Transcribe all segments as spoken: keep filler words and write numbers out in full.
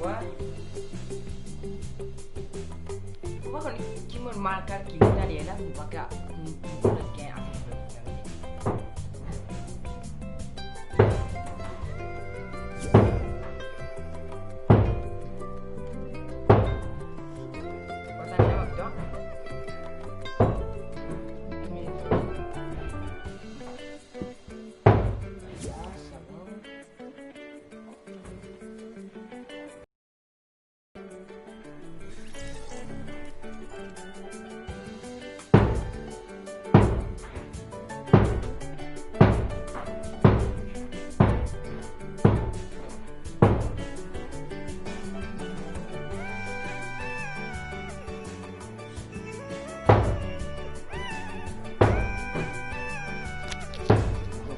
Wa? Mo pa konn ki mo mal kalkile taler la, mo pa ka, mo, mo pa gagn ase.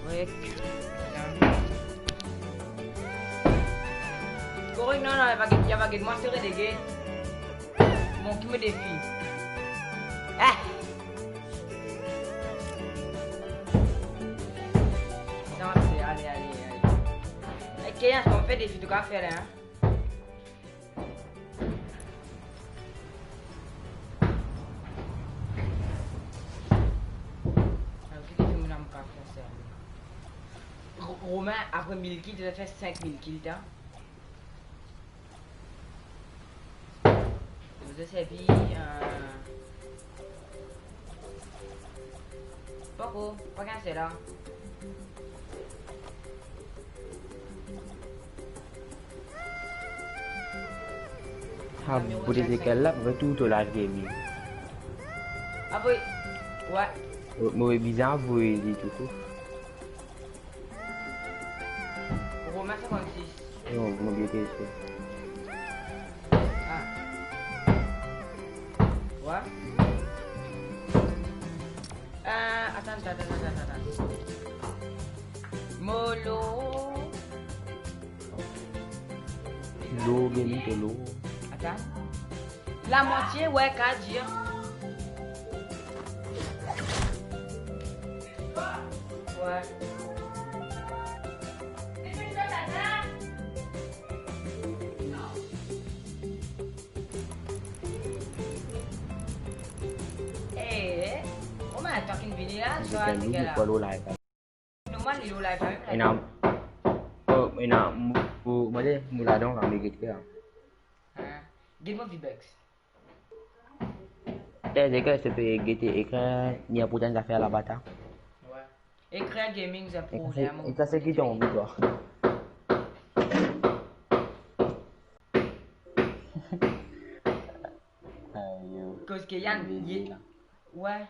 Korek. Korek, non, non, li pa get, li pa get mwa, sere dege. Mo ki mo defi. Ah! Non, se, ale, ale, ale. Ek, Keyan, mo fer defi, to kapav fer la, hein? Ro-, Romain, apre mil kill, to fer senk mil kill, ta. Mo servi, euh, Poko, pa gagn sela. Ah, bo dezekel la, pou tou to live gaming. Ah, boy. Ouais. Mo, mo bizin avoy li touzour. Romain cinquante-six. Non, mo bliye ki ete. Ah. Wa? Euh, atann, atann, atann, atann, atann. Molo. Lo, geli, to lo. Atann. Lamwatie, ouais, ka dir. Ouais. Eh, oh, mais attends qu'il vienne là, je vais aller là. Normal, li lor live la mem la. Ena, oh, ena, mo, mo, mo, mo ladan la, me get la. Ah, get mo V-Bucks. Eh, les gars, s'il te plaît, get ekran, ni enportan zafer laba ta. Ouais. Ekran gaming, c'est un problème. Ekran, se ki to anvi, twa? Ayo. Koz Keyan, li, ouais.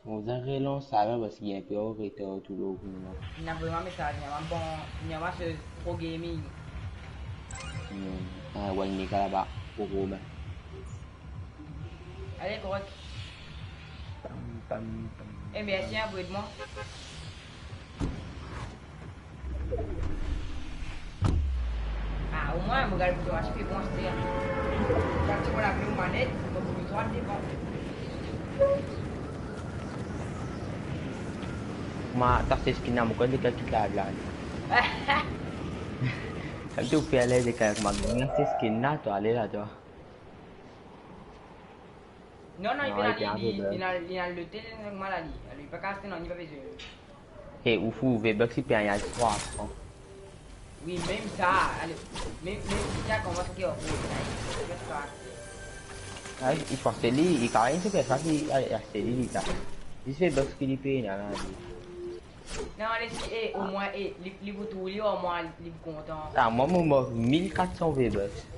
Mo bizin relans sa la, parski li enpe an retar tou lor koumsa. Li ena vreman mesaz, li ena bon, li ena se Pro Gaming. Hmm. Ah, ouais, li ena laba, Pro Gaming. Ale, korek. Pam, pam, pam. Eh, mersi, hein, pou ed mwa. Ah, omwin, mo gagn pou mwa, ti pe bon, se sa. Kan ti mo lavi ou manet, mo pou trwa devan. Ma, ta se skin la, mo konn lekel ki la, la. Kan to pe alez lekel, ma, gagn se skin la, to ale la, to. Non, non, li pena li, li, li ena, li ena lotel, li ena mwa la, li. Alor, li pa kav aste, non, li pa bizin. E ou fou, V-Bucks, li pe gagn trwa fran. Wi, mem sa, ale, mem, mem si sa koumans ki ou fou, li pa kav aste. Ay, li fou aste li, li kav gagn, se ki sa ki aste li, li sa. Zis V-Bucks ki li pe ena la, li. Non, ale, si, e, omwin, e, li, li pou trouv li, omwin, li, li pou kontan. Ah, mwa, mo mank mil kat san V-Bucks.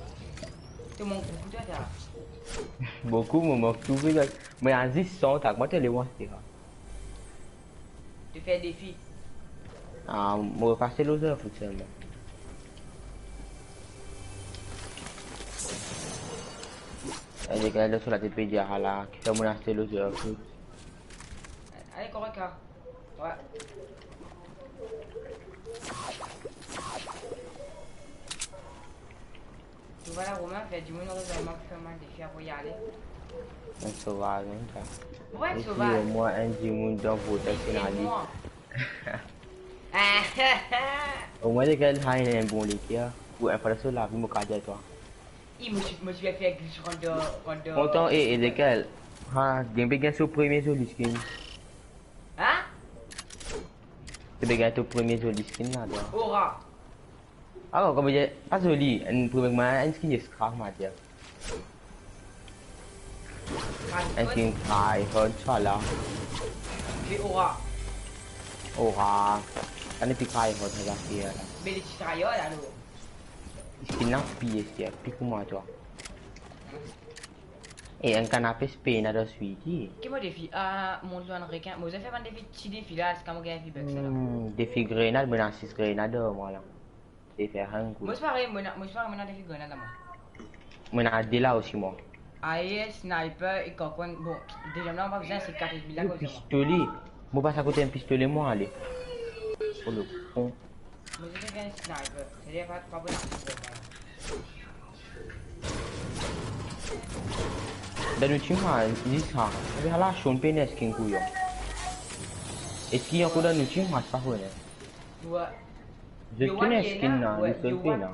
To mank boukou, twa, sa. Boukou, mo mank tou V-Bucks. Mo ena zis san, ta, kouma to le mwa, se sa. To fer defi. Ah, mo pas lor zot fout selman. Ey, lekel dan so latet pe dir ala, kifer monn aste lot zot fout. Ale, korek la. Wi. Tou vwala, Romain, fer dimoun rezonman ki fer mal defi apre ale. Enn sovaz, mem sa. Wi, enn sovaz. Omwin enn dimoun dan vot, enn finalist. Omwin lekel sa ena enn bon leker. Pou enn fwa dan so lavi, mo kapav dir twa. I, mo ti, mo ti pe fer glitch rant dan, rant dan. Kontan, e, e lekel? Ha, gagn pe gagn so premie zoli skin. Hein? To pe gagn to premie zoli skin la, twa. Aura. Ah, kouma dir, pa zoli, enn premie kouma enn skin eskrap, ma dir. Enn skin tryhard, sa la. Pe Aura. Aura. Kan epi tryhard, sa zafer la. Me li ti tryhard, alor. Skin la pi eser, pi kouma twa. E enn kanape spena dan switi. Ki mo defi? Ah, mont lor enn rekin. Mo bizin fer bann defi, ti defi la, ziska mo gagn V-Bucks la. Hmm, defi grenad, mo ena sis grenad, mwa la. Se fer enn kou. Mo ti pare, mo ena, mo ti pare, mo ena defi grenad la, mwa. Mo ena de la osi, mwa. Aye, sniper, e kakon, bon, deziem la, mo pa bizin, se kat mil la, yo, koze, mwa. Pistole. Mo pas akote enn pistole, mwa, ale. Oh, le con. Mo ti pe gagn sniper. Setadir pa, pa bon pou mwa. Dan nou team la, li sa. Ala, Sean pe ena skin kouyon. Eski ankor dan nou team la, pa kone. Wi. Zot ki ena skin la, li pe ena.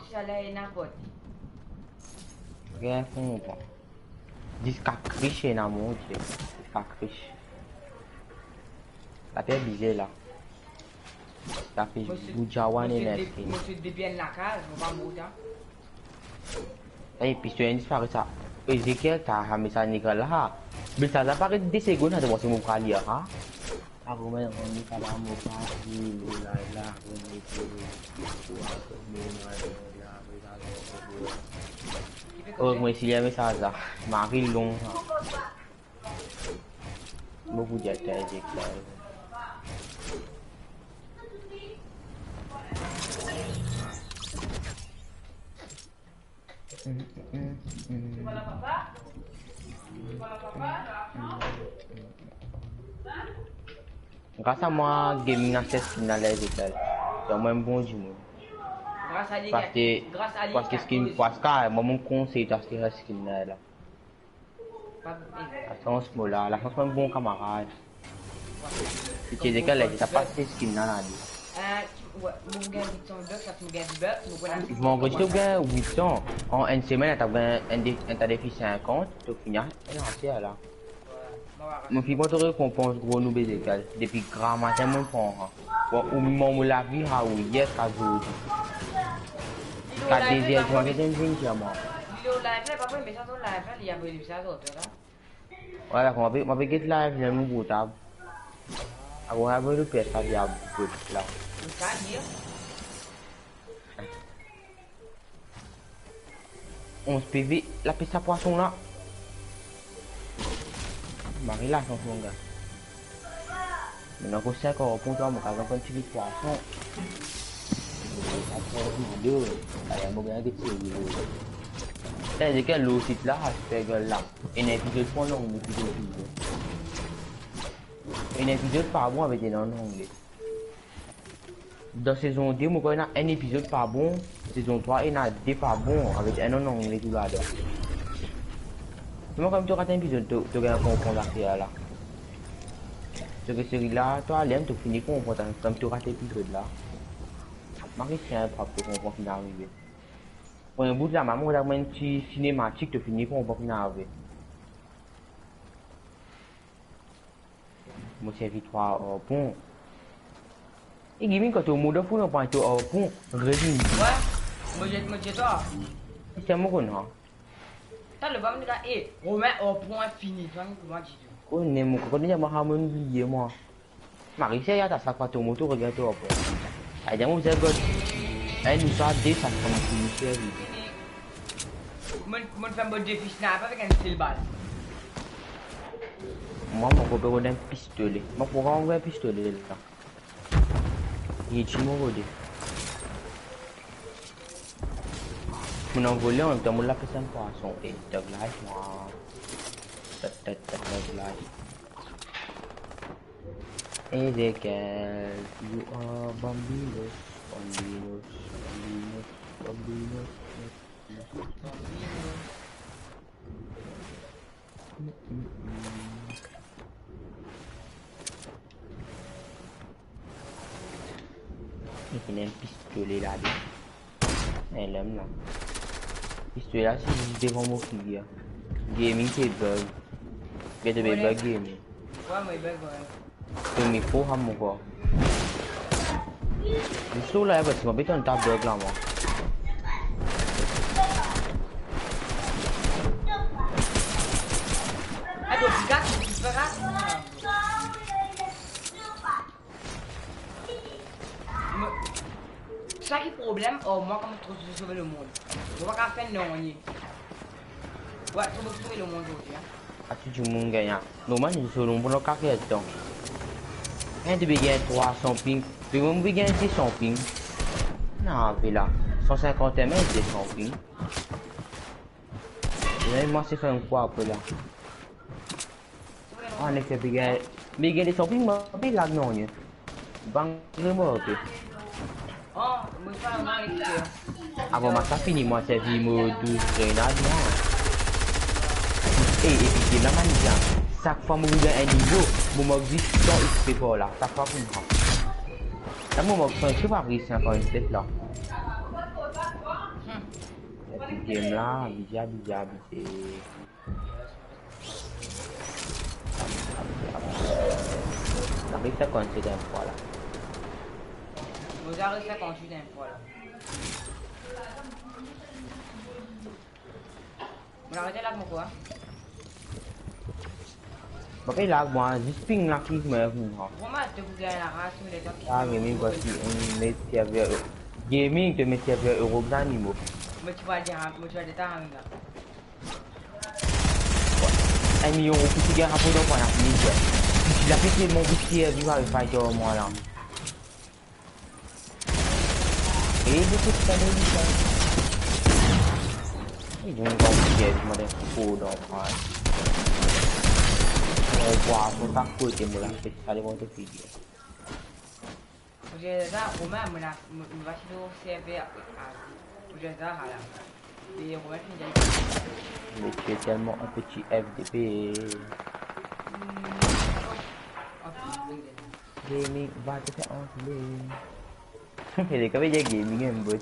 Regarde, konpran. Ziska Krish ena, mon Die. Ziska Krish. Laper bizin la. Sa fer Bujawan ena skin. Mo ti depi enn lakaz, mo pa mort, hein. Ey, pistole disparet sa. Ezekiel, ta sa mesaz negra la. Mesaz la paret de segonn, sa devan se mo pral lir, ha? Ah, Romain, on n'est pas là, mo pa li, oh là là, on est heureux. Oh, mo isi lir mesaz la. Mari long, ha. Mo pou dir twa, Ezekiel. Gras a mwa, gaming la, se skin la, Ezekiel. Donk, mwa, enn bon dimoun. Gras a li, paske, gras a li, paske skin, paske mwa, mo konsey twa aste skin la, la. Lasans mo la, lasans mo enn bon kamarad. Ti Ezekiel la, ti pa aste skin la, la, li. Mo gagn wit san V-Bucks, sa ti mo gagn V-Bucks, mo konn aste. Vandredi to gagn wit san. An enn semenn, to gagn enn de-, enn ta defi sinkant, to fini a, enn aster la. Mo finn pran to rekonpans, gro noob Ezekiel. Depi gramatin mo pran, ha. Bon, ou mem mo lavi, ha, ou, yes, ka zour. Ka de zer dimatin, to vinn dir mwa. Li lor live la, pa vre, me sa lor live la, li avoy mesaz lor twa la. Wi, dakor, mo pe, mo pe get live la, mo portab. Akoz mo avoy lor P S la, li avoy la. Sa dir. Onz P V, lapes sa pwason la. Mari lasans, mon gar. Mo ena ankor sink arpon, twa, mo kapav pran enn ti pwason. Aster, mo gagn get serye. Sa, se ki lor sit la, aster, gard la. Ena epizod pou angle, epizod pou angle. Ena epizod pa bon avek enn an angle. Dan sezon de, mo krwar ena enn epizod pa bon, sezon trwa ena de pa bon, avek enn an angle tou ladan. Mem kan to rat enn epizod, to, to gagn konpran zafer la. To gagn seri la, to ale, to fini konpran, kan to rat epizod la. Mari, si enn fwa to konpran finn arive. Pou enn bout la, mem mo gard enn ti sinematik, to fini konpran finn arive. Mo servi twa arpon. E Gimik, kan to mor dan fou, non, pran to arpon, revinn. Wi, mo dir, mo dir twa. Ki sa mo konn, ha? Talor pa mo dir la, e, Romain, arpon fini, twa, kouma dir to? Konn, mo konn dir, mo, ha, mo bliye, mwa. Mari, serye, atann, sa kwa to moto, regard to arpon. Ay, dir mo, bizin gagn enn ou swa de, sa finn fini servi. Mo, mo fer mo defi sniper avek enn sel bal. Mwa, mo pe rod enn pistole. Mo pe rod enn pistole la. Li ti mo rode. Mo anvole, anmemtan mo lapes enn pwason. E, dog life, mwa. Ezekiel, you are Bambinos, Bambinos, Bambinos, Bambinos. Ena enn pistole la de. Enn lam la. Pistole la, se zis devan mo figir. Gaming pe bug. Get to be bug gaming. Ouais, mo bug, ouais. To mikro, ha, mo kor. Zis la, parski mo pe tann ta bug la, mwa. Ado, gat, gat. Mo, sa ki problem, oh, mwa kouma tro sove lemond. Mo pa kapav fer nanye. Wi, tro sove lemond zordi, en. Aster dimoun gagn, en. Normal, nou solo, nou pran kake letan. En, to pe gagn trwa san ping. Pe mwa, mo pe gagn de san ping. Na, pe la. San sinkant M S, de san ping. Mem mwa, se fer enn kwa apre la. Ah, nek pe gagn, me gagn de san ping, mwa pe lag nanye. Bang, remor, oke. Avan match la fini, mwa servi mo douz grenad, mwa. E, epi game la maniz la. Sak fwa mo gagn enn nivo, mo mark zis san X P par la. Sak fwa pou mwa. La mo mark san X P, pa reysi ankor enn set la. Epi game la, abize, abize, abize. Abize, abize, abize. Abize. Abize, sa konn se dan fwa la. Mo za reste konn se dan fwa la. Mo aret la, mo kwa? Mo pe lag, mwa, zis ping la ki mo, mo. Kouma to pou gagn la ras, mo letan ki... Ah, gaming, voici un met serveur. Gaming, to met serveur Europe zanimo. Mo ti va dir, mo ti va dir ta, amiga. Enn milion roupi ti gagn rapor dan pwa la fini, ti la pe telman riski, viv avek fighter, mwa la. E, de tout sa, de sa. E, donk, va dir, mwa, dan fo dan pwa. On va, on va kote, mo la, pe sa, devan to figir. Mo dir sa, Romain, mo la, mo, mo va ti servi a, a, mo dir sa, ala. E Romain finn dir. Mais tu es tellement un petit F D P. Hmm. Ok, ok. Gaming va te fer anfle. E le ka pe dir gaming enn bot.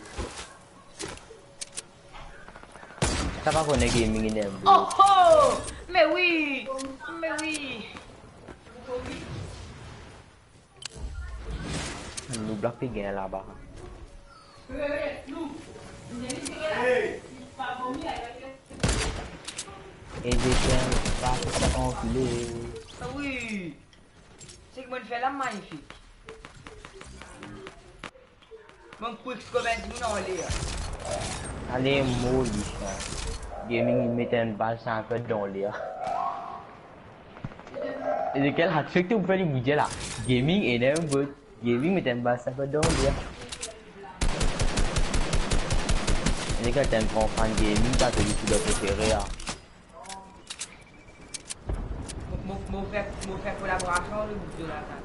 Sa pa kone gaming enn bot. Oh, oh! Me wi! Me wi! Noob la pe gagn laba. E de ken pa pou sa anfile. Ah wi. Seki mo'nn fer la, magnifik. Mo'nn quickscope enn dimoun anler. Ale, moli sa. Gaming, inn met enn bal sinpet dan ler. E lekel hat fek to fer li bouze la? Gaming ena enn bot. Gaming met enn bal sinpet dan ler. E lekel ti enn gran fan gaming, pa to youtubeur prefere, a? Mo, mo, mo fer, mo fer kolaborasion le video la, sa.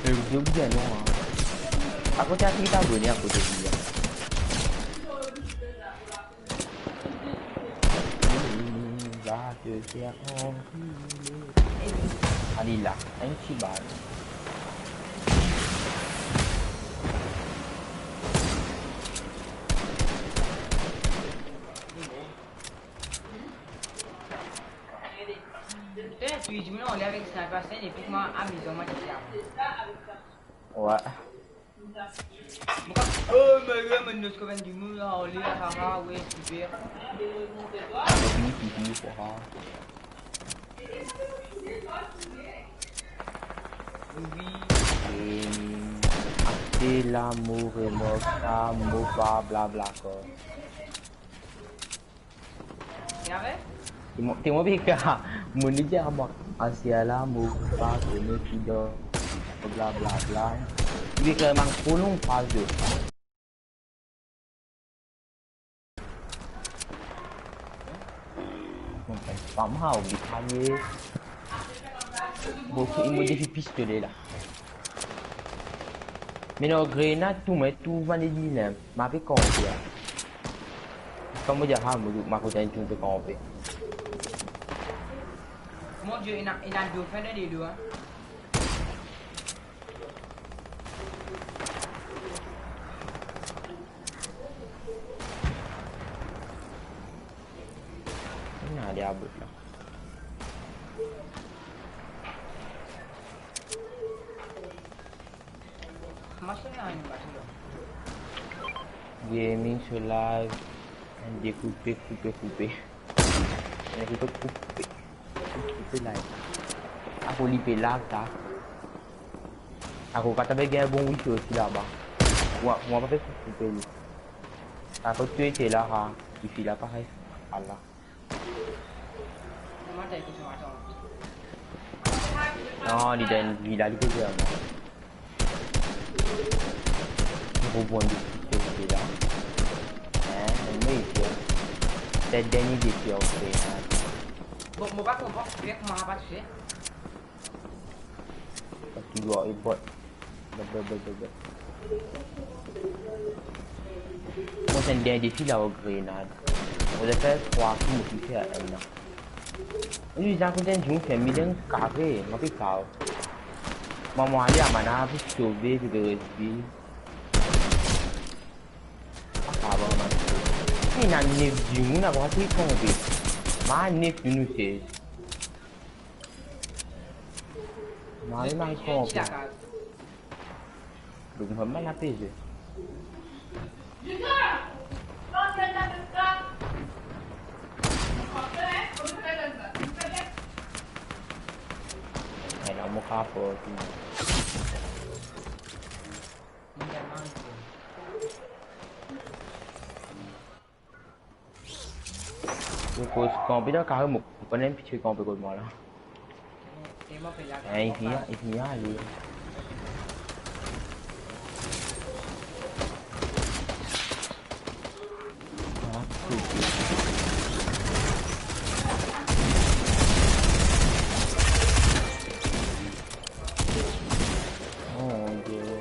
Le video bien long, hein. Akote a ki abone akote li, hein. Va te fer anfile. Ale la, enn ti bal. Eh, tu dis, mais non, on est avec Sniper Sen et puis moi, amusons-moi, et cetera. Ouais. Oh, mais ouais, mais nous, quand même, du monde, là, on est là, haha, ouais, super. Pipi, pipi, haha. Oui. Aster la mo remork sa, mo pa blabla ankor. Te mo, te mo pe ekrir, mo'nn dir a mwa, aster la mo pa kone ki dan, blablabla. Li pe ekrir bann tro long fraz yo. Mama, oubli pa ye. Bon, fou, inn mo defi pistole la. Me non, grenad tou, mwa tou vann li la. Mwa pe kanpe la. Kan mo dir, ah, mo, mwa kote enn tou pe kanpe. Mon Dieu, ena, ena dofin dan ledo, hein. Ena de abot la. Gaming so live, enn dekoupe, koupe, koupe. Enn dekoupe, koupe. Koupe live. Akoz li pe lag sa. Akoz pa ti pe gagn bon wifi osi laba. Mwa, mwa pa pe koupe li. Akoz to ete la, ha, wifi la parey, ala. Non, li dan enn vila, li pe dir mwa. Mo pou pran de pistole la. Hein, me isi. Se dernie defi, ok, hein. Bon, mo pa konpran, kouma pa touse. Parski li ar ebot. Bot, bot, bot, bot, bot. Mo ti ena enn defi la o grenad. Mo ti fer trwa kou, mo finn fer enn la. Li bizin kote enn dimoun fer mil enn kare, mo pe kav. Mwa, mo ale, amana, pou sove, pou res vi. Pa kav, amana. Ena nef dimoun, akoz ti konbe. Mwa, nef, nou, nou sez. Mari, mari, konbe. Donk, mwa, mwa, lapeze. Ena mo kapo, tou. Mo koz kanpe dan kare, mo konn enn piti kanpe kot mwa la. Hein, i vini, i vini ale. Ah, ok. Oh, mon Dieu.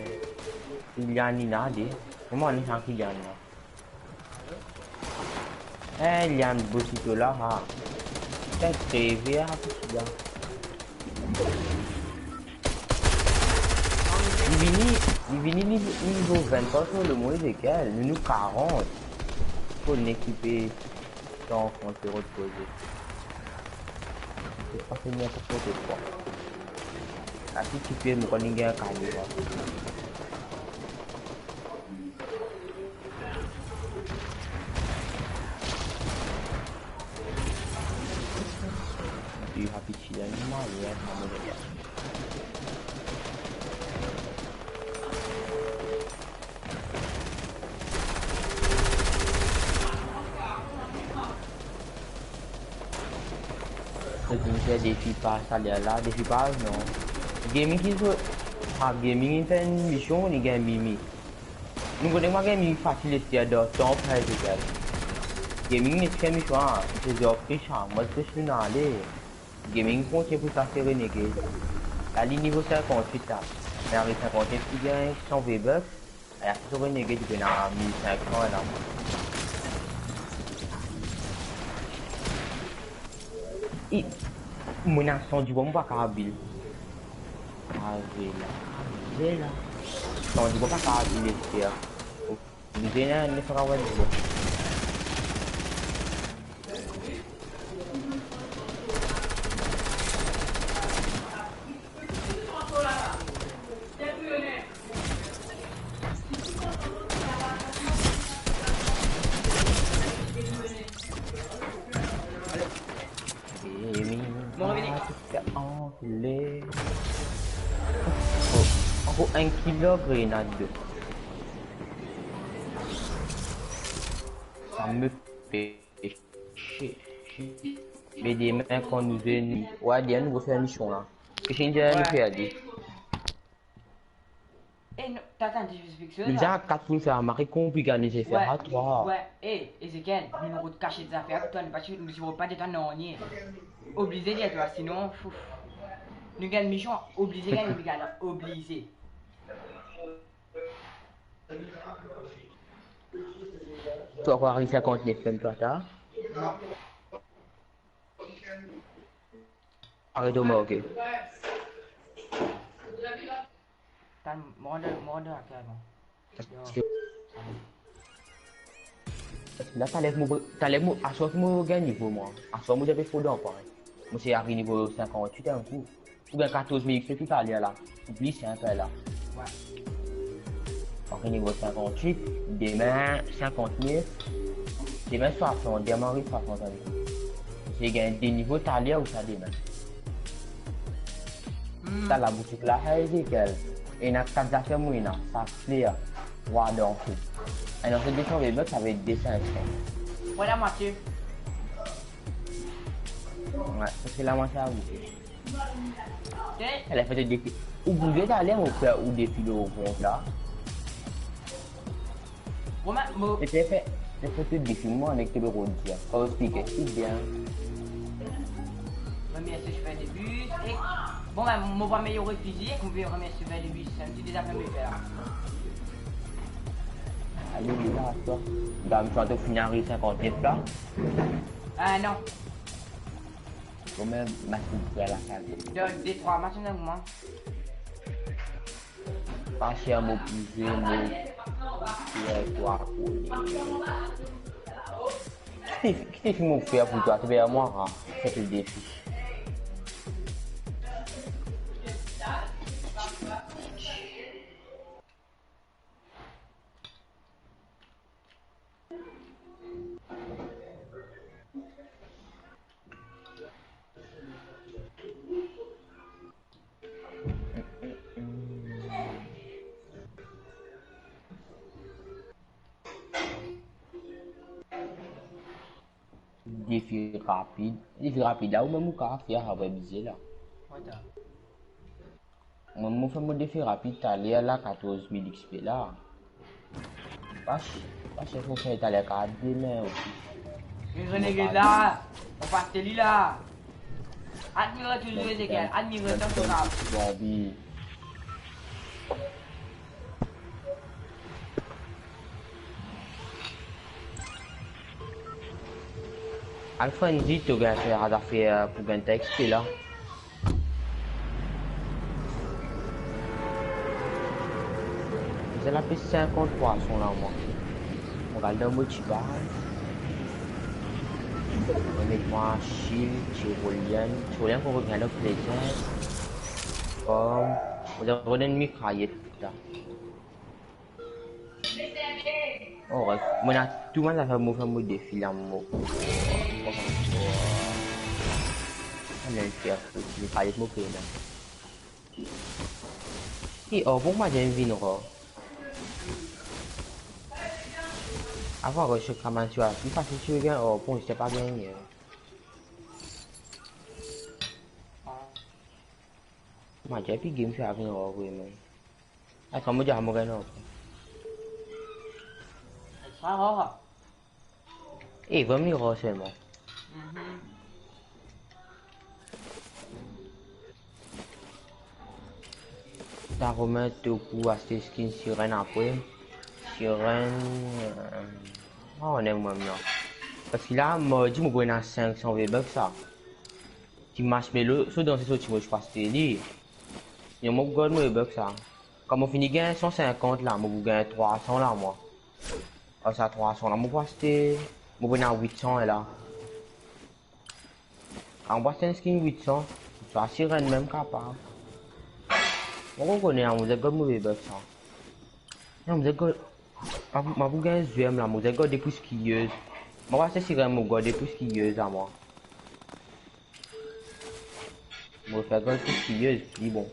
Kylian inn ale. Kouma inn sa Kylian la? Eh, li enn bosito la, ha. Putain, kreve, ha, pou sila. Li vini, li vini, li, li nivo vinn, pa so le move lekel, nou, nou karant. Fo nek ki pe tan kan se repoze. Se pa se ninport kwa. Asi ti pe, mo konn gagn kale la. Li habitie animal, ouais, maman de gars. Defi pa, sa li la, defi pa, non. Gaming ki so, ha, gaming inn fer enn mision, li gagn mimi. Nou kone mwa gagn mimi fasil, esti dan tanp, ha, legal. Gaming inn fer mision, ha, se zor plis, ha, mwa plis nou ale. Gaming kontign pou sa, se Renegade. La, li nivo sinkant-wit la. Me ariv sinkant-wit, li gagn san V-Bucks. Aya, si to Renegade, li pena mil sink san la. I, mo ena san dibwa, mo pa kapav build. Arive la, arive la. San dibwa, pa kapav build, ester. Oblize ena nef san katrevin-dis. Bon, vini. Angle. Oh, ankor enn kilo grenad. Sa me pe chie. Me demin kan nou vinn, wa, demin nou fer mision la. Ki finn dir nou fer li. Eh, non, Atann, disrespect sa. Nou bizin a kat pou nou fer mari, konpli gagn nou fer a trwa. Ey, Ezekiel, nou, nou rod kasiet zafer pou twa, nou pa ti, nou ti rod pa dir twa nanye. Oblize dir twa, sinon, fouf. Nou gagn mision, oblize gagn, nou gagn, oblize. Twa, twa ariv sinkant-nef mem twa, ta? Non. Aret, mo ok. Tann, mo rant, mo rant dan lakel, mwa. Yo. La, taler mo, taler mo, aswar ki mo gagn nivo, mwa. Aswar mo ti pe fo dan pwin. Mo ti ariv nivo sinkant-wit enn kou. Ou gagn katorz mil XP toutaler la. Ou plis enn pe la. Wi. Ariv nivo sinkant-wit, demin sinkant-nef, demin swasant, demin ariv swasant, ankor. Ou gagn de nivo taler ou sa demin. Hmm. Sa laboutik la, hey, Ezekiel. Ena kat zafer mo ena, sa kler. Rwa dan kou. Ena se de san V-Bucks, sa ve de san. Vwala, Matie. Wi, se la, mwa, sa abouti. Ey. Ala, fer to defi. Ou bouze taler, mo fer ou defi lor kont la. Romain, mo... E to fer, to fer to defi, mwa, nek to pe rod dir. Kan explike, explike bien. Remercie chauffeur de bus. E, bon, ben, mo pa meyer fizi, ek mo pe remercie chauffeur de bus. Sa ti deza fer mo fer la. Ale, li la, twa. Dam, twa, to fini ariv sinkant-nef la? Ah, non. Komie, ma ti fer la, sa. De, de, trwa, ma ti donn mwa. Pa ser, mo bouze, mo fer twa kone. Ki, ki defi mo fer pou twa, to fer mwa, ha? Fer to defi. Defi rapid. Defi rapid la, ou mem ou kapav fer, apre bizin la. Mwa, mo fer mo defi rapid taler la, katorz mil XP la. Pas, pas, fo fer taler, ka demin osi. Mo renegade la, mo pas li la. Admire touzour, Ezekiel, admire touzour. Bobby. Al frenzy, to gagn fer zafer pou gagn ta XP la. Zot la pe sinkant pwason la, mwa. Mo al dan mo ti bar. Mo met mwa shield, Tyrolean. Tyrolean pou regagn lor plezir. Pom. Mo donn enn mitrayet la. Oh, res, mo ena tou bann zafer, mo fer mo defi la, mo. Mo fer mo. Mo fer mo. E, oh, bon, mo gagn vinn rare. Avan, res, kaman ti a, li pa ti gagn, oh, bon, ti pa gagn. Mo gagn pi game, ti a vinn rare, vre, man. Atann, mo dir, mo gagn ankor. Sa rare. E, vremem li rare selman. Mhm. Ta remet to pou aste skin Siren apre. Siren, euh, oh, non, mwa, non. Parski la, mo dir mo pou ena sink san V-Bucks sa. Ti Marshmello, so dan se soti mo ti pou aste li. Sinon mo pou gard mo V-Bucks sa. Kan mo fini gagn san sinkant la, mo pou gagn trwa san la, mwa. Ar sa trwa san la, mo pou aste, mo pou ena wit san la. Kan mo pou aste enn skin wit san, sa Siren mem kapav. Mo pa kone, mo zis gard mo V-Bucks sa. Non, mo zis gard, ma, ma pou gagn zwer la, mo zis gard depi Skiers. Mo pa aste Siren, mo gard depi Skiers la, mwa. Mo fer gard depi Skiers, li bon.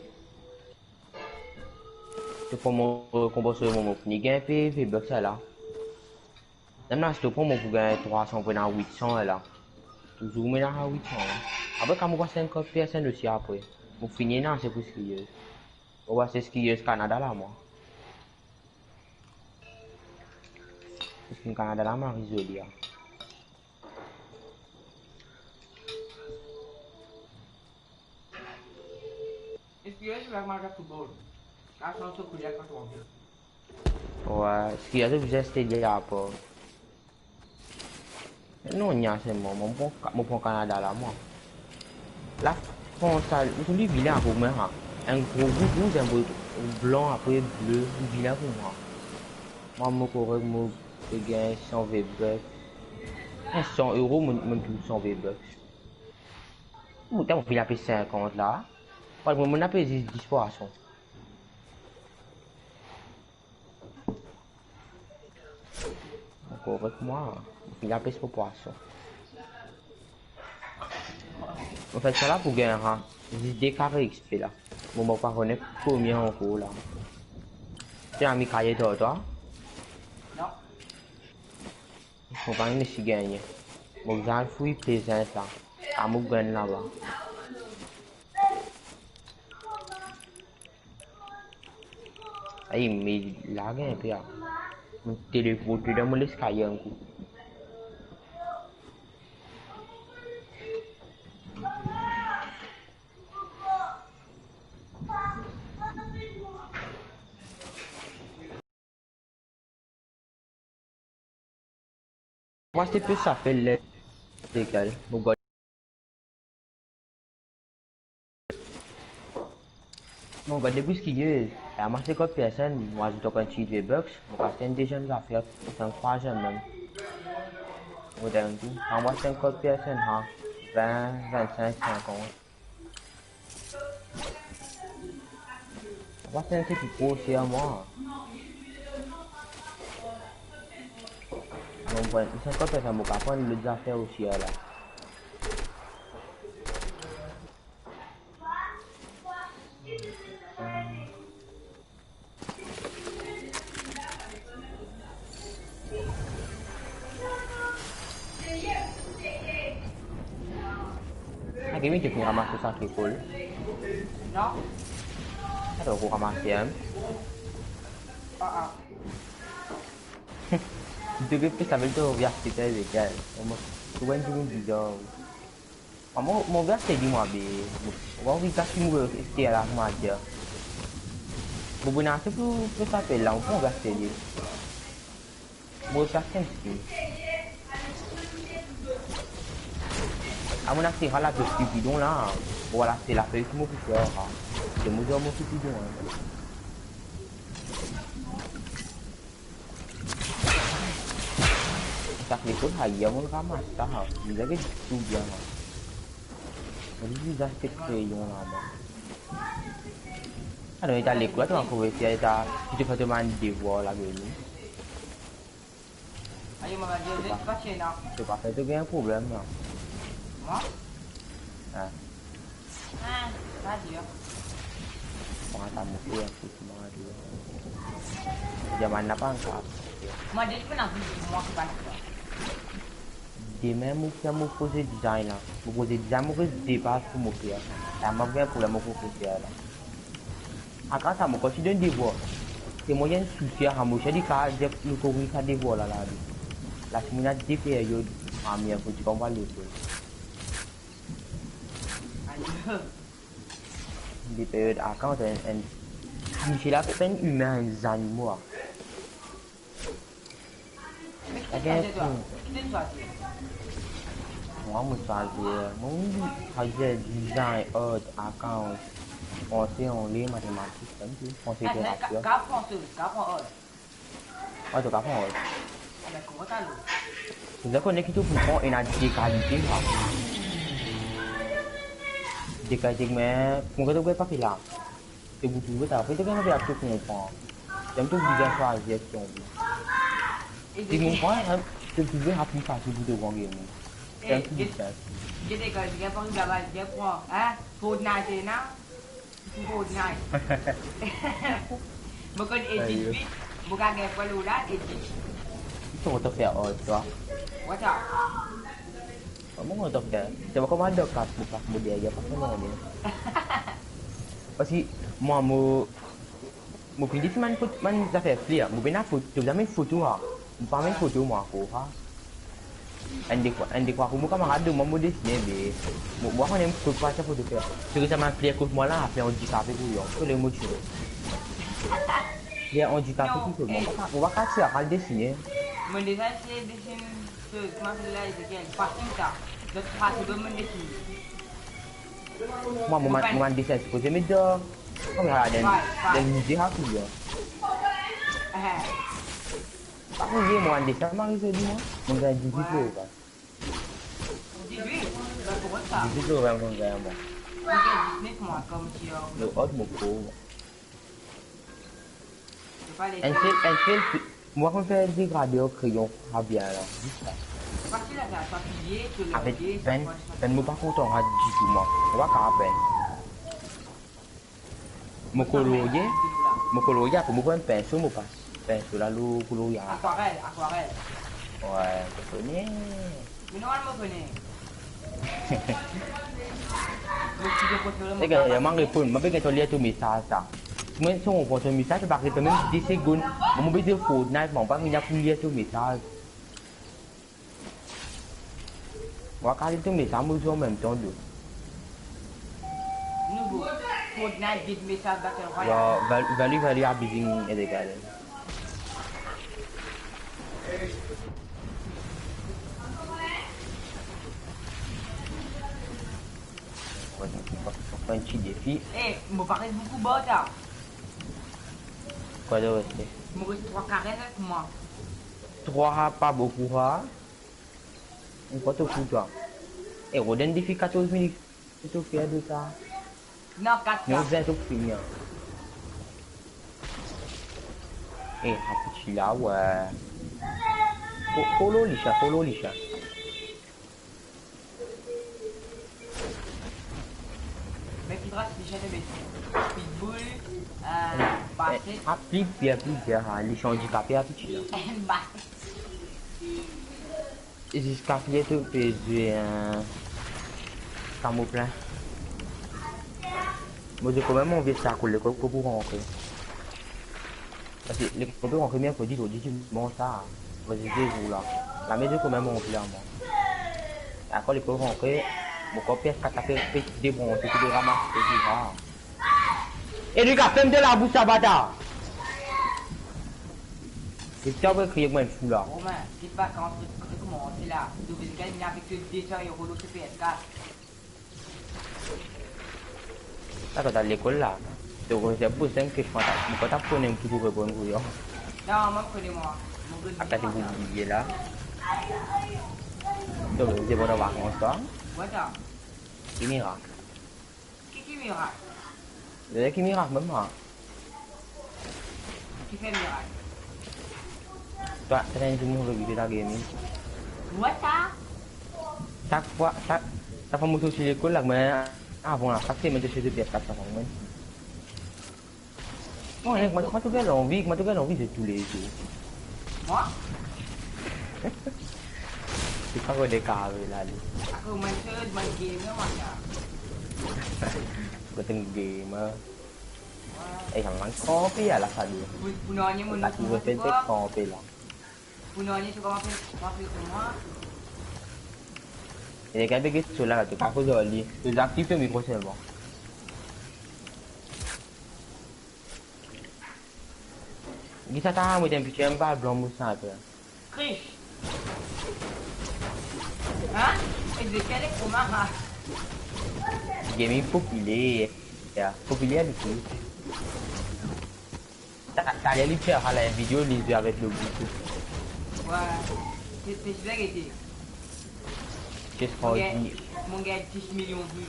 To pran mo rekonpans, mo, mo fini gagn pe V-Bucks la. Mem la, si to pran mo pou gagn trwa san pou ena wit san la. Touzour mo ena wit san la. Apre, kan mo pou aste enn kot personn osi apre. Mo fini ena ase pou Skiers. Mo pou aste Skiers Kanada la, mwa. Paski Kanada la mari zoli, a. Eski zot pe gagn match football? La, sann so kouler kan to anvi. Wi, eski zot bizin stedi apar? Non, nya selman, mo pran, mo pran Kanada la, mwa. Lafrans sa, li vilin pou mwa, ha. Enn gro bout rouz, enn bout blan, apre ble, li vilin pou mwa. Mwa, mo korek, mo pe gagn san V-Bucks. Enn san euro, mo, mo trouv san V-Bucks. Mo, mo finn pe sinkant la. Mo, mo pe zis dis pwason. Ankor avek mwa, li apel mo pwason. Anfet, sa la pou gagn, ha, zis de kare XP la. Bon, mo pa kone konbien ankor la. Ti ami kaye to, twa? Non. Mo pa inn esi gagne. Mo bizin al fouy Pleasant la. A, mo gagn laba. Ay, me lag enpe, a. Mo teleporte dan mo leskalie enn kou. Mwa, se pe sa fer legal. Mo gard, mo gard le bouskilie. Mwa, se kot personn, mo azout ankor enn tigit V-Bucks, mo aste enn deziem zafer, enn trwaziem mem. Mo donn tou. Mwa, se enn kot personn, ha. Vin, vinn-sink, sinkant. Mwa, se enn seki pou osi a mwa. Bon, bon, sinkant sa, mo kapav pran lot zafer osi a la. Ake mi to finn ramas sa lekol? Non. Sa to pou ramas, hein? Ah, ah. To pe plis lavel to via aste, egal. Mo, to enn dimoun bizar. Mo, mo, mo via aste li mwa be. Mo, mo anvi gas mo aste la, mo dir. Mo pou ena ase pou, pou sa apel la, mo pou via aste li. Mo via aste enn skin. A, mo ena ase la, to skin bidon la. Mo via aste la, fer ki mo pou fer la. Se mo dir mo skin bidon, hein. Sa lekol, ayer mo ramas sa, ha. Li zame tou bien, ha. Mo li zis aste kreyon laba. Alor, eta lekol, to ankor ete, eta, ki to fer to bann devwar la, beni. Ayo, mama, Joseph, pa, pa fer to gagn problem la. Mwa? Ah. Ah, pa dir. Mwa, ta mo fer, écoute, mwa, dir. Zaman la pa ankor. Mwa, dir, tu peux n'en plus, mwa, c'est pas la foi. Demin, mo fer mo proze design la. Mo proze design, mo res de paz pou mo fer. La, mo gagn problem, mo profe fer la. Akansa mo kontign donn devwar. Se mwa enn sousi a mo, se li ka dir nou korij sa devwar la, la, li. La, si mo ena de peryod, a, mo pou dir kouma lekol. De peryod, akansa enn, enn, misie la, se enn imin, enn zanimo, a. Mwa, mo swazir, mo swazir design, art, accounts, français, anglais, mathématiques, comme tout, français, littérature. Ka français, ka pran art. Wi, to ka pran art. Ebe, kouma sa alor? Ou kone ki to pou pran, ena de kalite, la. De kalite, me pou mwa to pe pa fer la. Se pou trouve sa. Apre, to gagn, apre, to konpran. Tann to bizin swazir ki to anvi. Si mo pran, hein, to trouve sa pli fasil pou to pran ki mwa. Eh, tann to bizin. Get, get, get, get, pran, hein? Fortnite, non? Fortnite. Mo konn edit vit, mo ka gagn pwa lor la, edit. Ki to kontan fer, twa? What's up? Mo kontan fer. Se pa kouma Doc Cat, mo pas mo deryer, pa fer non, bien. Paski mwa, mo, mo finn dir bann foto, bann zafer flir, mo pena foto, to bizin met foto, a. Mo pa mem foto mwa ankor, ha. Enn de fwa, enn de fwa pou mo kamarad demann mo desine, be mo, mo pa konn kot pa sa foto fer. Seki sa bann fler kot mwa la, fler andikape kouyon. Kot ler mo ti fler andikape Non, tou kot mwa. eh. Mo pa, mo pa kapav tir, al desine. Mo deza eseye desine, so, kouma apel la, Ezekiel, fasil sa. Zot fasil, mo desine. Mwa, mo, mo bann, mo bann desin sipoze met dan, kouma la, dan, Fay, fay. dan mize, ha, kouyon. Eh. Pa priye, mo, enn desin, mo arive li, mwa. Mo gagn dizwit euro, ba. Dizwit? Ba, pou sa? Dizwit euro, mo gagn, mwa. Mo gagn diznef, mwa, kom ti, euh, Lo ot, mo pou, mwa. Enn sel, enn sel, mwa, mo fer degrade ar kreyon, pa bien, la. Zis sa. Fasil, sa, sa, pliye, to Avek lage, sa, pen, sa, pen, mo pa kontan, ha, ditou, mwa. Mo pa kapav pen. Mo kolorye, mo kolorye, apre mo pran pinso, mo pas pinso la lor kolorye. Akwarel, akwarel. Wi, mo kone. Me normal mo kone. Mo ti pe kone, mo Ega, pa ya, mo reponn, mo pe get ler to mesaz sa. Mo, si mo pran to mesaz, pa ret mem de segonn. Mo, mo pe zwe Fortnite, mo pa vinn pou ler to mesaz. Mo kapav ler to mesaz, mo zwe anmemtan de. Nouvo. Fortnite get mesaz Battle Royale. Yo, val-, value, value abusing illegal. Enn ti defi. Eh, mo pa res boukou bota. Kwa to reste? Mo res trwa kare avek mwa. Trwa pa boukou, ha? Ou pa to fou, twa. Eh, rod enn defi katorz minit. Ki to fer de sa? Non, kat Non, sa. Zin to fini, an. Eh, apiti la, wi. Fo-, follow li sa, follow li sa. Me ki ras li sa, te met Pitbull, euh, Eh, Basset. Ah, pli bien, pli bien, ha, li andikape, apiti la. Basset. Ziska ki to pe zwe, eh, Kamoplin. Mo, zot kanmem anvi sa, lekol pou rantre. Parski lekol pou rantre merkredi, zordi dimanz sa. Mo dir de zour la. Lame zot kanmem anvi la, mwa. Akoz lekol rantre, mo kor P S kat la pe, pe debranse, pe deramase, pe dir, ah. Edwika, ferm to labous sa, batar! Ki ti avoy kriye kouma enn fou la? Romain, get vakans, get koumanse la. Dominika vinn avek de san euro lor so P S kat. Dakor, to al lekol la. To konn fer pou senk kestion, mo kontan pou kone ki pou reponn pou yo. Non, mo kone mwa. Mo kone Apa mwa, ti pou sa. Bliye la. To, se bon, to vakans, twa? Wi, sa. Ki mirak. Ki, ki mirak? Ki mirak, mama? Ki fer mirak? Twa, twa, enn dimoun okipe ta gaming. Mwa sa? Sak fwa, sak, sak fwa mo sorti lekol la, mwa, avan la, sak semenn to sorti P S kat sa, mwa. Bon, eh, mwa, mwa tou gagn anvi, mwa tou gagn anvi zwe toulezour. Mwa? Li pa kone kare la, li. Akoz mwa, se mwa gamer, mwa, sa. Kot enn gamer. Mwa. Eh, sa bann kanpe la, sa, li. Pou, pou nanye, mo, Sa, mo, ki mo, refel mo, kanpe la. Pou nanye, to kouma fer, kouma fer pou mwa? E, gade get so la, to kapav koz ar li. To dezaktiv to mikro selman. Ki sa ta, mo, enn piti, enn bal blan, mo santi pe. Krish. Hein? Ezekiel ek Omar, hein? Gaming popiler. Ya, popiler li tou. Ta, taler li fer la enn video, li zwe avek le group. Wi. Se, se sila ki ete. Just for Mo gagn, you. Mo gagn dis milion vi.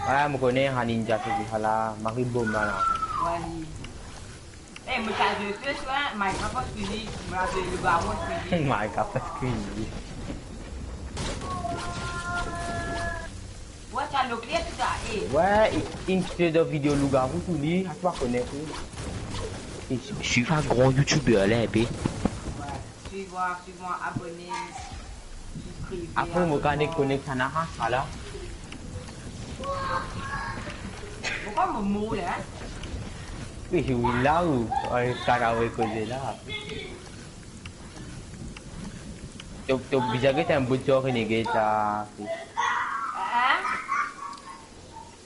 Wi, mo kone, ha, Ninja, se ki sa la, mari bom la, la. Wi, li. Eh, mo ta zwe fes, wi, Minecraft an swivi, mo ta zwe Lougarou an swivi. Minecraft an swivi. Wi, sa lokler tou sa, eh. Wi, e, inn ti dan video Lougarou tou li, sa to pa kone tou. E, swiv sa gran YouTuber la, enpe. Wi. Swiv mwa, swiv mwa, abone, subscribe, Apre, mo abone. Kone konek sa na, ha, sa la. Mo kouma mo mor la, hein? Wi, wi, la ou, wi, kaka ou koze la. To, to bizin get enn bout zor Renegade la.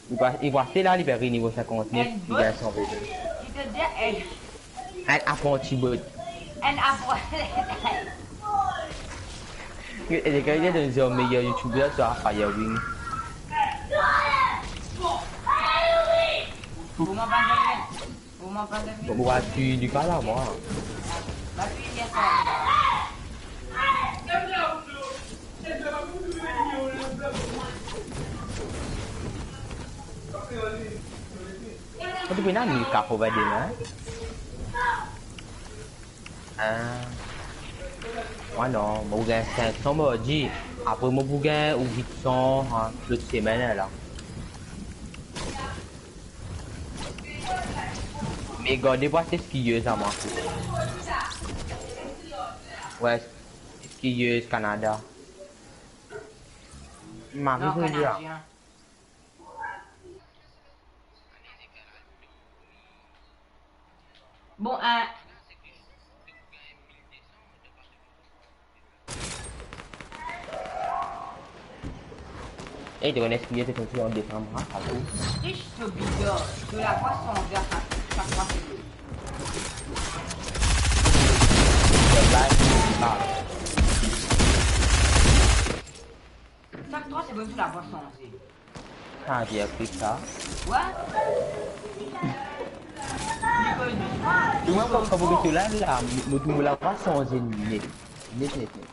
Li pa, li pa aste la, li pe renivo sinkant-nef, li gagn san vezin. Li te dir, ey. Enn apranti bot. Enn apranti. E, e, kan li dir zot meyer YouTuber, sa Firewing. Kouma bann Bon, bon, tu, tu parles à moi. Kan to pena mil ka pou vade la, hein? Ah. Mwa non, mo pou gagn sink san mardi. Apre mo pou gagn ou vit san, hein, lot semenn la. Me gade pou aste skiers a mwa. Wi, skiers Kanada. Mari Non, pou dir. Kanadien. Bon, hein. Ey, to konn eski to konn tir an desanm, hein, sa gou. Rich to bizar, to lavwa sanze a sak, sak trwa segonn. Sak trwa segonn to lavwa sanze. Sa, ti aplik sa. Wi. Li koz dousman. E mwa, kan, kan mo get to live la, mo, mo trouv mo lavwa sanze net. Net, net, net.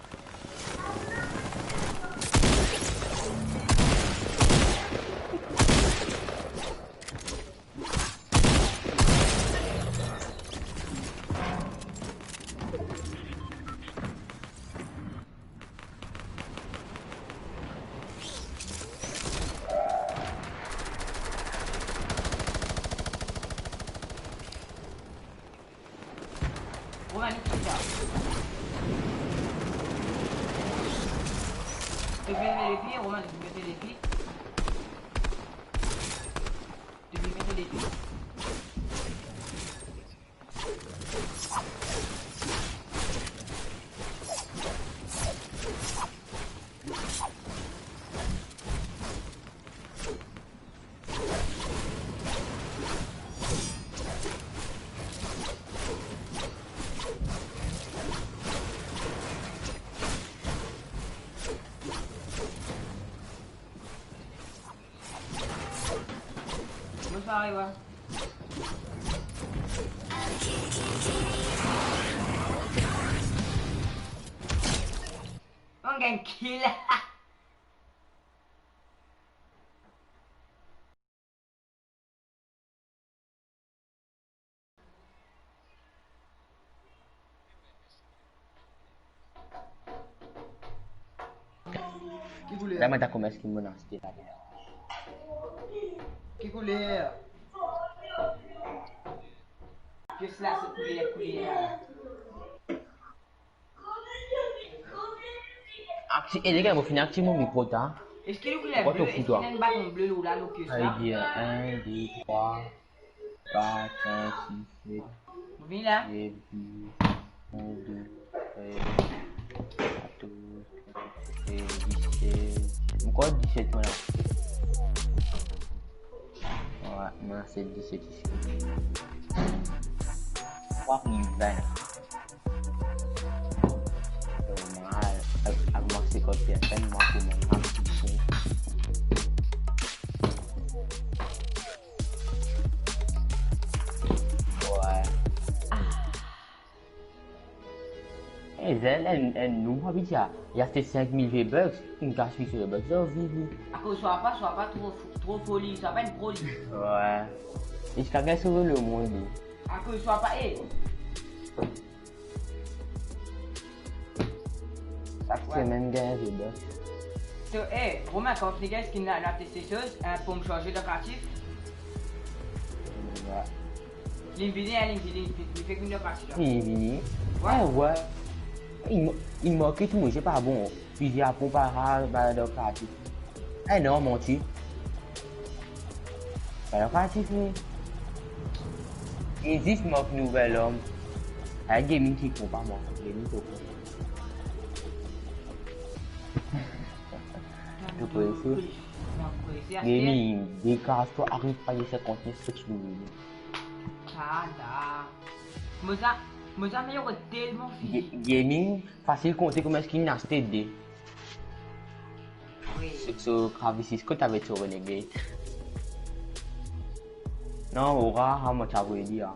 Roman, nou ki sa? To vinn met lepi, Roman, to vinn met lepi. To vinn met lepi. Bonsoir, Ewa. On gagn kill. Ki kouler? La, mwa, ta koumans ki monn aste la. Ki kouler? Pies la, se kouler, kouler la. Akti-, e, les gars, mo fini aktive mo mikro, ta. Eski nou kouler ble? Eski ena enn baton ble la, lo pies la? Ayo, enn, de, trwa, kat, sink, sis, set. Mo vini la. Set, uit, nef, dis, onz, douz, trez, katorz, kenz, sez, diset. Mo krwar diset, mwa la. Wi, mwa la, se diset isi. Krwar li vin. Normal. Ak, ak mwa, se kot personn, mwa, pou mwa, mwa, wi. Eh, zenn, enn, enn nou pa bizin, li aste sink mil V-Bucks, inn kas li so V-Bucks, so vivi. Akoz swa pa, swa pa tro fo-, tro foli, swa pa enn pro li. Wi. Li ti gagn sove lemond, li. Akoz swa pa, eh. Sak semenn gagn V-Bucks. So, eh, Romain, kan fini gagn skin la, la teste soz, eh, pou mo sanze dan kreatif. Wi. Li vini, eh, li vini, li fek vinn dan kreatif la. Li vini. Wi. Eh, wi. Li mo-, li moke tou, mo, se pa bon. Fizi a ponp, pa, pa dan kreatif. Eh non, manti. Pa dan kreatif, li. Li zis mank nouvel om. Ar, Gaming ti konpa mwa, Gaming ti konpa. To prese. Gaming, dekas twa, ariv paye sinkant mil, seki nou vini. Tada. Mo za, mo zame ora telman fini. Ga-, Gaming, fasil konte kouma skin aste de. Wi. So, so, Kravisis, kot ave to Renegade? Non, Aura, ha, mo ti avoy li, ha.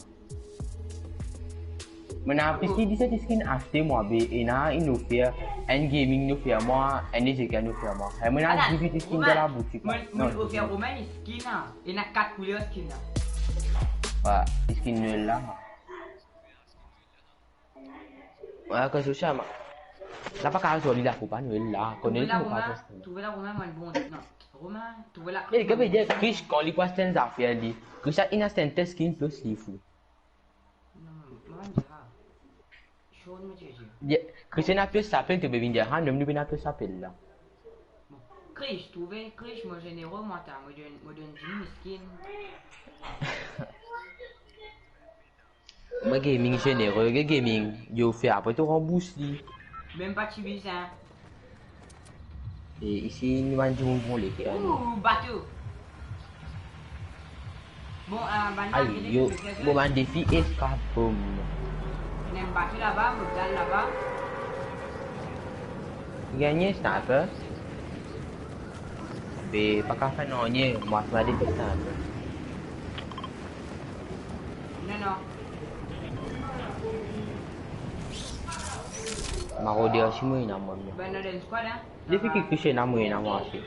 Mo ena plis ki diset skin aste mwa, be, ena inn ofer, enn Gaming inn ofer mwa, enn Ezekiel inn ofer mwa. E mo ena dizwit skin dan laboutik la. Mo, mo ofer Romain skin la. Ena kat kouler skin la. Wa, skin Noel la. Wa, kan so sa, ma. La pa kapav zoli la, fo pa Noel la. Kone li pa Romain, trouve la Romain, mwa bon. Non, Romain, trouve la. Me, ki vedir, Krish, kan li pou aste enn zafer li, Krish inn aste enn tel skin plis li fou. Non, mwa, mwa, mwa, Sean, mo ti dir. Ye, Krish ena plis sapel, to pe vinn dir, ha, nou, nou pena plis sapel la. Bon, Krish, trouve, Krish, mo zenere, mwa, ta, mo donn, mo donn dimi skin. Mwa Gaming zenere, ge Gaming, li ofer, apre to ranbours li. Mem pa ti bizin. E isi, nou bann dimoun bon leker, nou. Ou, bato. Bon, euh, bann la, ay, yo, bon, bann defi eskap, bom. Ena enn bato laba, mo al laba. Gagne sniper. Be, pa kapav fer nanye, mwa, mwa defi sniper. Non, non. Marauder osi, mwa, ena mwa, mwa. Bann la dan squad, hein? Depi ki kouche ena mwa, ena mwa osi.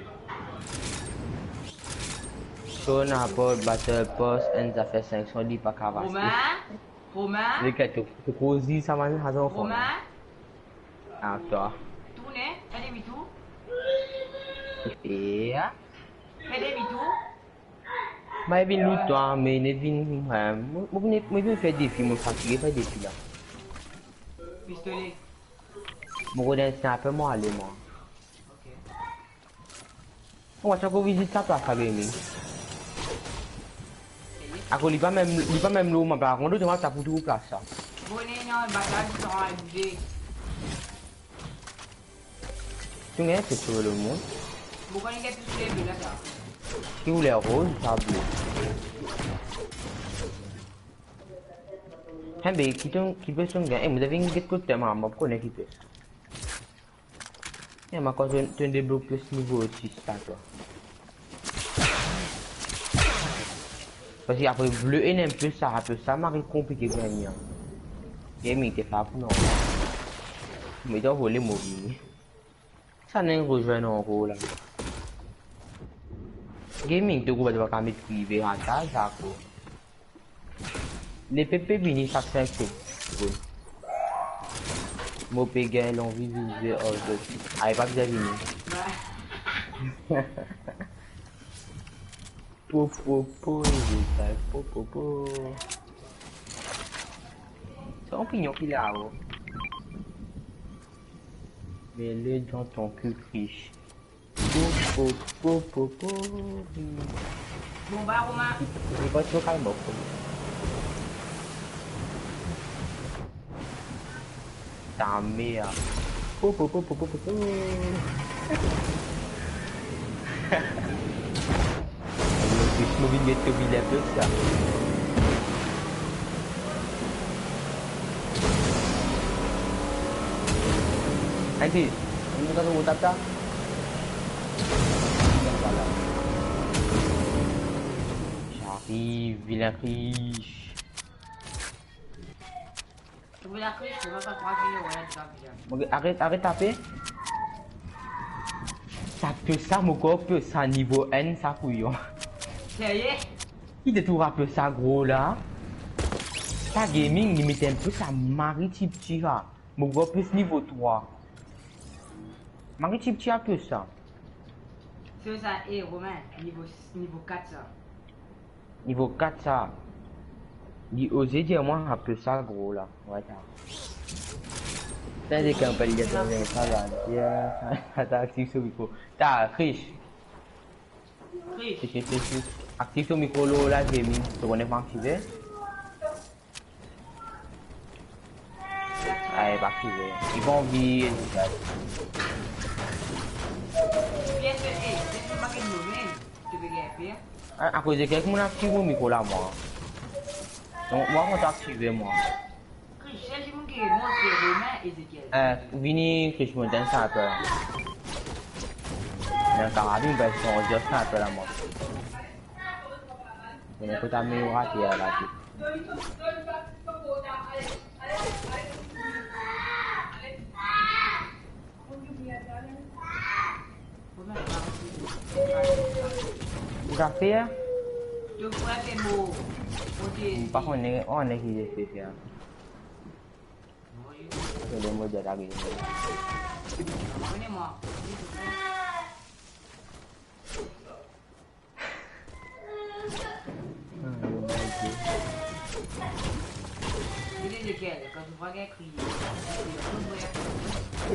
So, ninport, battle pass, enn zafer sink san, li pa kapav aste. Romain? Romain? Leker to, to koz sa, bann zanfan? Romain? Ah, twa. Tourne, fer demitour. E, ah? Fer demitour. Mo vinn loot twa, me ne vinn, eh, mo, mo, mo, mo vinn fer defi, mo fatige fer defi la. Pistole. Mo rod enn sniper, mo ale, mwa. Ok. Mo ti ankor vizit sa, twa, sa Gaming. Akoz li pa mem, li pa mem lor mwa, par kont, to mwa, ta pou trouv plas sa. Bon, non, non, batay, sa, bouze. To gagn plis ki lemonn. Mo konn gagn plis ki lemonn la, sa. Ki kouler, roz, sa ble? Hein, be, ki to, ki pes to gagn? Eh, mo ti vinn get kot twa, mo pa kone ki pes. Eh, mo krwar to, to deblok plis nivo sis sa, twa. Parski apre ble ena plis sa, apre sa, mari konplike gagn. Gaming, to fer pou nou. Mo ti anvole, mo vini. Sa ena enn rezwenn ankor la. Gaming, to group, to pa kapav met prive, atann, sa, ankor. Lepep pe vini sak sink segonn. Mo pe gagn lanvi vinn zwe ar zot. Ay, pa bizin vini. Po, po, po, po, po, po. Sa opinion ki la, oh. Mets-le dans ton cul, Krish. Po, po, po, po, po. Bon, ba, Romain. Li pa tro kalm, ok. Ta mère. Po, po, po, po, po, po, po. Mo vinn get to vinn enn pe sa. Ann ti, ann ti, ann ti, ann ti. J'arrive, vilin Krish. Trouve la Krish, trouve pa krwar ki nou, wala, ti pa bizin. Ok, aret, aret tape. Sa pe sa, mo krwar pe sa nivo enn, sa kouyon. Serye? Ki to trouv pe sa gro la? Sa Gaming, li met enn pe sa mari tipti la. Mo krwar plis nivo trwa. Mari tipti a pe sa. Se sa, eh, Romain, nivo, nivo kat sa. Nivo kat sa. Li oze dir mwa a pe sa gro la. Wata. Sa se kan pa li dir sa la. Ya, sa, sa aktiv so mikro. Ta, Krish. Krish. Krish, Krish, Krish. Aktiv so mikro lor la, Jamie. To kone pa aktive? Ay, pa kriye. Li pa anvi Ezekiel. Bien sûr, eh, bien sûr, pa gagn nome, tu veux gagner pire. A, akoz Ezekiel, kouma ena ki mo mikro la, mwa? Non, mwa, mo ta aktive, mwa. Chris, sel dimoun ki remont, se Romain, Ezekiel. Eh, vini Chris Mountain, sa apel la. Nan karabin, ben, son just sa apel la, mwa. Mem kot ame ou rate, a rate. Ou kafe, a? Ou pa konn, oh, nek ki zis pe fer. Ede mo dir lagrin.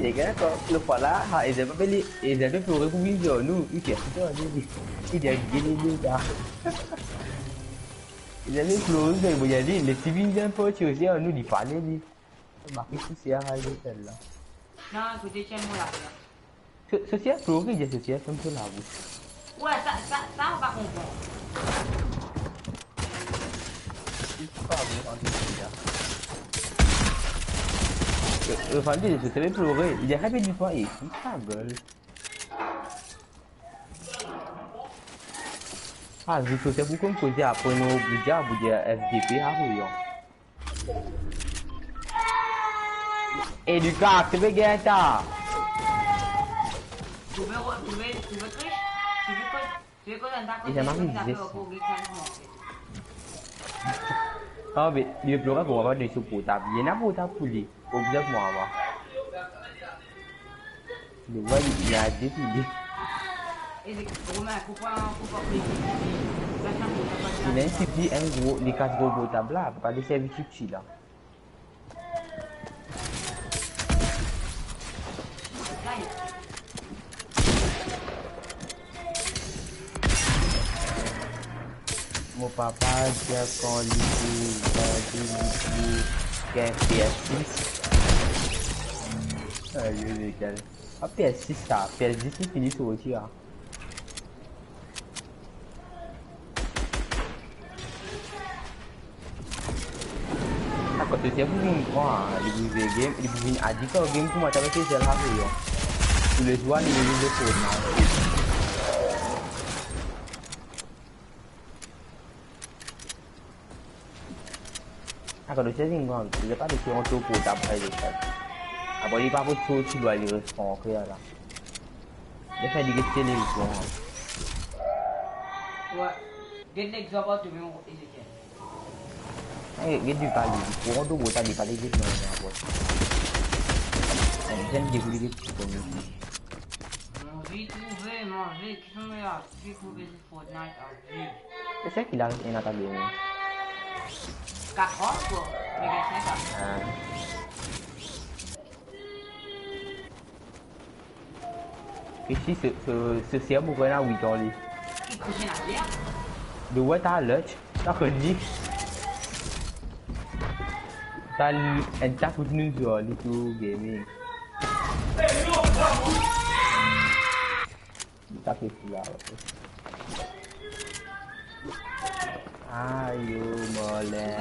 Lekel ankor? Lefwa la, ha, Ezel pa pe li, Ezel pe plore pou vinn zwenn nou. Li dir, li dir, li dir, li dir, Ezel pe plore pou vinn zwenn li, les li vinn zwenn pou ti osi, nou li pale li. Marke sosie a Ezel la. Non, kote tir mo la. So-, sosie a plore, dir sosie a ferm so labous. Wey, sa, sa, sa, ou pa konpran. Li pa bon, an tou ka. Yo, yo, fann dir sosie a plore, li dir, "Happy this one," e ki sa gel. Ah, vi sosie pou konn koze apre nou, boudia, boudia F D P, ah, voyon. E Lucas, tu veux gagner ta? Tu veux, tu veux, tu veux triche? Tu veux quoi? Tu veux quoi dans ta... Li zame arive sa. Ah, be, li plore pou pa donn so portab. Li ena portab pou li. Obzerv mwa, mwa. Li vwa, li, li a de pou li. Li ena enn tifi, enn gro, li kas gro portab la, pa li servi tifi la. Mo papa dir kan li pou vandi, li pou gagn P S sis. Ayo, lekel? Pa P S sis sa, P S dis li fini sorti la. Akoz sosie pou vinn pran, li pou zwe game, li pou vinn adik ar game kouma ta pe zwe la, voyon. Toulezour li vinn zwe Fortnite. Akoz sosie vinn pran, li pa de ki anto portab pa li sa. Apre li pa pou sorti lwa, li res pran ankor la. Li fer li get televizor. Wey. Get lexanp ar to mem, Ezekiel. Eh, get li pa li. Pou anto portab, li pa li get mwa, mwa, mwa. Eh, zenn devoule get pou mwa. Mo anvi trouve, mo anvi, ki sa mo anvi trouve? Fortnite anvi. Se sa ki la, ena ta gagn. Katran, kwa? Mega sink, a? Ah. Isi, se, se, se serbo ki ena wit an li. Li kouze later. De wet a lot, ta konn li. Ta li, enn ta kout nou zwe, li tou gaming. Li ta pe fou la, ok. Ayo, molen.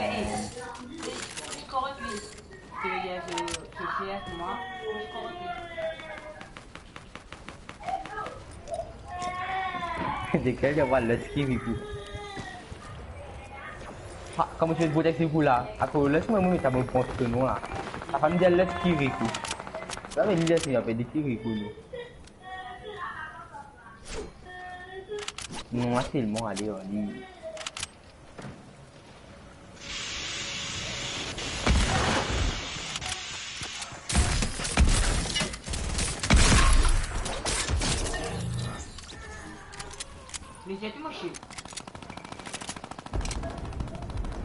Lekel ti ena lot ki rikou? Ha, kouma ti met protection pou la? Akoz lot mwa, mwa, mi ta bon pran so non la. Sa fam dir lot ki rikou. Sa ve dir si apel li ki rikou nou. Non, mwa telman ale an li. Mezanmi, mo chie.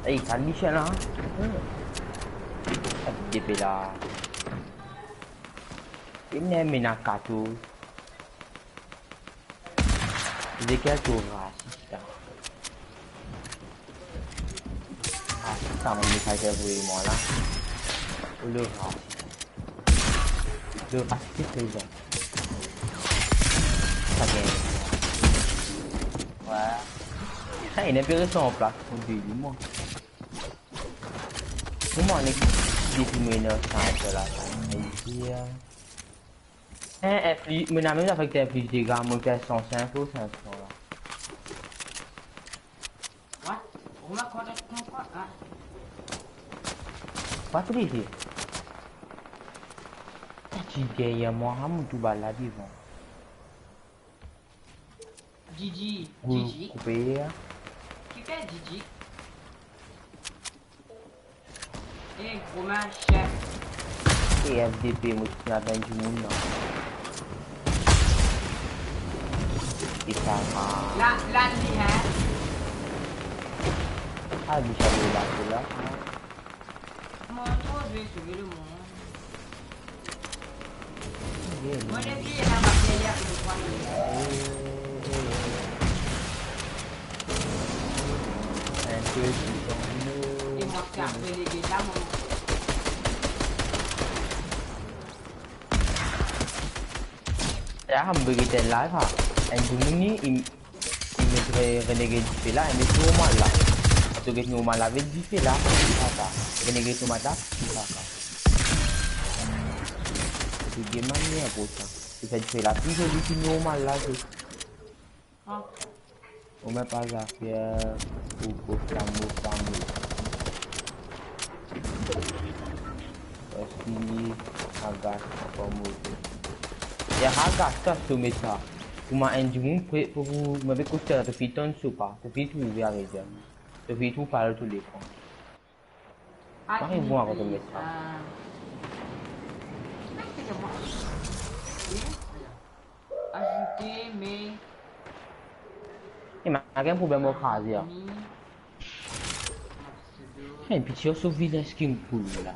Ey, sa li chien la. Hmm. Sa depe la. Li mem ena kato. Lekel to rasis la? Rasis sa, mo message voye mwa la. Ou le rasis. Yo, pas ki sezon. Sa gagn. Wi. Sa, ena pe res an plas pou deli, mwa. Kouma nek depi mo ena sa, sa la, sa, sa, sa, hein, infli-, mo ena mem zafè ki infliz dega, mo fer san sink ou san san la. What? Romain, quoi, t'as, quoi, quoi, hein? Pas triche. Sa ti deryer mwa, ha, mo tou bal la devan. Didi, Didi. Koupe, hein. Ki fer Didi? Eh, Romain, chef. E F D P, mo ti atann dimoun la. E sa va. La, la, li, hein? Ah, li, sa va la, la. Mon Dieu, je vais sauver le monde. Mon Dieu, il y a ma prière pour trois minutes. E mwa, se apre les gars, mwa. Ya, mo pe get enn live, ha. Enn dimoun, li, li met re-, Renegade dife la, li met normal la. To get normal la, met dife la, dife sa. Renegade normal la, dife sa. Se bien manier pou sa. Li fer dife la, pli zoli ki normal la, se. Ah. Ou mem pa zafer pou, pou famo, famo. Parski Agas ankor move. Ya Agas, sa to met sa. Kouma enn dimoun pre-, pou, pou, mo pe konsidere to finn tann so pa, to finn trouve, aredir. To finn trouve pa lor to lekran. Mari bon avan to met sa. Ajoute, me... E ma gagn problem ar kraze, a. Hey, piti, so vilin skin cool la.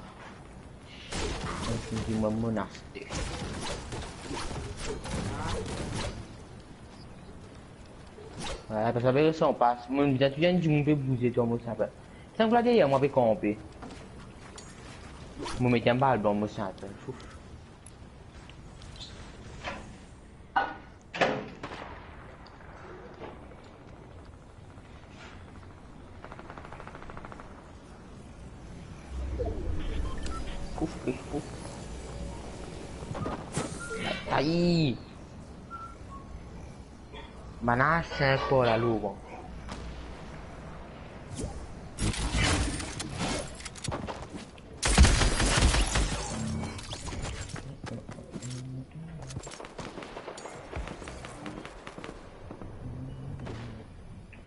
Enn skin ki mo, mo aste. Wala, pa sa pe resan pas. Mo bizin touzour enn dimoun pe bouze, to, mo sanpel. Sank la deryer mwa pe kanpe. Mo met enn bal blan, mo sanpel. Ouf. Ouf, ouf, ouf. Aïe. Bann-la sink por la, lour, bon.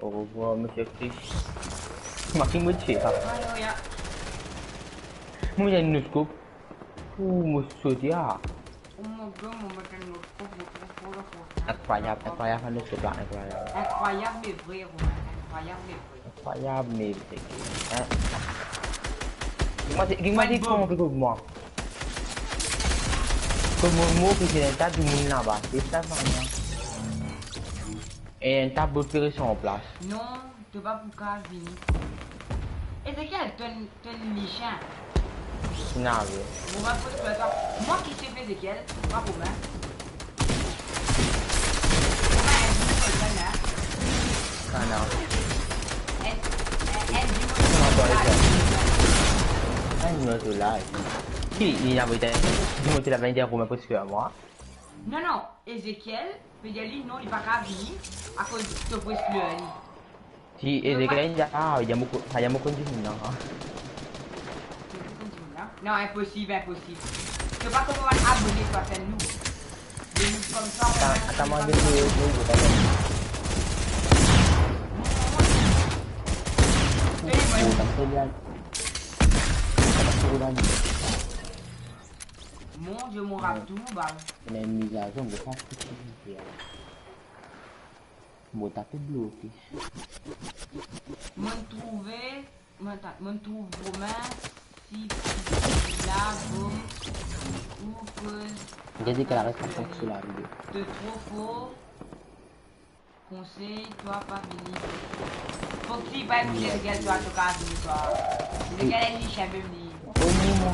Au revoir, monsieur Chris. Maki mo ti, ha. Alo, ya. Mo ti enn noskop. Ou mo soti, ha. Incroyable, incroyable, no scope là, incroyable. Incroyable, mais vrai, Romain. Incroyable, mais vrai. Incroyable, mais vrai. Hein? Dis-moi, dis-moi, dis-moi, dis-moi. Comme mon mot, que j'ai un tas de monde là-bas. C'est ça, vraiment. E enn tab lot pe res an plas. Non, to pa pou kav vini. Ezekiel, to enn, to enn lichin. Nave. Bon, va fot twa. Mwa ki sef Ezekiel, pa Romain. Romain, enn dimoun konn la. Kana. Enn, enn, enn dimoun konn la. Enn dimoun konn la. Ki, li avoy enn dimoun konn la, vinn dir Romain preske mwa. Non, non, Ezekiel, pe dir li non, li pa kav vini, akoz to pres ler li. Si Ezekiel, ah, il y a beaucoup, il y a beaucoup de monde là, hein. Non, inposib, inposib. To pa kouma abone, twa, fer nou. De nou koumsa, atann, atann, mwa, de, de, de, de, de. Mon Dieu, mon rap tou, ba. Ena enn mizazon, mo pa fouti vinn fer. Mo ta pe bloke. Mo'nn trouve, mo ta, mo'nn trouv Romain, si, si la, bom, ou koz. Gade ki la res pa konpran la video. To tro for. Konsey, twa pa vini. Foxy, pa ekoute lekel twa, to kav vini twa. Lekel enn lichin mem li. Oh non, mwa.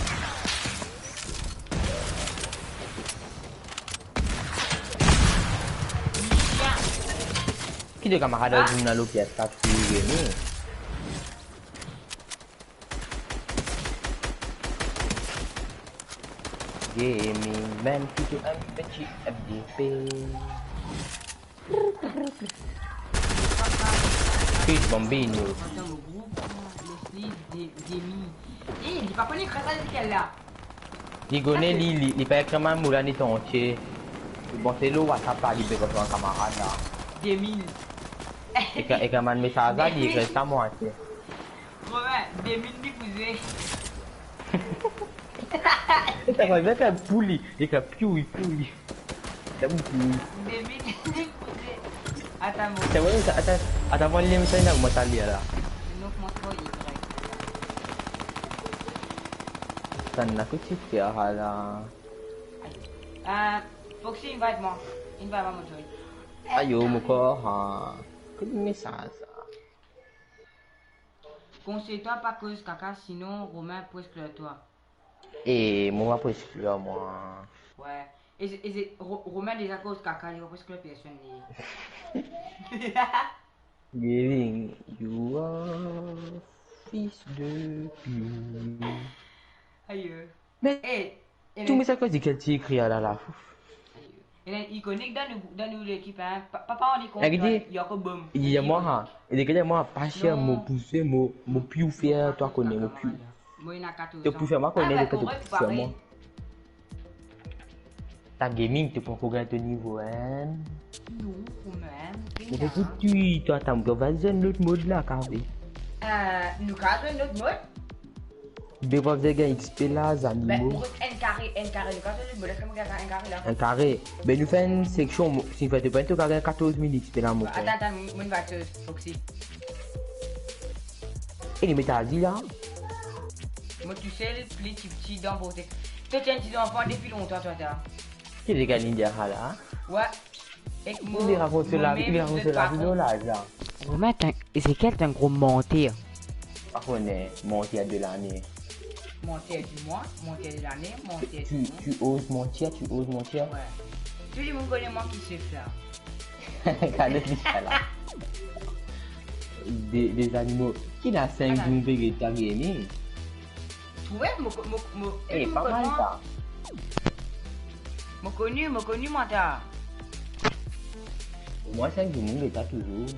Ki de kamarad ar dimoun la, lo pies la, ki vini? Gaming, man, P T M, petit F D P. Peace, Bambino. Atann, mo group, Leslie, De-, Demi. Eh, li pa kone kras lekel la. Li kone, li, li, li pa ekrir mem mo la netantie. Li bon, se lo WhatsApp la, li pe kot bann kamarad la. Demi. Ekrir, ekrir bann mesaz la, li ekrir sa mwa, ok. Romain, Demi li pou zwe. E ta va ekrir pou li, ekrir pou li, pou li. Sa pou li. Demi li pou zwe. Atann, mo. Atann, atann, atann, mo alim sa la, mo ta lir la. Non, mo tro Y. Sa na kot ti fer la. Ah, Foxy, invite mwa. Invite mwa, mo toy. Ayo, mo kor, ha. Kot mesaz sa? Konsey twa pa koz kaka, sinon Romain pou eksklir twa. E, mo pa pou eksklir mwa. Wi. E, e, Ro-, Romain deza koz kaka, li pa pou eksklir personn, li. Giving, you are fils de pute. Ayo. Me, eh, tou, me sa koz ki ti ekrir la, la. Ayo. E la, li kone dan nou, dan nou lekip, hein. Pa, pa, pa, li kont, li ankor bom. Li dir mwa, ha. Li dir mwa, pa ser, mo pou fer, mo, mo pou fer, twa kone, mo pou. Mo ena katorz an. To pou fer, mwa kone, to pou fer mwa. Ta Gaming, to pankor gagn to nivo enn? Non, kanmem. Mo pou touy twa, atann, mo va zwenn lot mod la, kare. Euh, nou kav zwenn lot mod? Be, pa bizin gagn X P la, zanimo. Be, mo kot enn kare, enn kare, nou kav zwenn lot mod, eski mo gagn enn kare la? Enn kare. Be, nou fer enn seksion, mo, si nou fer de pwen, to gagn katorz mil X P la, mo. Atann, atann, mo, mo va, euh, Foxy. E li met a di la? Mo tousel, pli tipti dan Vortex. To ti enn ti zanfan depi lontan, twa, twa. Ki legal li dir la? Wi. Ek mo, li rakont so lavi, li rakont so lavi, patron. Romain, t'es, Ezekiel, t'es un gros menteur. Pa kone, menteur de lane. Menteur du mois, menteur de lane, menteur du monde. Tu, tu oses mentir, tu oses mentir. Wi. Tou dimoun kone mwa ki sef la. Gade li sa la. De, de zanimo. Ki ena sink dimoun pe get twa, Gaming? Trouve, mo, mo, mo, eh, mo pa mal sa. Mo koni, mo koni mwa ta. Omwin sink dimoun get twa touzour.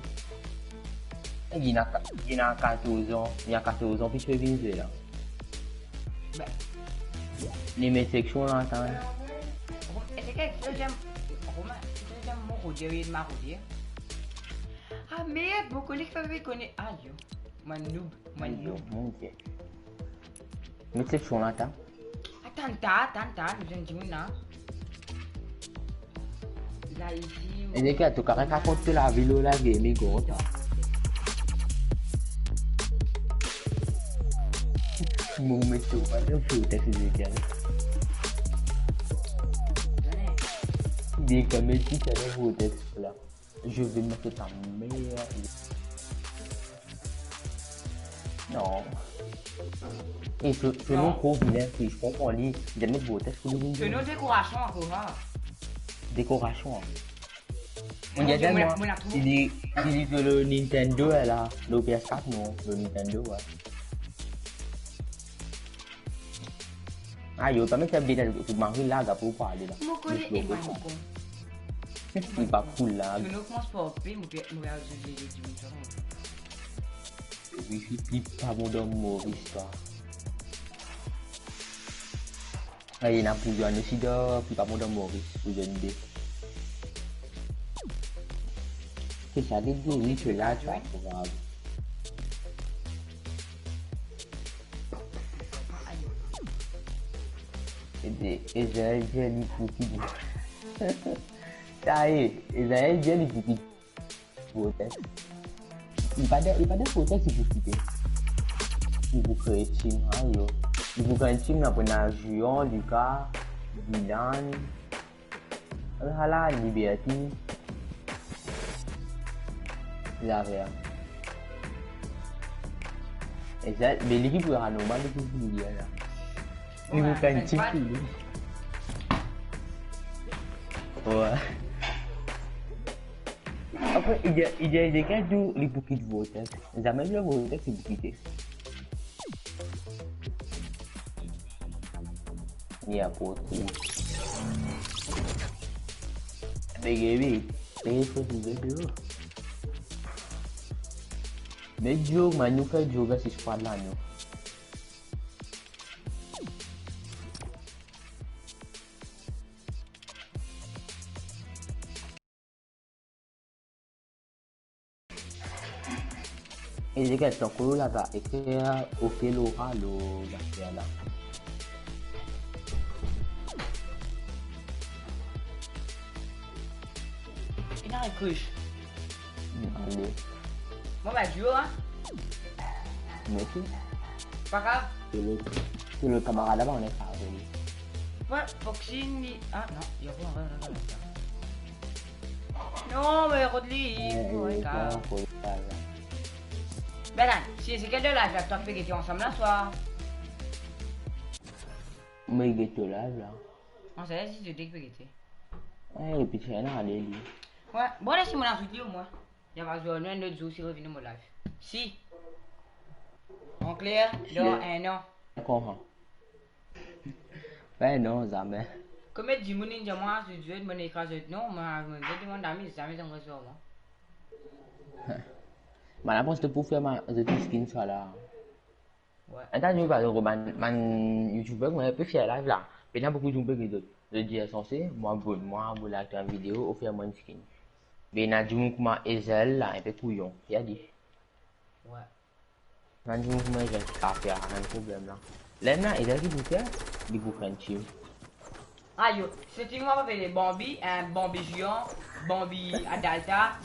Eh, li ena ka-, li ena katorz an, li ena katorz an, pi to vinn zwe la. Be. Li met seksion la, atann. Rom-, eski to ti ena, Romain, eski to ti ena mo rode, wi, ma rode. Ah, merde, mo kolik pa pe kone. Ayo. Mo noob, mo noob. Ayo, mon Dieu. Met seksion la, atann. Atann, ta, atann, ta, nou zwenn dimoun la. La, isi, mo... E de ki, an tou ka, rakont to lavi lor la Gaming, gro. Mo met to, pa de vortex, Ezekiel. Dek, met ti, sa de vortex la. Je vais mettre ta mère. Non. E so, so non. Non, tro vilin, fi, je konpran li. Li met vortex pou li vinn. Sono dekorasion ankor, ha. Dekorasion, hein. Mon Dieu, mon Dieu, mwa, mo la, mo la trouve. Li, li, li, le Nintendo, la, le P S quatre, non, le Nintendo, ouais. Ayo, pa met sa beta, to mari la, ga pou pale la. Mo kone, e mwa, mo kon. Li pa cool la. Sono koumans par P, mo pe, mo pe al zot lele dimoun sa. Wi, fi, pli pa bon dan Moris, twa. Aye, ena pou zot ane sida, pli pa bon dan Moris, pou zot de. Se sa, de, de, wi, se la, sa, grav. E de, e de, e de, li pou ki. Sa e, e de, e de, li pou ki. Vortex. Li pa de, li pa de vortex, li pou kite. Li pou kree team, ayo. Li pou kree team, la pou ena Juan, Lucas, Dylan. Ala, Liberty. Xavier. E sa, me li ki pou anormal, li pou li la. Li pou kree team pou li. Wi. Apre, ide, ide, ide, kan tou, li pou kit vortex. Zame li vortex, li pou kite. Li aport li. Be, Gaby, peye fo dize dio. Me dio, man, nou fer dio versus squad la, nou. E legal, tank ou la, va ekrir OK Laura lor zafer la. Ena enn crush. Hmm, ale. Mo va dir, hein. Mersi. Pa grav. Se le, se le kamarad laba, on est pas avec lui. Ouais, Foxine, li, ah non, il y a pas, non, non, non, non. Non, me rod li, eh, oh my God. Belan, si se kel de live la, twa pe gete ansam la, swa. Mo get to live la. Non, se la, si to pe gete. Eh, epi ti ena ale li. Ouais, bon, la, si mo la zout li omwin. Li ava zwenn mwa enn lot zour si revini mo live. Si. An kler, dan enn an. Konpran. Ben non, zame. Komie dimoun inn dir mwa, zot, zot, mo ekraz zot non, mwa, mo, zot demann ami, zame zot resevwar mwa. Mo la pans to pou fer ma, zot skin swa la. Ouais. Enn ta nou pa bann, bann YouTuber, mo pe fer live la. Pena boukou dimoun pe get zot. Zot dir sanse, mo abone, mo abone, like enn video, ou fer mwa enn skin. Be ena dimoun kouma Ezel la, inpe kouyon. Li a di. Ouais. Ena dimoun kouma Ezel ki pa fer, ena problem la. Ler la, Ezel ki pou fer, li pou fer enn team. Ayo, se team mwa apele Bambi, hein, Bambi Zian, Bambi Adalta,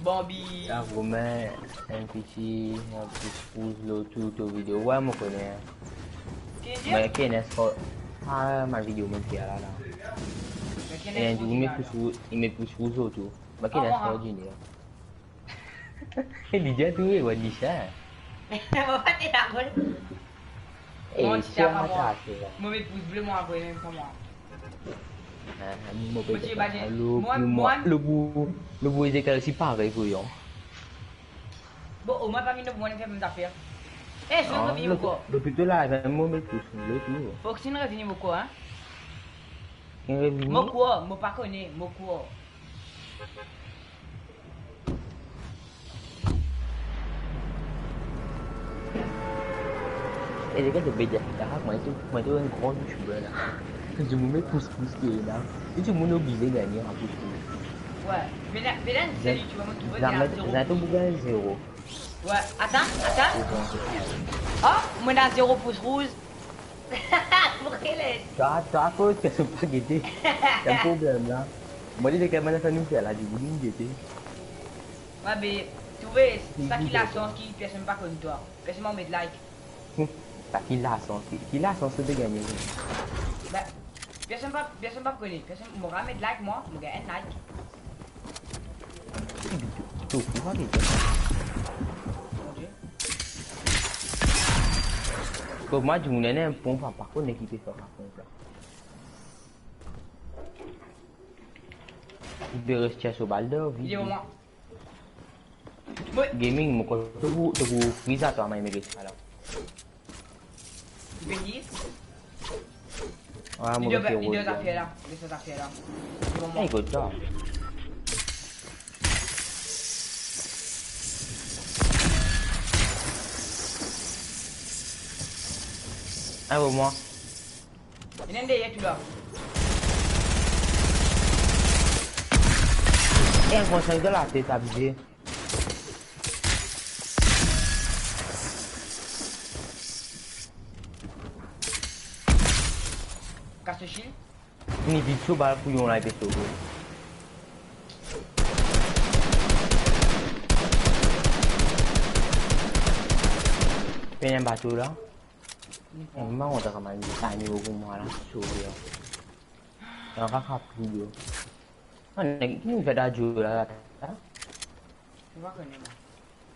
Bambi. Sa Romain, enn piti, enn piti pouz lor tou to video. Ouais, mo kone. Ki dir? Me Kenneth, ah, ma video mo fer la, la. Me Kenneth, enn dimoun met pouz rouz, li met pouz rouz lor tou. Me Kenneth, ah, mwa, ordiner. E li dir tou, e, what di sa? Mo pa te dakor. E, mon ti sa, pa mwa. Mo met pouz ble, mwa, avoy mem pa mwa. Ah, mo pe ti imazinn. Lo, mwa, pou mwa, mwa. Lo pou, lo pou Ezekiel osi parey pou li, hein. Bon, omwin pa vinn, omwin fer mem zafer. Eh, si nou revini mo krwar. Lo pito la, mo met pouz ble tou. Foxine revini mo krwar, hein. Li revini? Mo krwar, mo pa kone, mo krwar. E legal to bedi a kita, mwa to, mwa to enn gran youtuber la. Dimoun met pouz pouz ki la. E dimoun oblize gagne ar pouz pouz. Ouais. Me la, me la, se li, ti vwa, mo trouve zame, zame to pou gagn zero. Ouais, atann, atann. Oh, mo ena zero pouz rouz. Pou ki les? Twa, twa, akoz ki to pa gete. Sa problem la. Mo dir ke bann sa nou fer la, dimoun gete. Ouais, be, trouve, sa ki lasans ki personn pa konn twa. Personn pa met like. Hmm. Sa ki lasans, ki, ki lasans to pe gagne? Ba, personn pa, personn pa kone. Personn, mo pa met like, mwa, mo gagn enn like. Ki video? To fou, pa video. Mon Dieu. Kot mwa, dimoun ena enn ponp, pa, pa kone ki pe fer sa ponp la. Li pe res tir so bal dan vide. Video, mwa. Gaming, mo krwar to pou, to pou friz twa, mwa, me res la. Vini. Ah, mo res rod la. Video, video, zafer la. Video, zafer la. Bon, mwa. Ey, kot sa? Ah, bon, mwa. Ena enn deryer tou la. E, enn konsa, dan latet, abize. Kas to shield. Ni vid so bal kouyon la, li pe sove. Pena enn bato la. Ni pa. E, mwa, on ta kamarad, sa ni pou mwa la, sove la. Ankor pli dor. Ah, neg, ki nou fer dan dor la, la, la? Mo pa kone, mwa.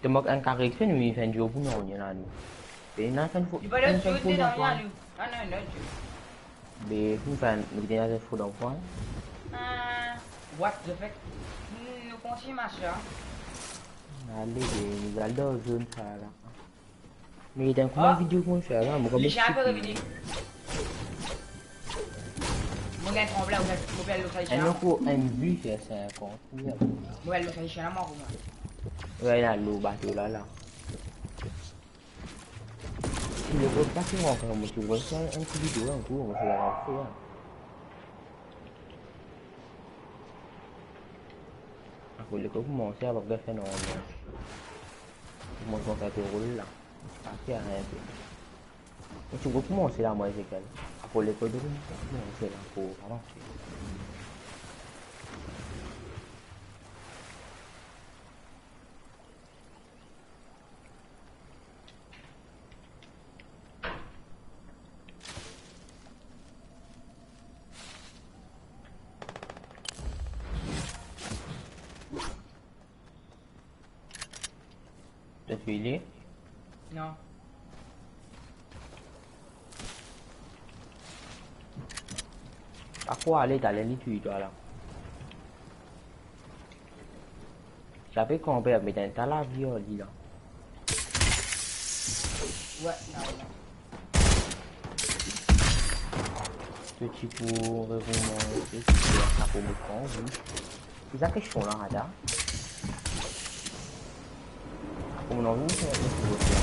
To mank enn kareksion, nou vinn fer enn dor pou nou, nou la, nou. Pe ena enn fo, enn fo dan pwin. Ah, non, non, dor. Be, pou fer, nou vinn fer enn fo dan pwin. Ah, what the fuck? Nou, nou kontign mars la. Ale, be, nou al dan zone sa la. Me dan kouma video kouma fer la, mo kouma... Li sa pe revini. Mo gagn tranble, mo perd lo sa li sa. Enn kou, enn vi fer sinkant. Mo perd lo sa li sa la, mo kouma. Wi, la, lo bato la, la. Si lekol pa ti rantre, mo ti rantre enn ti video, enn kou, mo ti rantre, ya. Apre lekol koumanse, apre fer normal. Koumansman fer to rol la. Pase arenn pe. Mo ti koumanse la, mwa, Ezekiel. Apre lekol, to koumanse la, pou avanse. To touy li? Non. Akoz ale, taler li touy twa la. Sa pe kanpe, met enn ta lavi ar li la. Wi, la, la. To ti pou rekomanse, ti pou sa pou mo pran, wi. Ki sa kestion la, ada? Pou mo anvi fer enn ti...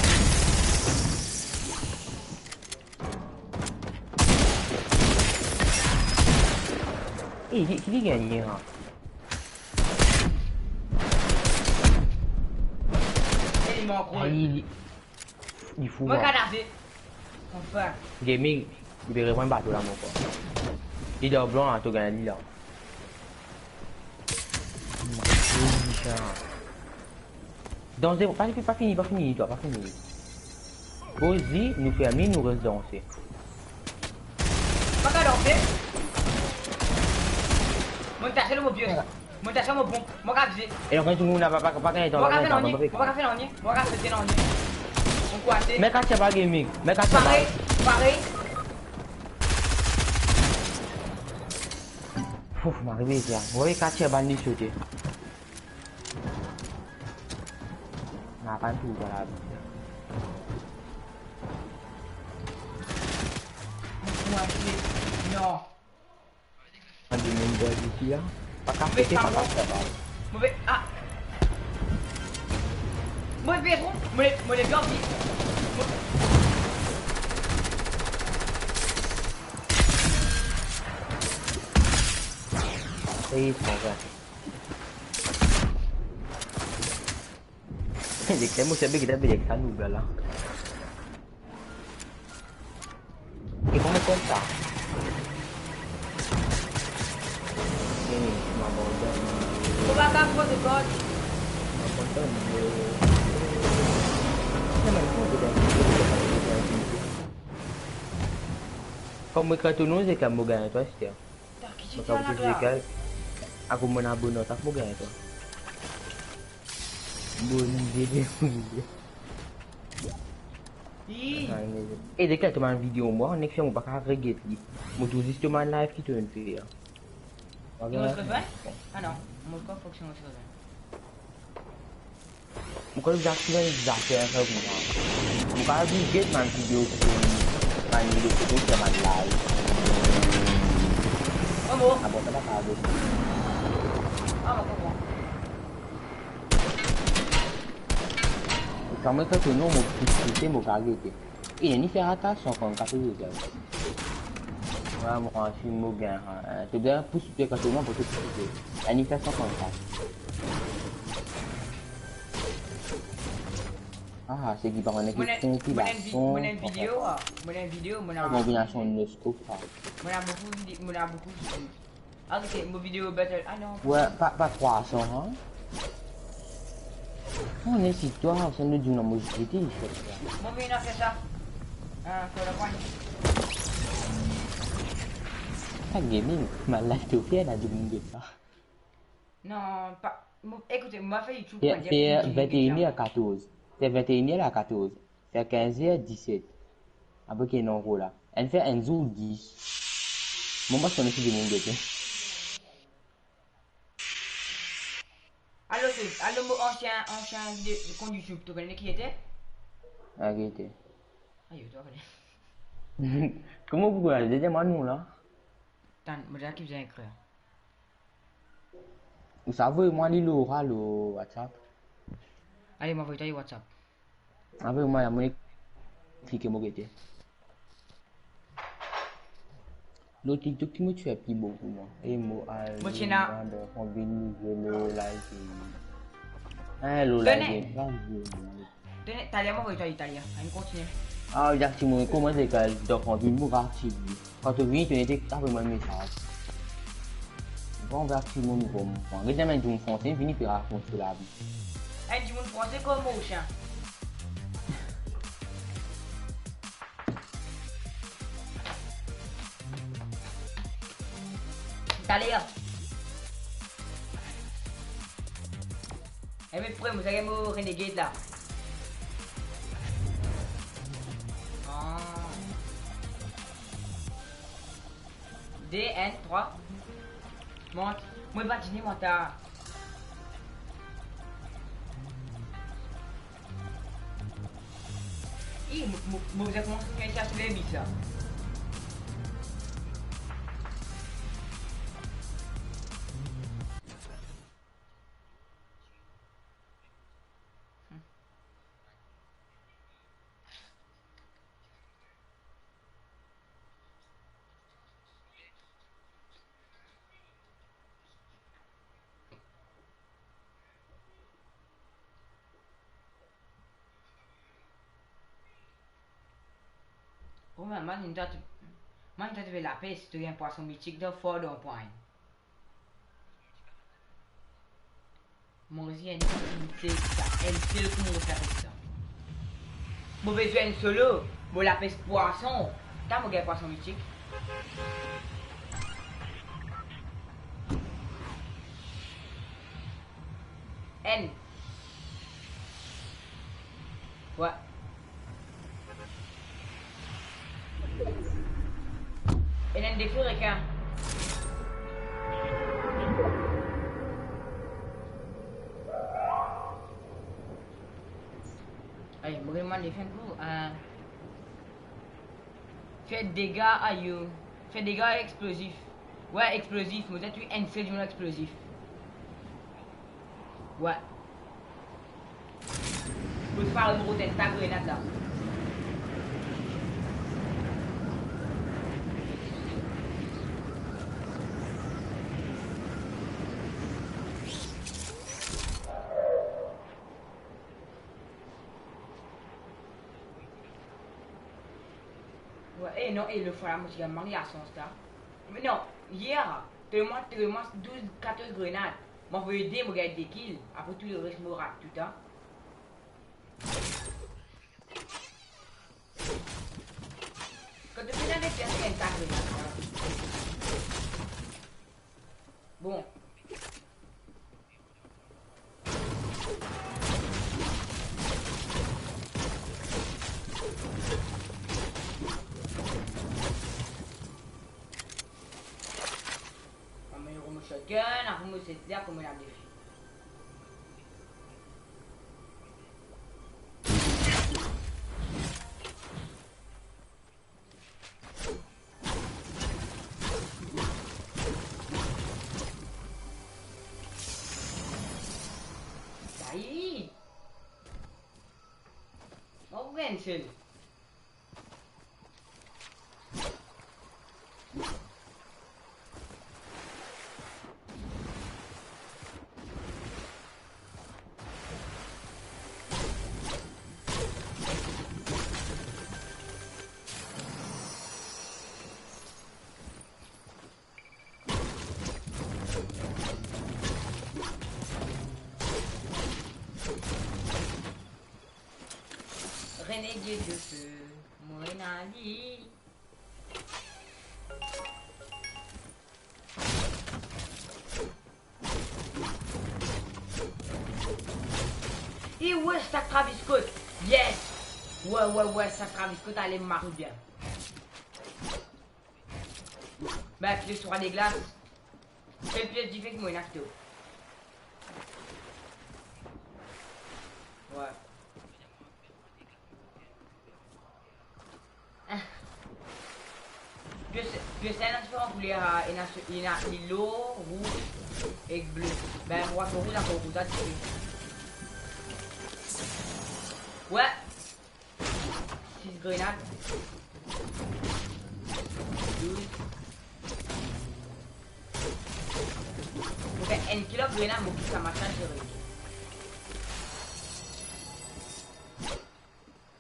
E, ki, ki li gagne, ha? E, li mank rod. Ayi, li, li fou, mwa. Mo kadave. Anfin. Gaming, li pe repran bato la, mo krwar. Li dan blan la, to gagn li la. Mwa, li sa. Danze, pa, pa fini, pa fini, twa, pa fini. Poz li, nou ferm li, nou res danse. Pa ka danse. Mo tas lor mo pie. Mo tas lor mo pon. Mo ka vize. E ankor tou, nou pa, pa, pa gagn tan, pa gagn tan, pa gagn tan. Mo pa ka fer nanye, mo pa ka fer nanye. Mo ka fer nanye. Mo kwase. Mec, atir bal gaming. Mec, atir bal. Pare, pare. Ouf, mo arive la. Mo arive, atir bal, li sote. Na pa tou, vwala. Non. Enn dimoun bwar isi la. Pa ka pete, pa ka pete. Move, ah. Move, mo le, mo le bien vi. Ey, sa va. Li krem mo servi, ki ta pe dir sa nou la. E kouma fer sa? Fini, mo abandonn. Mo pa kav pran de kod. Mo abandonn, mo... Non, me mo pa abandonn. Kom mo ekrir to nom, Zekai, mo gagn twa, aster. Mo kapav dir Zekai, akoz mo ena bonn atak, mo gagn twa. Bonn ide, bonn ide. Ih. E Zekai, to bann video mwa, nek fer mo pa kapav reget li. Mo trouv zis to bann live ki to inn fer. Mo trouv bien. Ah non, mo krwar fonksion mo trouv bien. Mo konn bizin aktiv enn zafer sa koumsa. Mo kapav get bann video ki finn, bann video foto ki bann live. Ah bon, sa pa kapav. Ah, mo konpran. Kan mo ekrir to nom, mo pous pouse, mo kapav gete. E, inn fer atak sankann-kat euro, gars. Vre, mwa, si mo gagn, hein. To bien pous, to ekrir to nom, pou to pous. Inn fer sankann-kat. Ah, se ki pa kone ki konpilasion, mo ena video, ah, mo ena video, mo ena konpilasion Nosko, ah. Mo ena boukou vide-, mo ena boukou vide-, ah, ok, mo video battle, ah non. Wi, pa, pa trwa san, hein. Mo ena si twa, sa nou di non, mo jete, mo vinn fer sa. Ah, for the point. Sa gaming, mo live to fer, ena dimoun get sa. Non, pa, mo, ekoute, mo fer YouTube, fer, fer vennteiner a katorz. Fer vennteiner a katorz. Fer kinzer diset. Apre ki ena ankor la. Inn fer enn zour dis. Mo pa kone si dimoun gete. Alor, se, alor mo ansien, ansien video, kont YouTube, to kone ki ete? Ah, ki ete? Ayo, to kone. Kouma pou kone? Dir mwa non la. Tann, mo dir ki bizin ekrir. Ou sa avoy mwa li lor, lor WhatsApp. Ale, mo avoy twa WhatsApp. Avoy mwa, mo explike mo gete. Lor TikTok ki mo ti fer pli bon pou mwa. E mo al, mo ti ena, dan konbin nouvo lo like. Hein, lo like, like. Tene, taler mo avoy twa li, taler. Ann kontinie. Ah, Jack, si mo koumans lekol, donk, anvi mo aktiv li. Kan to vini, to nete avoy mwa mesaz. Bon, Jack, si mo nouvo mwa. Get enn dimoun franse, vini pe rakont so lavi. Enn dimoun franse kouma mo sien. Taler. E me pre, mo zame mo renegade la. Ah. De, enn, trwa. Mont. Mo pa dine, mont a. Ih, mo, mo, mo bizin koumans fer sa sou Lerbi sa. Ou mem, mwa, inn twa, mwa, inn twa trouve lapes, to gagn pwason mitik dan for dan pwin. Mo zis enn sel, enn sel kou mo fer sa. Mo bezwinn enn solo, mo lapes pwason. Ta mo gagn pwason mitik. Enn. Wi. Ena enn defi rekin. Ay, mo demann defi enn kou, euh, fer dega, ayo. Fer dega explozif. Wi, explozif. Mo dir to enn sel dimoun explozif. Wi. Mo far mo rod enn ta grenad la. Wi, e non, e lot fwa la, mo ti gagn mari a sans ta. Me non, yer, telman, telman douz, katorz grenad. Mo avoy de, mo gagn de kill. Apre tou leres mo rat tou, ta. Kan to finn ena de Kies ki enn ta grenad la? Bon. Mama, mo shotgun, apre mo set la, kouma ena defi. Sa i. Mo gagn sel. Renegade dife, mo ena li. E we, sa Travis Scott. Yes. We, we, we, sa Travis Scott ale mari bien. Be, pies trwa de glas. Sel pies dife ki mo ena kito. We. Pies, pies la ena diferan kouler, ena, ena lor, rouz ek ble. Be, mo ena rouz, ankor rouz la dife. We. Sis grenad. Douz. Mo fer enn kilo grenad, mo kit sa masin sere.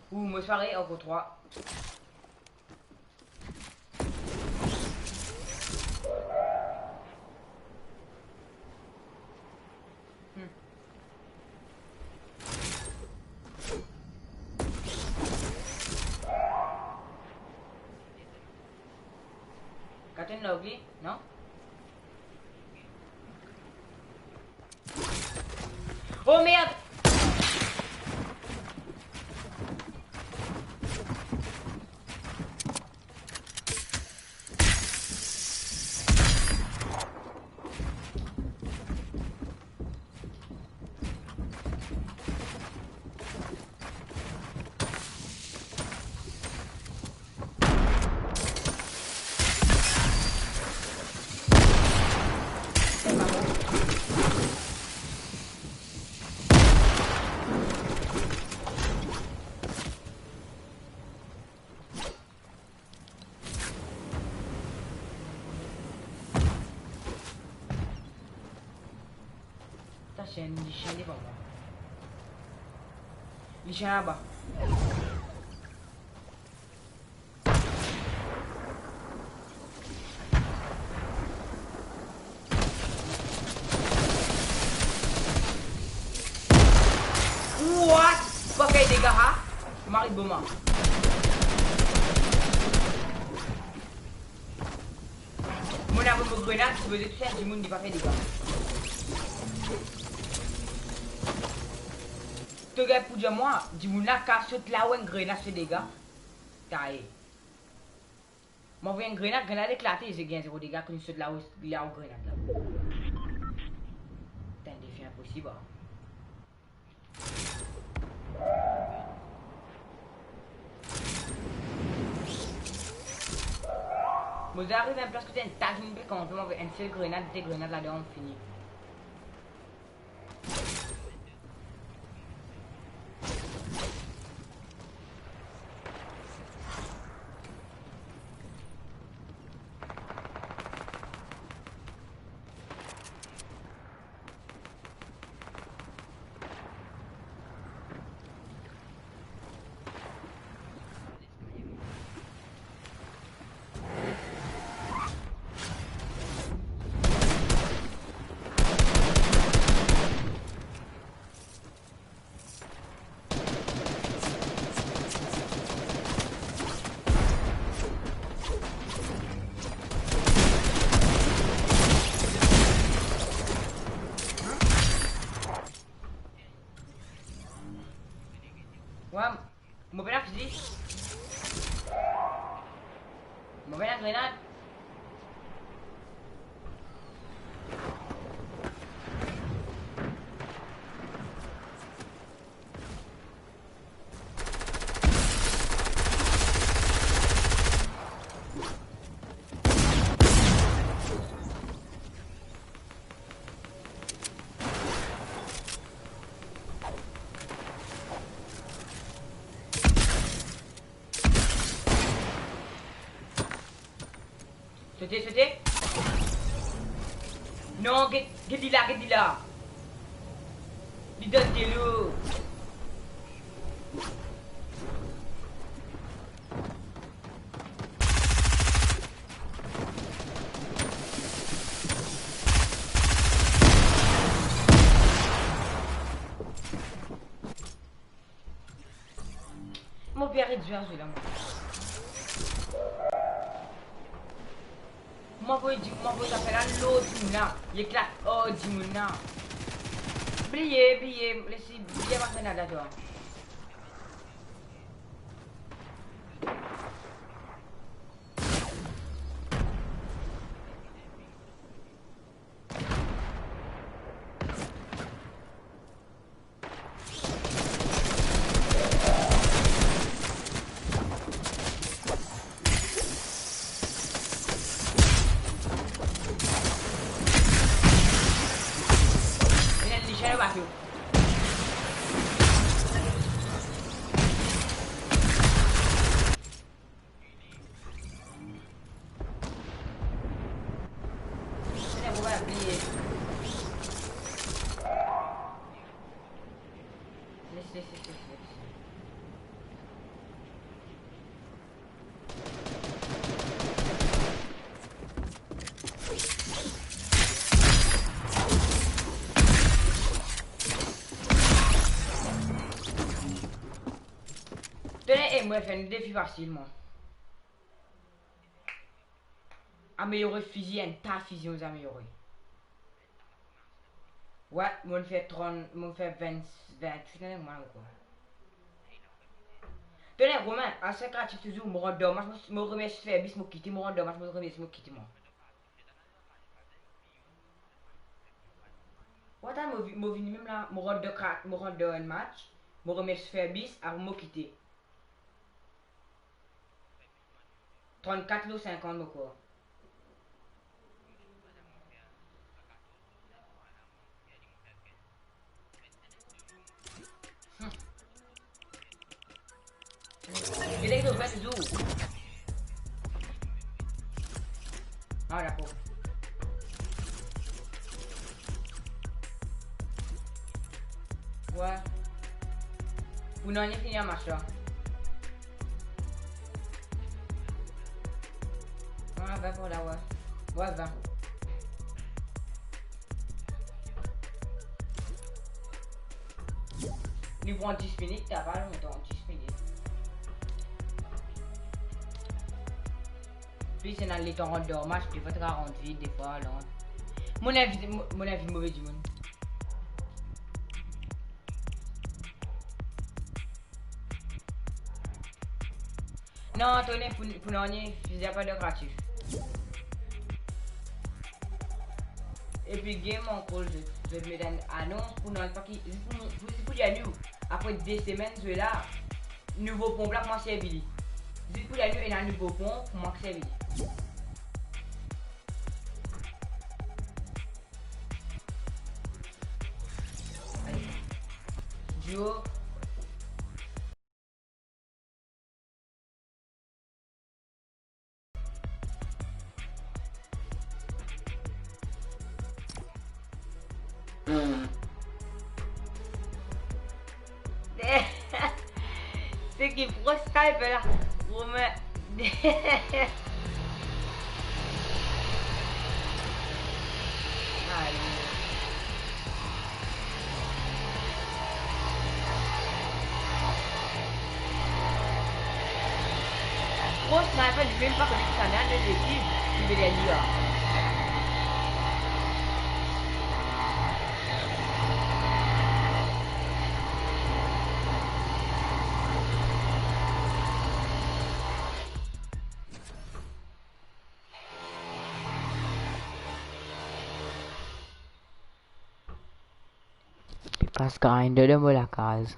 Ou, mo sware, ankor trwa. Hmm. Katon log li, non? Oh merde! Sa, se enn lisien devan mwa. Lisien laba. What? Pa fer dega, ha? Mari boma. Mo ena mo grenad, sipoze touy enn dimoun, li pa fer dega. To gagn pou dir mwa, dimoun la kapav sot la ou enn grenad fer dega? Taye. Mo avoy enn grenad, grenad eklate, zot gagn zero dega, kouma sot la ou, la ou grenad la. Putain, defi inposib, ah. Mo ariv enn plas kot enn ta dimoun pe kanpe, mo avoy enn sel grenad, de grenad ladan, fini. Mo pena fizi. Mo pena grenad. Sote, sote. Non, get, get li la, get li la. Li dan delo. Mo pe aret zwe a zwe la, mwa. Mo avoy di, mo avoy zafer la lor dimoun la. Li eklat ar dimoun la. Bliye, bliye, les li, bliye, pa fer nada, twa. Ena li, li sel partou. Ena pou pa bliye. Les, les, les, les, les. Tone, eh, mo fer enn defi fasil, mwa. Ameliore fizi, enn ta fizi mo zameliore. Wi, mo fer trant, mo fer vin, vintwit ane mwa ankor. Tone, Romain, aster kreatif touzour, mo rant dan match, mo, mo remersie Ferbis, mo kite, mo rant dan match, mo remersie, mo kite, mwa. Wi, mo vi-, mo vini mem la, mo rant dan kra-, mo rant dan enn match, mo remersie Ferbis, apre mo kite. Trannkat lor sinkant mo krwar. Hmm. Gete ki to fer touzour. Ah, dakor. Wi. Pou nanye fini a match la. Ah, vin pou la, wi. Wi, vin. Li pran dis minit, ta pa lontan, dis minit. Plis ena letan rant dan match, defwa to rant vit, defwa lant. Mo invit, mo, mo invit move dimoun. Non, Tony, pou, pou nanye, fizi a pa dan kreatif. Epi game ankor, zot, zot met enn anons pou nanye, pa ki, zis pou, pou, zis pou dir nou, apre de semenn zwe la, nouvo ponp la kouma servi li. Zis pou dir nou, ena nouvo ponp kouma servi li. Ayo. Duo. Seki pro sniper la, Romain. Ayo. Pro sniper, li mem pa kone ki sa, dan lekip li pe deryer li la. Kas grinder dan mo lakaz.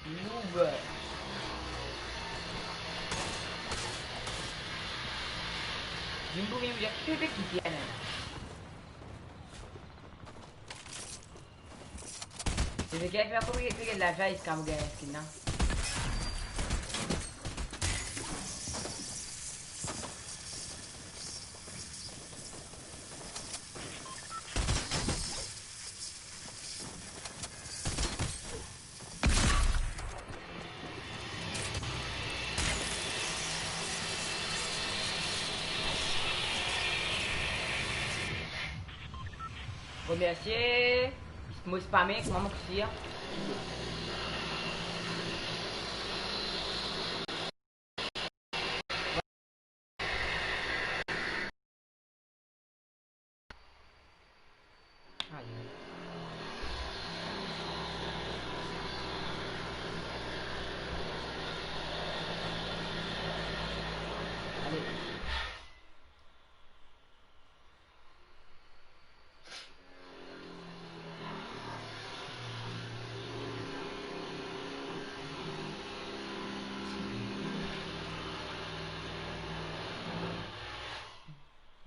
Noob. Jimbo vinn, vinn, vinn, vinn, vinn, vinn. Ezekiel, fer kouma, fer lav la ziska mo gagn skin la. Remersie, mo spame, kouma mo kouti. Ayo. Ale.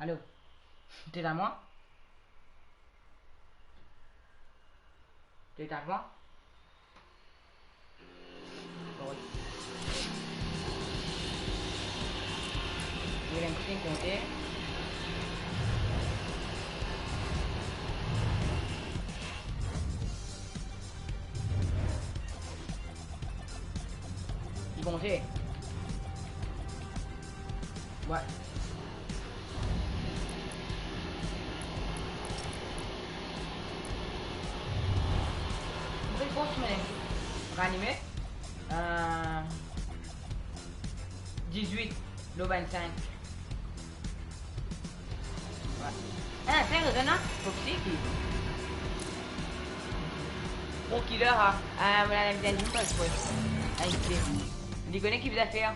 Alo? To ena mwa? To ena mwa? Bon. Mo ena enn konte. Li konte. Wi. Mo finn pans mo ranime, euh, dizwit lor bann sink. Wi. Ah, sink zot ena? Foxy ki? Bon, killer, ha. Ah, mo ena enn bizin pas, wi. Ah, ok. Li kone ki bizin fer.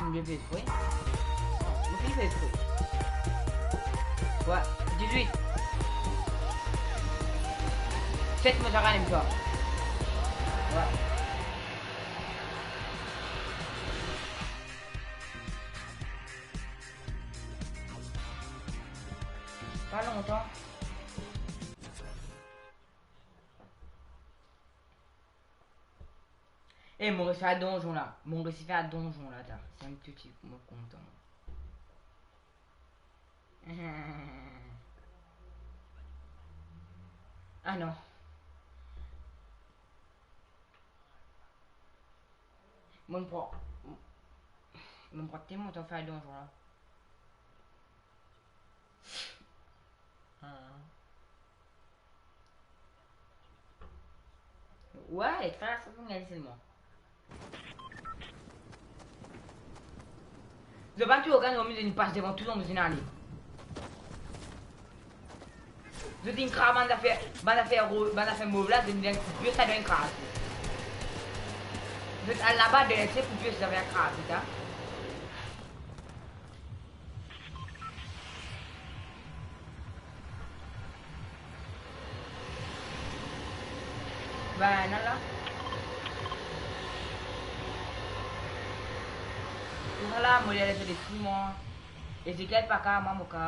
Mo finn fer exprè. Mo finn fer exprè. Wi, dizwit. Set mo zara limsa. Wi. Pa lontan. E mo resi fer donzon la. Mo resi fer donzon la, ta. Sa enn tou ti mo kontan. Ah non. Mo pran, mo pran telman tan fer donzon la. Ah. Wi, tra sa pou gagn selman. Zot bann tou organ, zot inn pas devan tou, zot inn ale. Zot inn kraz bann zafer, bann zafer ro-, bann zafer mov la, zot inn koupir sa, zot inn kraz. Zot al laba, zot inn koupir sa, zot inn kraz sa. Bann la. Tousala, mo ler les lespri mwa. Ezekiel pa ka, mwa mo ka.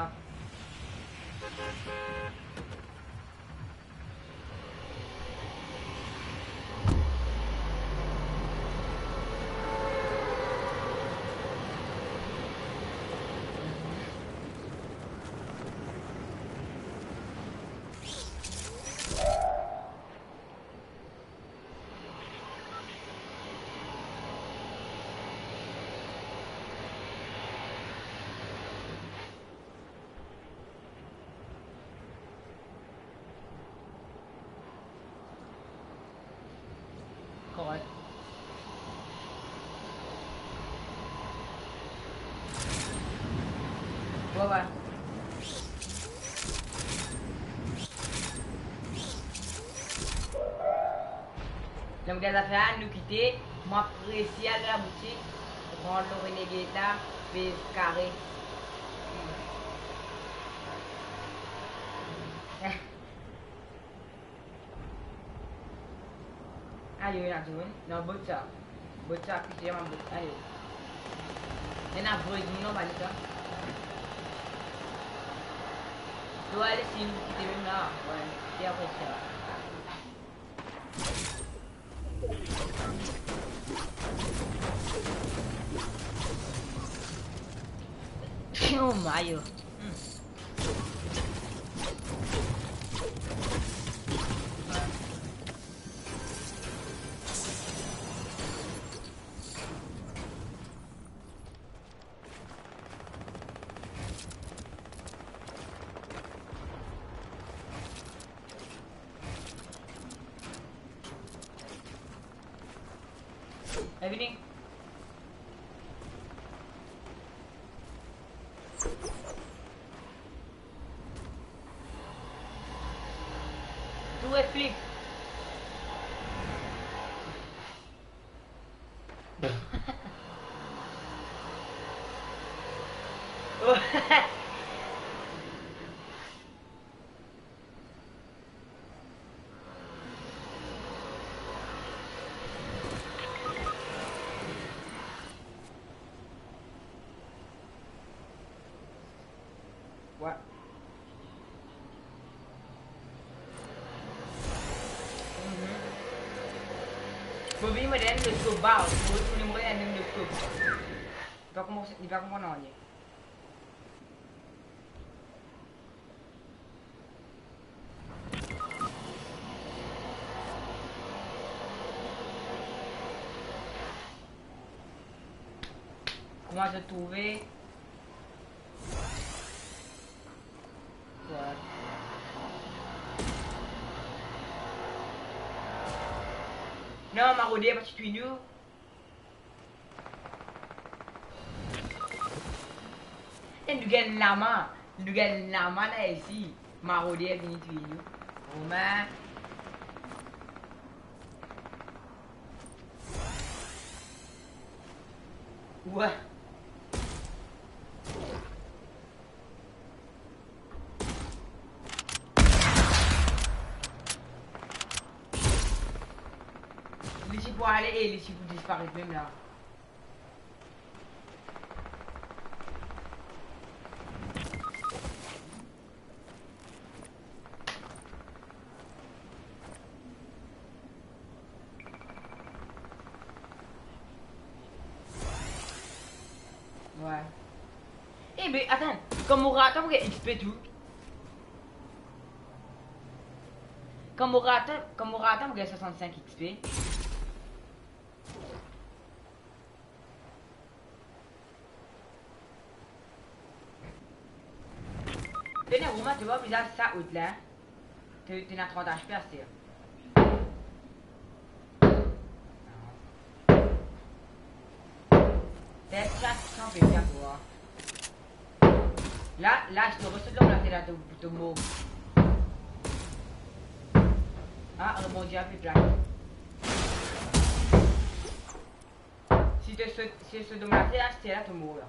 Wi. Donk, dan zafer la, nou kite, mwa prese al dan laboutik, pran lo Renegade la, pez kare. Ayo, ena dimoun. Non, bot sa. Bot sa, plis ena bot. Ayo. Ena vre dimoun anba li sa. To ale si nou kite mem la. Wi, e apre sa. Oh, mayo. Hmm. Vini. Tou e flip. Wi. Mhm. Mo vinn mo donn le scope ba, mo vinn mo donn le scope. Li pa konpran, li pa konpran nanye. Kouma zot trouve? Wi. Non, marode pa ti touy nou. E nou gagn lama, nou gagn lama la isi. Marode vini touy nou. Romain. Wi. Li ti pou ale e li ti pou disparet mem la. Wi. E be, atann, kan mo rat la, mo gagn X P tou. Kan mo rat la, kan mo rat la, mo gagn swasann-sink X P. Pena Romain, to pa bizin sa out la. To, to ena trant H P aster. Test chat, san pe fer twa. La, la, si to res sot lor later la, to, to mor. Ah, rebondi enpe plas. Si to sot, si to sot dan later la, aster la, to mor la.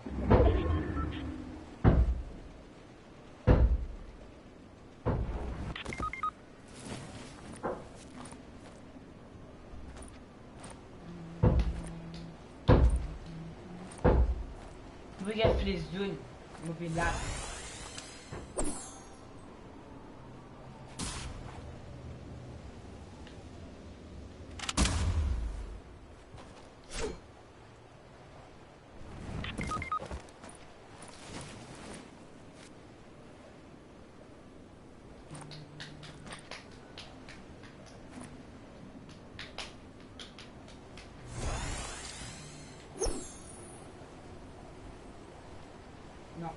Mo pe gagn flex zone, mo pe lag. Non.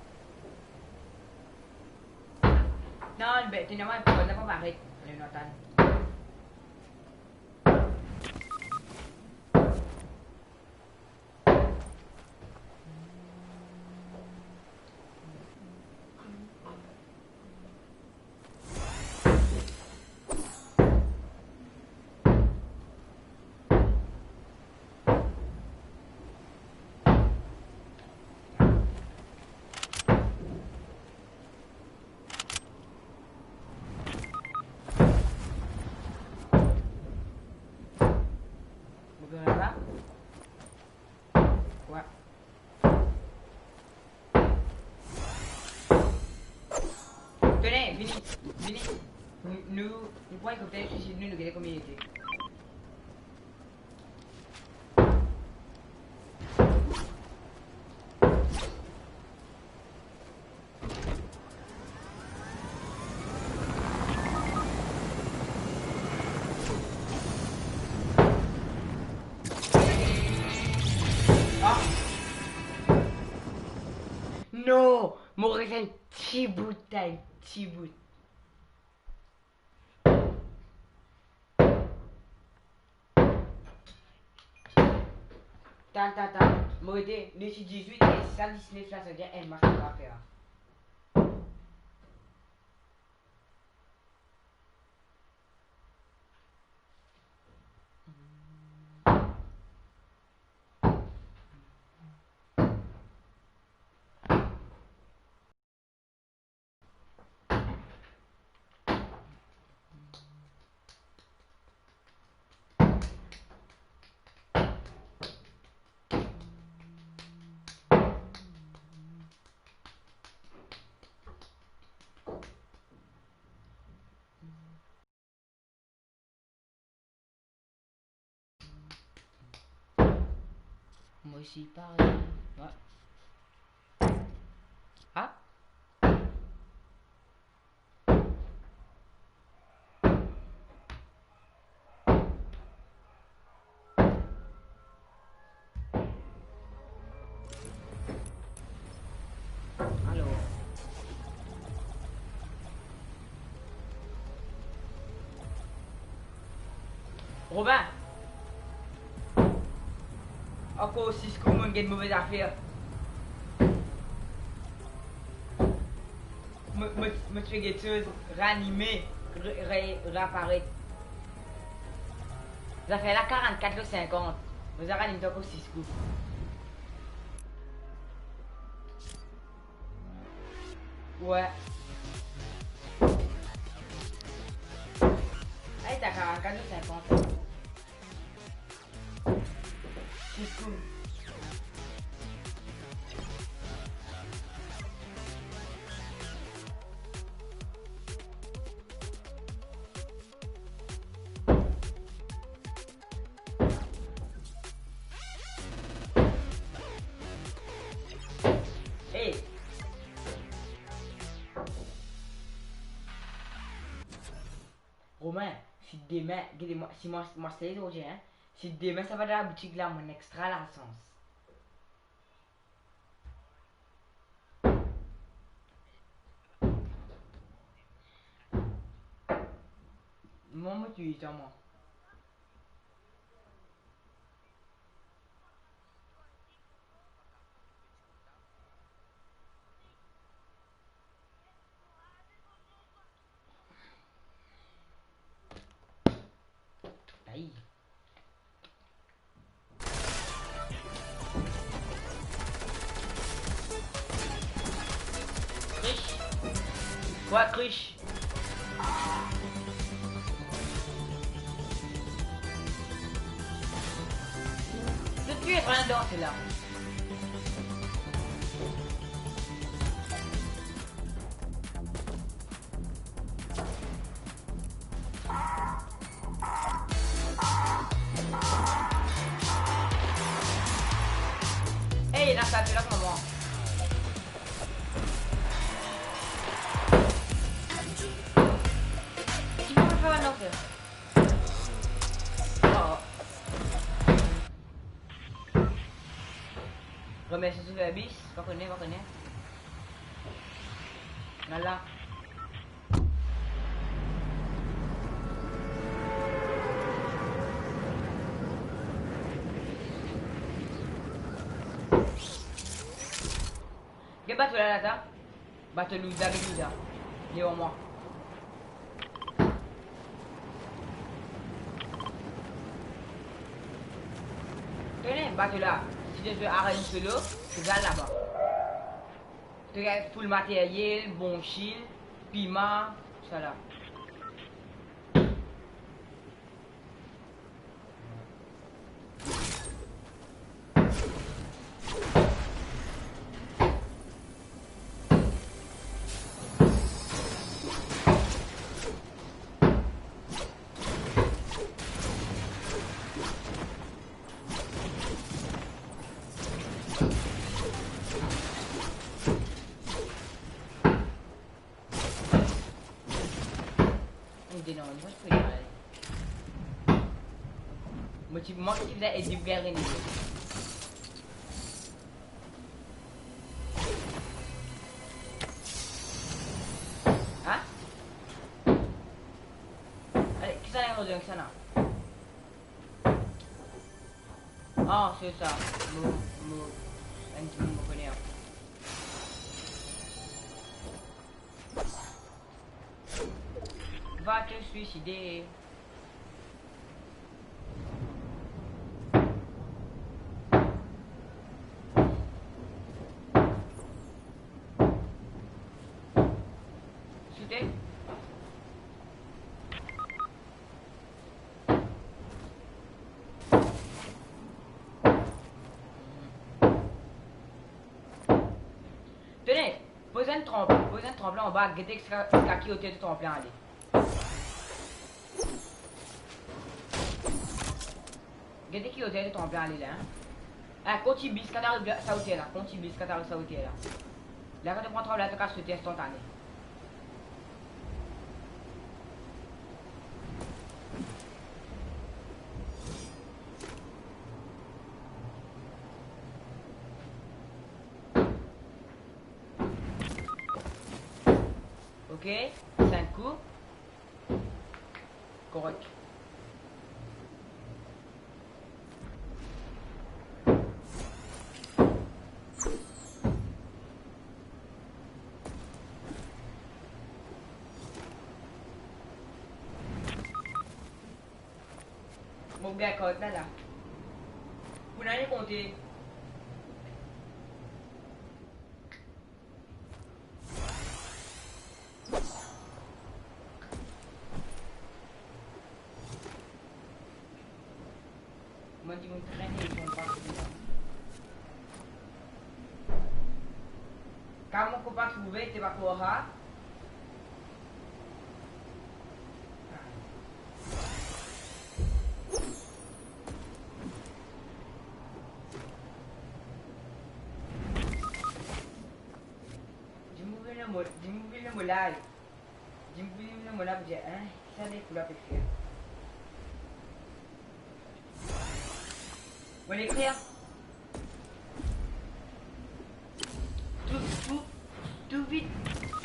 Non, be, to ena mwa, pou la pa paret. Ale, nou atann. Vwala. Wa. Tone, vini, vini. Nou, nou, nou pran elikopter, nou, nou gete kominote. Ah! Non! Mo res enn ti bout, enn ti bout. Tan, tan, tan. Mo ete, nou ti dizwit e sa disnef la, sa dir enn mas nou pa fer. Mo osi parey. Wa. Ah. Alor. Robin. Ankor sis kou, mo'nn get move zafer. Mo, mo, mo ti fer get soz, ranime, re, re, reaparet. Zafer la karannkat lor sinkant. Mo za ranime twa ankor sis kou. Wi. Ay, ta karannkat lor sinkant. Sis kou. Hey. Romain, si demin, gete mwa, si mwa, mwa sey zordi, hein, si demin sa pa dan laboutik la, mo extra lasans. Mwa, mo touy sa, mwa. Ay. Crush. Kwa, Crush? Zot tou ena dan sela. Hey, lans la, lans mwa. Ki pou fer la, non, frer? Oh. Remersie Silverbis, pa kone, pa kone. Ala. Get bato la, la, ta. Bato lourd la, get lourd la. Devan mwa. Tene, bato la. Si to pe aranz solo, to al laba. To gagn full materyel, bon shield, pima, tousala. Ti mank ki bizin ed li pou gagn Rene. Hein? Ale, kisannla ena lor, kisannla? Ah, se sa. Mo, mo, enn dimoun mo kone, hein. Va te suicider. Soute. Tene, poz enn tranp-, poz enn tranplen anba, gete ziska, ziska ki oter to tranplen ale. Gete ki oter to tranplen ale la, hein. Eh, kontign ziska to ariv sa oter la, kontign ziska to ariv sa oter la. La, kan to pran tranplen la, to kapav sote instantane. Ok, sink kou. Korek. Mo gagn kart la, la. Pou nanye konte. Mo dimoun trene, mo pa trouve. Kan mo pa trouve, to pa krwar. Dimoun vinn lor mo, dimoun vinn lor mo live. Dimoun vinn lor mo live, dir, hein, kisa de kou la pe fer? Mo ekrir. Tou, tou, tou vid-,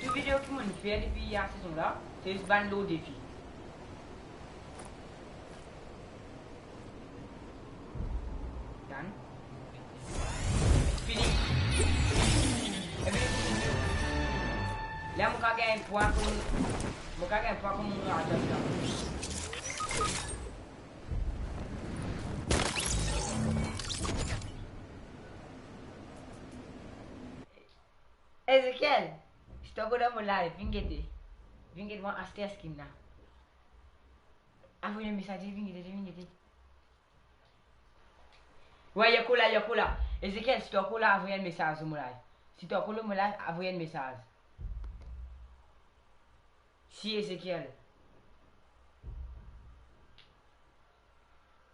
tou video ki mo'nn fer depi la sezon la, se zis bann lor defi. Tann. Fini. Ebien, la mo kapav gagn pwin kouma, mo kapav gagn pwin kouma mo atann la. Ezekiel, si to ankor dan mo live, vinn gete. Vinn get mwa aster skin la. Avoy enn mesaz, vinn gete, vinn gete. Wi, li ankor la, li ankor la. Ezekiel, si to ankor la, avoy enn mesaz lor mo live. Si to ankor lor mo live, avoy enn mesaz. Si Ezekiel.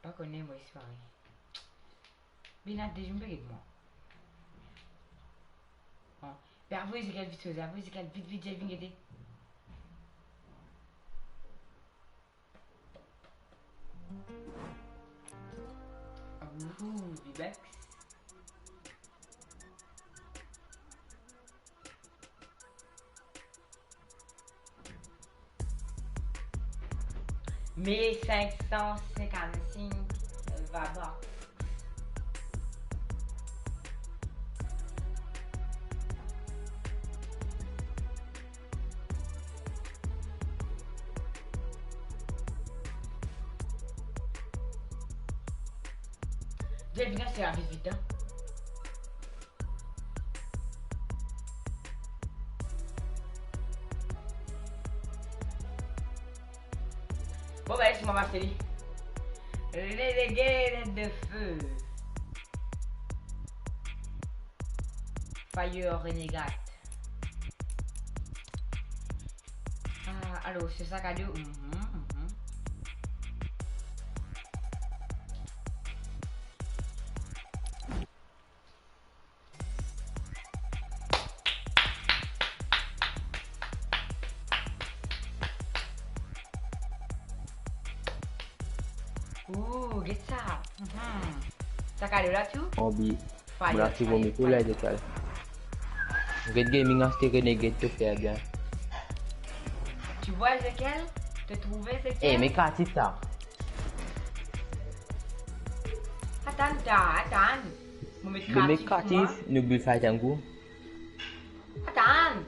Pa kone mo, espare. Bina, deziem pe get mwa. Bon, be avoy Ezekiel vit, avoy Ezekiel vit, vit, vit, vinn gete. Ouh, V-Bucks. Mil sink san sinkant-sink V-Bucks. Vinn, vinn, vit, vit, hein. Bon, ben, les mwa pase li. Renegade de feu. Fire Renegade. Ah, alors, c'est ça qu'a dit. Mhm, mhm. Ooh, get sa. Mhm. Sa kado la tou? Anvi. Fire, mo la ti fire, vomi pou fire. La, Ezekiel. Get Gaming aste Renegade, to fer bien. Tu vois, Ezekiel? To trouve, Ezekiel? Eh, me kartis sa. Atann, ta, atann. Mo met kartis, mo met kartis pou mwa. Nou build fight enn kou. Atann.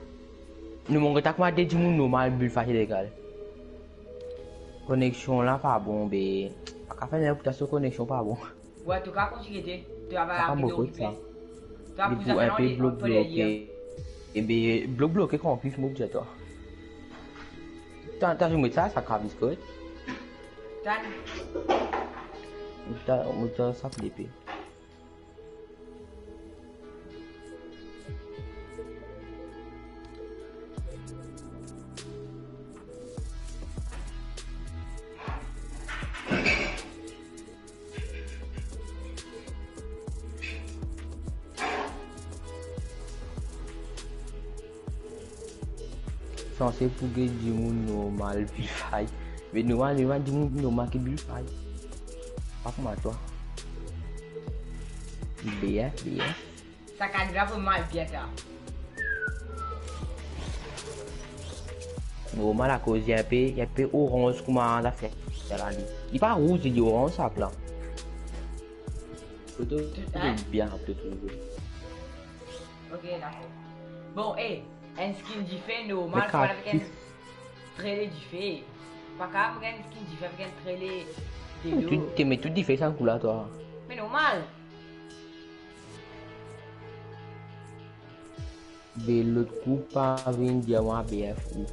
Nou mank atak, mo de dimoun normal, build fight ilegal. Koneksion la pa bon, be. Pa kapav fer nanye pou ta, so koneksion pa bon. Wi, to kapav kontinie, to ava... Sa pa bon kot sa. To ava... Li pou enpe blok bloke. Ebe, blok bloke kan plis mo dir twa. Ta, ta, mo met sa, sa kapav kot. Tann. Ta, mo ta sa pou lepe. Sanse pou get dimoun normal build fight. Me normal, normal, dimoun normal ki build fight. Pa kouma twa. Bien, bien. Sa kado la pou mal bien sa. Normal, akoz li enpe, li enpe oranz kouma zafer la li. Li pa rouz, li oranz sa plan. Foto, foto bien, foto trouve. Ok, dakor. Bon, eh, enn skin dife normal, me fwa avek enn trele dife. Pa kapav enn skin dife avek enn trele delo. Tou, to met tou dife sa kou la, twa. Me normal. Be lot kou pa vinn dir mwa B F ou.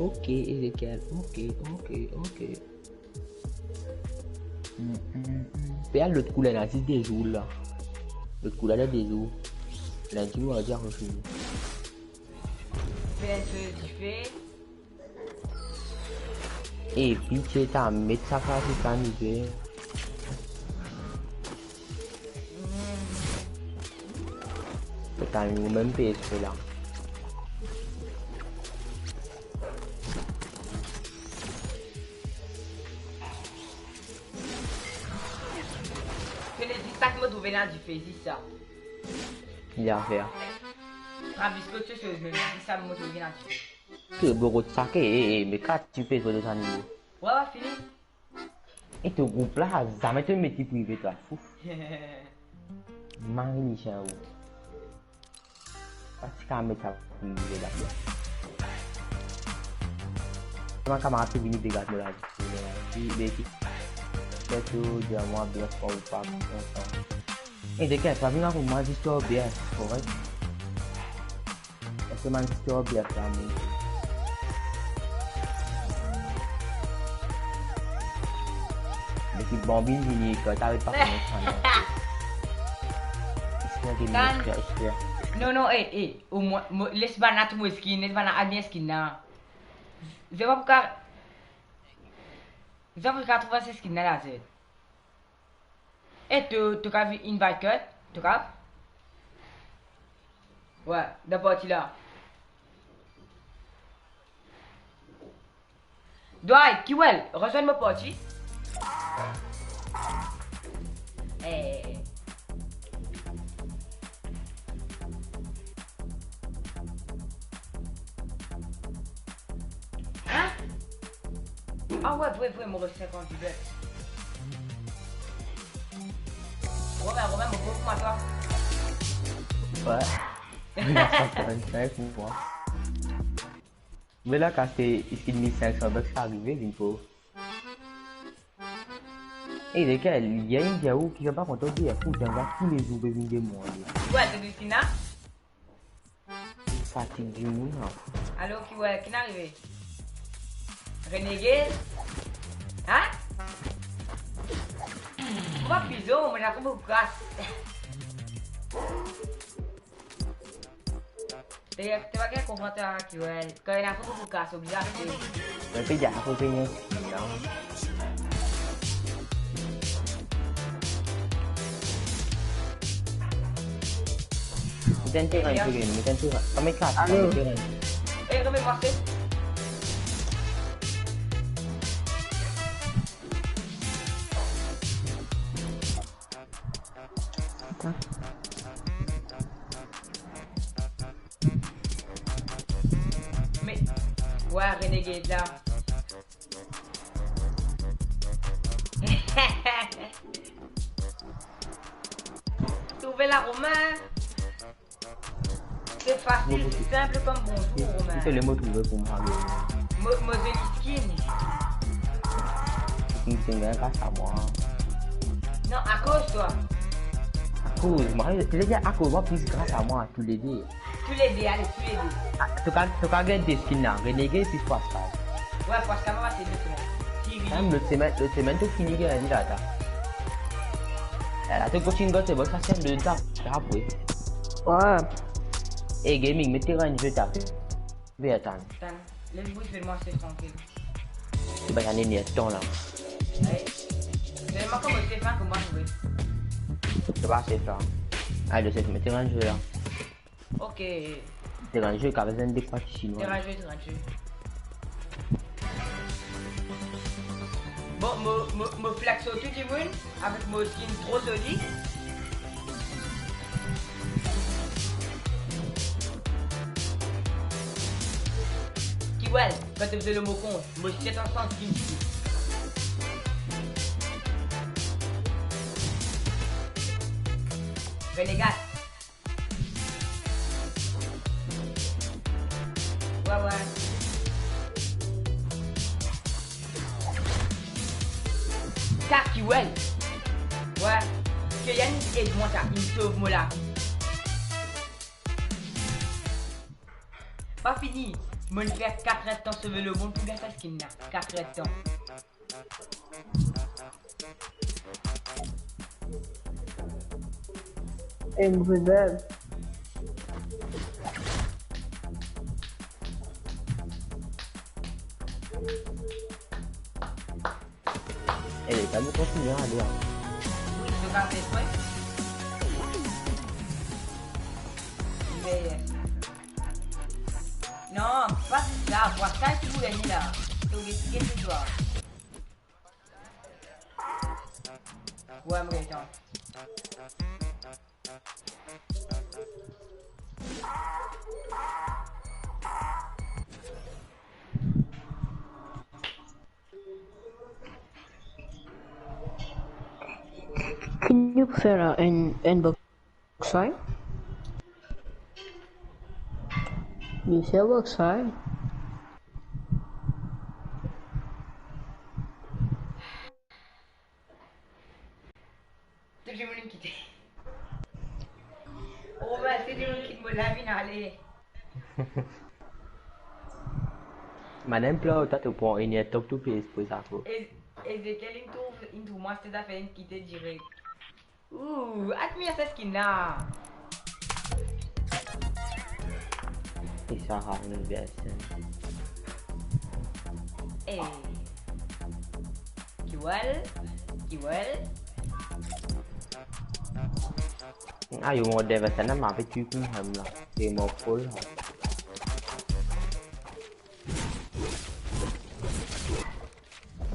Ok, Ezekiel. Ok, ok, ok. Mm, mm, mm. Pe al lot kou la, ena zis de zour la. Lot kou la, ena de zour. Lindi, mardi, akoz fini. Pe al dife. E pitiye, ta met sa pa ti kalibre. Eta nou mem pe espere la. Kone zis sa ki mo trouve ena dife, zis sa. Li a fer. Travis Scott, se, se, zis sa mo trouve ena dife. Ke bro, kot sa ke, e, e, me kat ti pe zwe dan sa nivo. Wi, wi, fini. E to group la, zame to met li prive, twa, fouf. Mari lisien ou. Pa ti kapav met sa prive la. Mwa kamarad pe vini degat mo la. Ki, be ki, fer to dir mwa bien fwa ou pa kontan. E de ker, pa vinn akoz mwa, zis to bien, korek? Eski bann zistor bien fami? Lekip Bambi vini, kan ta pa koumans fini. Eski nou gagn? Tan. Eski, eski? Non, non, eh, eh, omwin, mo, les bann la trouv skin, les bann la al bien skin la. Zot pa pou ka, zot pa pou ka trouv se skin la, la, zot. Eh, to, to kav invite kat? To kav? Wi, dan parti la. Dwight, Kiwel, rezwenn mo parti. Eh. Hein? Ah wi, vre, vre, mo res sinkant dibet. Romain, Romain, mo pou kouma twa. Wi. Sa, sa, sa, pou mwa. Me la, kan se isit mil senk san bucks arive, vinn pou. Eh, lekel? Li gagn, li gagn, ou ki pa kontan, li pou gagn toulezour, pe vinn demande. Wi, se Christina. Fatig dimoun la. Alor ki, wi, ki arive? Renegade? Hein? Ou pa prizon, mo ena tro boukou kas. Te, te pa gagn konpran twa, Kiwel. Kan ena tro boukou kas, oblize aste. Mwen pe dir akoz ena skin la. Met enn terin, met enn terin. Pa met kat, met terin. Eh, remèt mwa, se. Me, wa, Renegade la. Trouve la, Romain. Se fasil, se sinp kom bonzour, Romain. Ki to le mo trouve pou mwa, le mo, mo zoli skin. Skin, skin, gagn gras a mwa. Non, akoz twa. Akoz mwa, se le dir akoz mwa, plis gras a mwa, toulede. Toulede, ale, toulede. Ah, to ka, to ka gagn de skin la, Renegade plis Pascal. Wi, Pascal, mwa, se lot la. Siri. Mem lot semenn, lot semenn, to fini gagn la, ta. Eh, la, to kontign gagn, se bon, sa, se lot ta, ta apre. Wi. Eh, Gaming, met terrain de jeu, ta. Ve, atann. Atann, les bouche, fais-moi assez tranquille. Se pa, gagn ena tan la. Wi. Seulement comme c'est fin que moi, je vais. Se pa, se pa. Ale, se met terrain de jeu la. Ok. Terrain de jeu, ka bezwenn de kwa ti sinwa. Terrain de jeu, terrain de jeu. Bon, mo, mo, mo flex sur tou dimoun avek mo skin tro zoli. Ki wel, kan to bizin mo kont, mo set an san skin. Renegade. Wi, wi. Sa ki wel. Wi. Ke Yann ed mwa sa, li sov mo lavi. Pa fini, mo'nn fer kat erdtan sove lemond pou gagn sa skin la. Kat erdtan. Angry Bird. Eh, les amis, continuez à aller, hein. Wi, to kapav fer pran. Me, non, pa sa, pou sa ki pou vini la. To get, get twa. Wi, mo get twa. Can you put a, an, an box fight? You say box fight? Tou dimoun kite. Oh, ba, tou dimoun kit mo lavi, ale. Madame Pla, ou ta to pran inn top to P S pou sa, ko. E-, Ezekiel, inn trouv, inn trouv mwa, se zafer, inn kite direk. Ooh, admir sa skin la. E sa, Harry Wilson. Eh. Kiwal, kiwal. Ayo, mo dev sa na ma pe tu kou ham la. E mo kol la.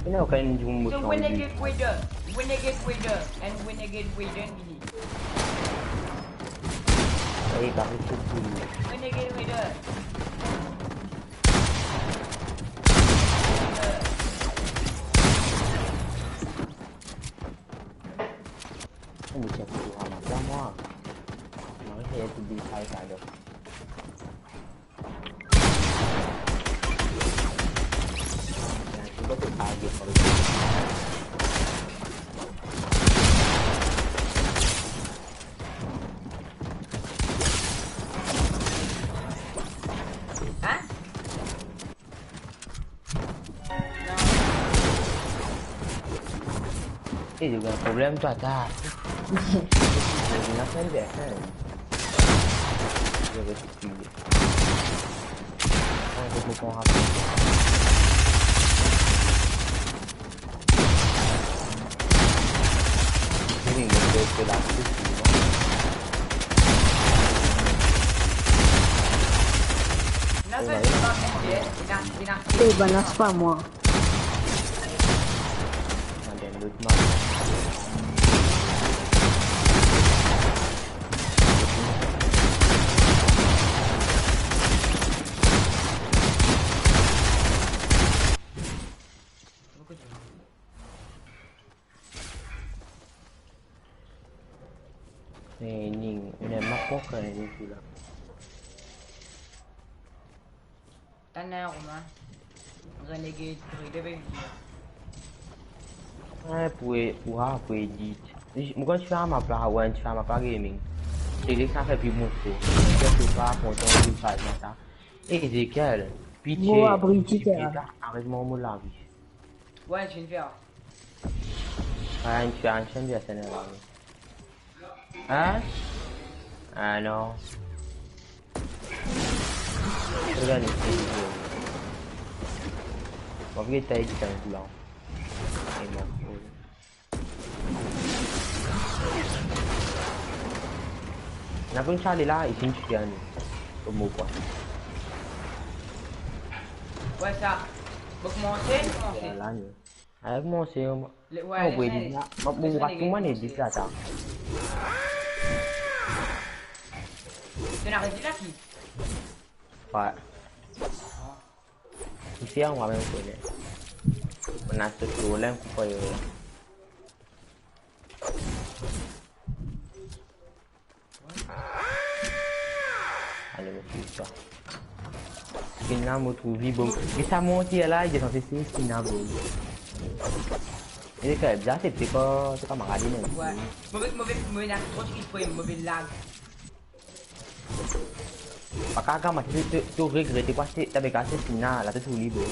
Ena okenn dimoun mo chanj. So, Renegade Raider, Renegade Raider, and Renegade Raider vini. Ey, pa fek kou. Renegade Raider. Oh, mo ti a pou ramas la, mwa. Mwa, se pou bin sa, sa, donk. Hein? Eh, j'ai eu un problème, toi, t'as. J'ai rien fait, j'ai rien fait. Je vais te tuer. Ah, je me prends rapide. Wi, mo pe la tou, non? Eh, balas pa mwa. Ann dan lot map. Training, on est mort pour training, tout là. T'en as un, Romain. Renegade, Renegade, ben, Ouais, pour, pour, ah, pour edit. Mo, kan ti fer map la, ouais, ti fer map la gaming. Se li ki sa fer pli bon, tro. Quelque part, kontan, pli faz, sa. Ezekiel, pitye, Mo abri ti fer. Aret mor mo lavi. Ouais, je viens de faire. Ah, une chaîne, une chaîne de S N L, là, oui. Hein? Ah non. Regarde, c'est vidéo. Bon, après, t'as dit un coup, là. Et bon. Na pou enn chale la, isi enn chale. Kouma ou krwar? Ouais, sa. Bon, koumanse, koumanse. La, non. Avek mon se, le, ouais, non, le pou edit la. Mo, mo rat tou mwa edit la, sa. T'en as arrêté là, qui? Ouais. Isi, on va même connaître. On a ce problème, pourquoi il y a... Ale, mo trouv sa. Skin la, mo trouv li bon. Me sa monter la, li sanse se skin la bon. E kan bizar, se, se pa, se pa magadin, non. Ouais. Move, move, move, na tro ki frame, move lag. Pa kapav, to, to, to regrete pa, se, ta pe kas skin la, la to trouv li bon.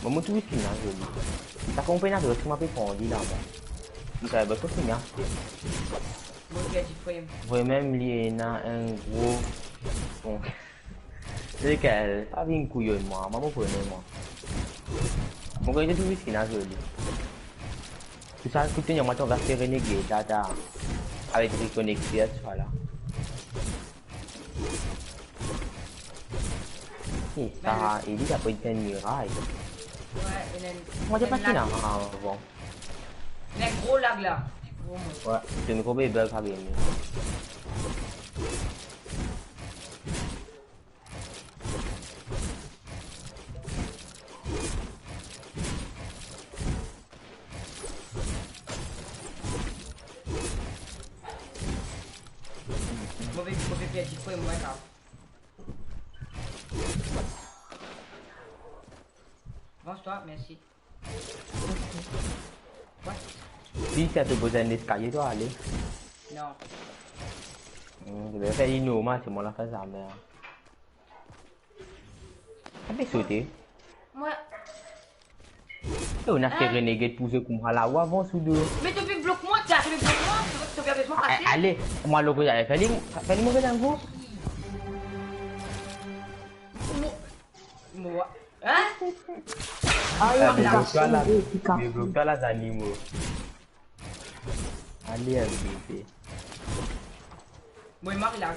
Bon, mo trouv skin la zoli. Sa konpagn la, ki mo pe pran li la, mwa. Li sa, bon, skin la, se... Mo perdi frame. Vremem, li ena enn gro, bon. Se lekel? Pa vinn kouyon, mwa. Mwa, mo kone, mwa. Mo kone, trouv skin la zoli. Tou sa, kout teni, mwa, to va fer Renegade, ta, ta. Avek rekonekte, sa la. E sa, e li, apre li enn miray. Ouais, ena enn, mwa, ti ena pa enn lag. Avan. Ena enn gro lag la. Gro mo. Ouais, to mikro pe bug, sa bien. Move, move pied, difre, move sa. Avans twa, mersi. What? Li, sa to bizin leskalie, twa, ale. Non. Hmm, to bizin fer li normal, se mwa la fer zame, an. Ape sote. Mwa. E, on a fer Renegade pou zwe kouma la, ou avans ou do. Me to pe blok mwa, to pe blok mwa, to, to pe anpes mwa pase. A, ale, mwa lo kote ale, fer li, fer li move dan gou. Mo, mo, hein? Ah, me blok twa la, me blok twa la, zanimo. Ale, ale, bebe. Mwa, mwa, relax.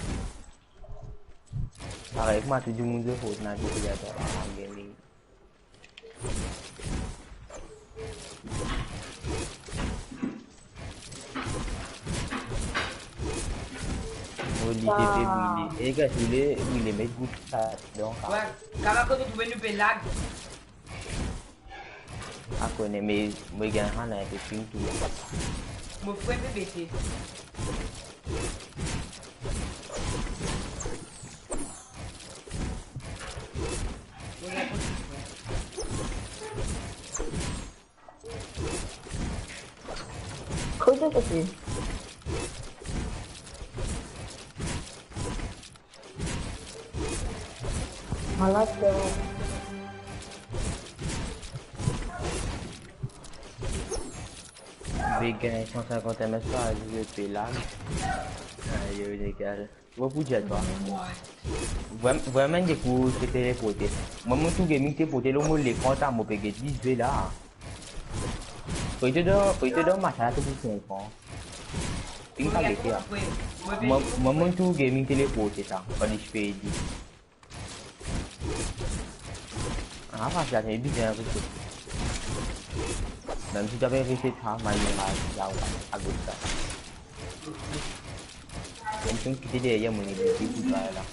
Parey, kouma tou dimoun zwe Fortnite, depi la, sa, la, gaming. Oh, li te pe brile. E, gars, ou le brile, met gout sa, donk, ah. Ouais, kama kote ou trouve nou pe lag. A kone, me mo gagn rann enpe ping tou. Mo fre pe bese. Kote to pe? Malad, euh. Vega, san sinkant M S par, je vais la. Ayo, legal. Mo pou dir twa. Vrem-, vreman, dekou se teleporte. Mwa, mo tou gaming teleporte, lor mo lekran, ta, mo pe get li zwe la. Pou li to dan, pou li to dan match la, to pou konpran. Ping pa gete la. Mwa, mwa, mo tou gaming teleporte sa, kan li ti pe edi. Ah, pas la, li bizin reset. Mem si to pe reset sa, mwa, mo mal, la, ou pa, a gos sa. Mem si kite deryer mo, li pe tou la.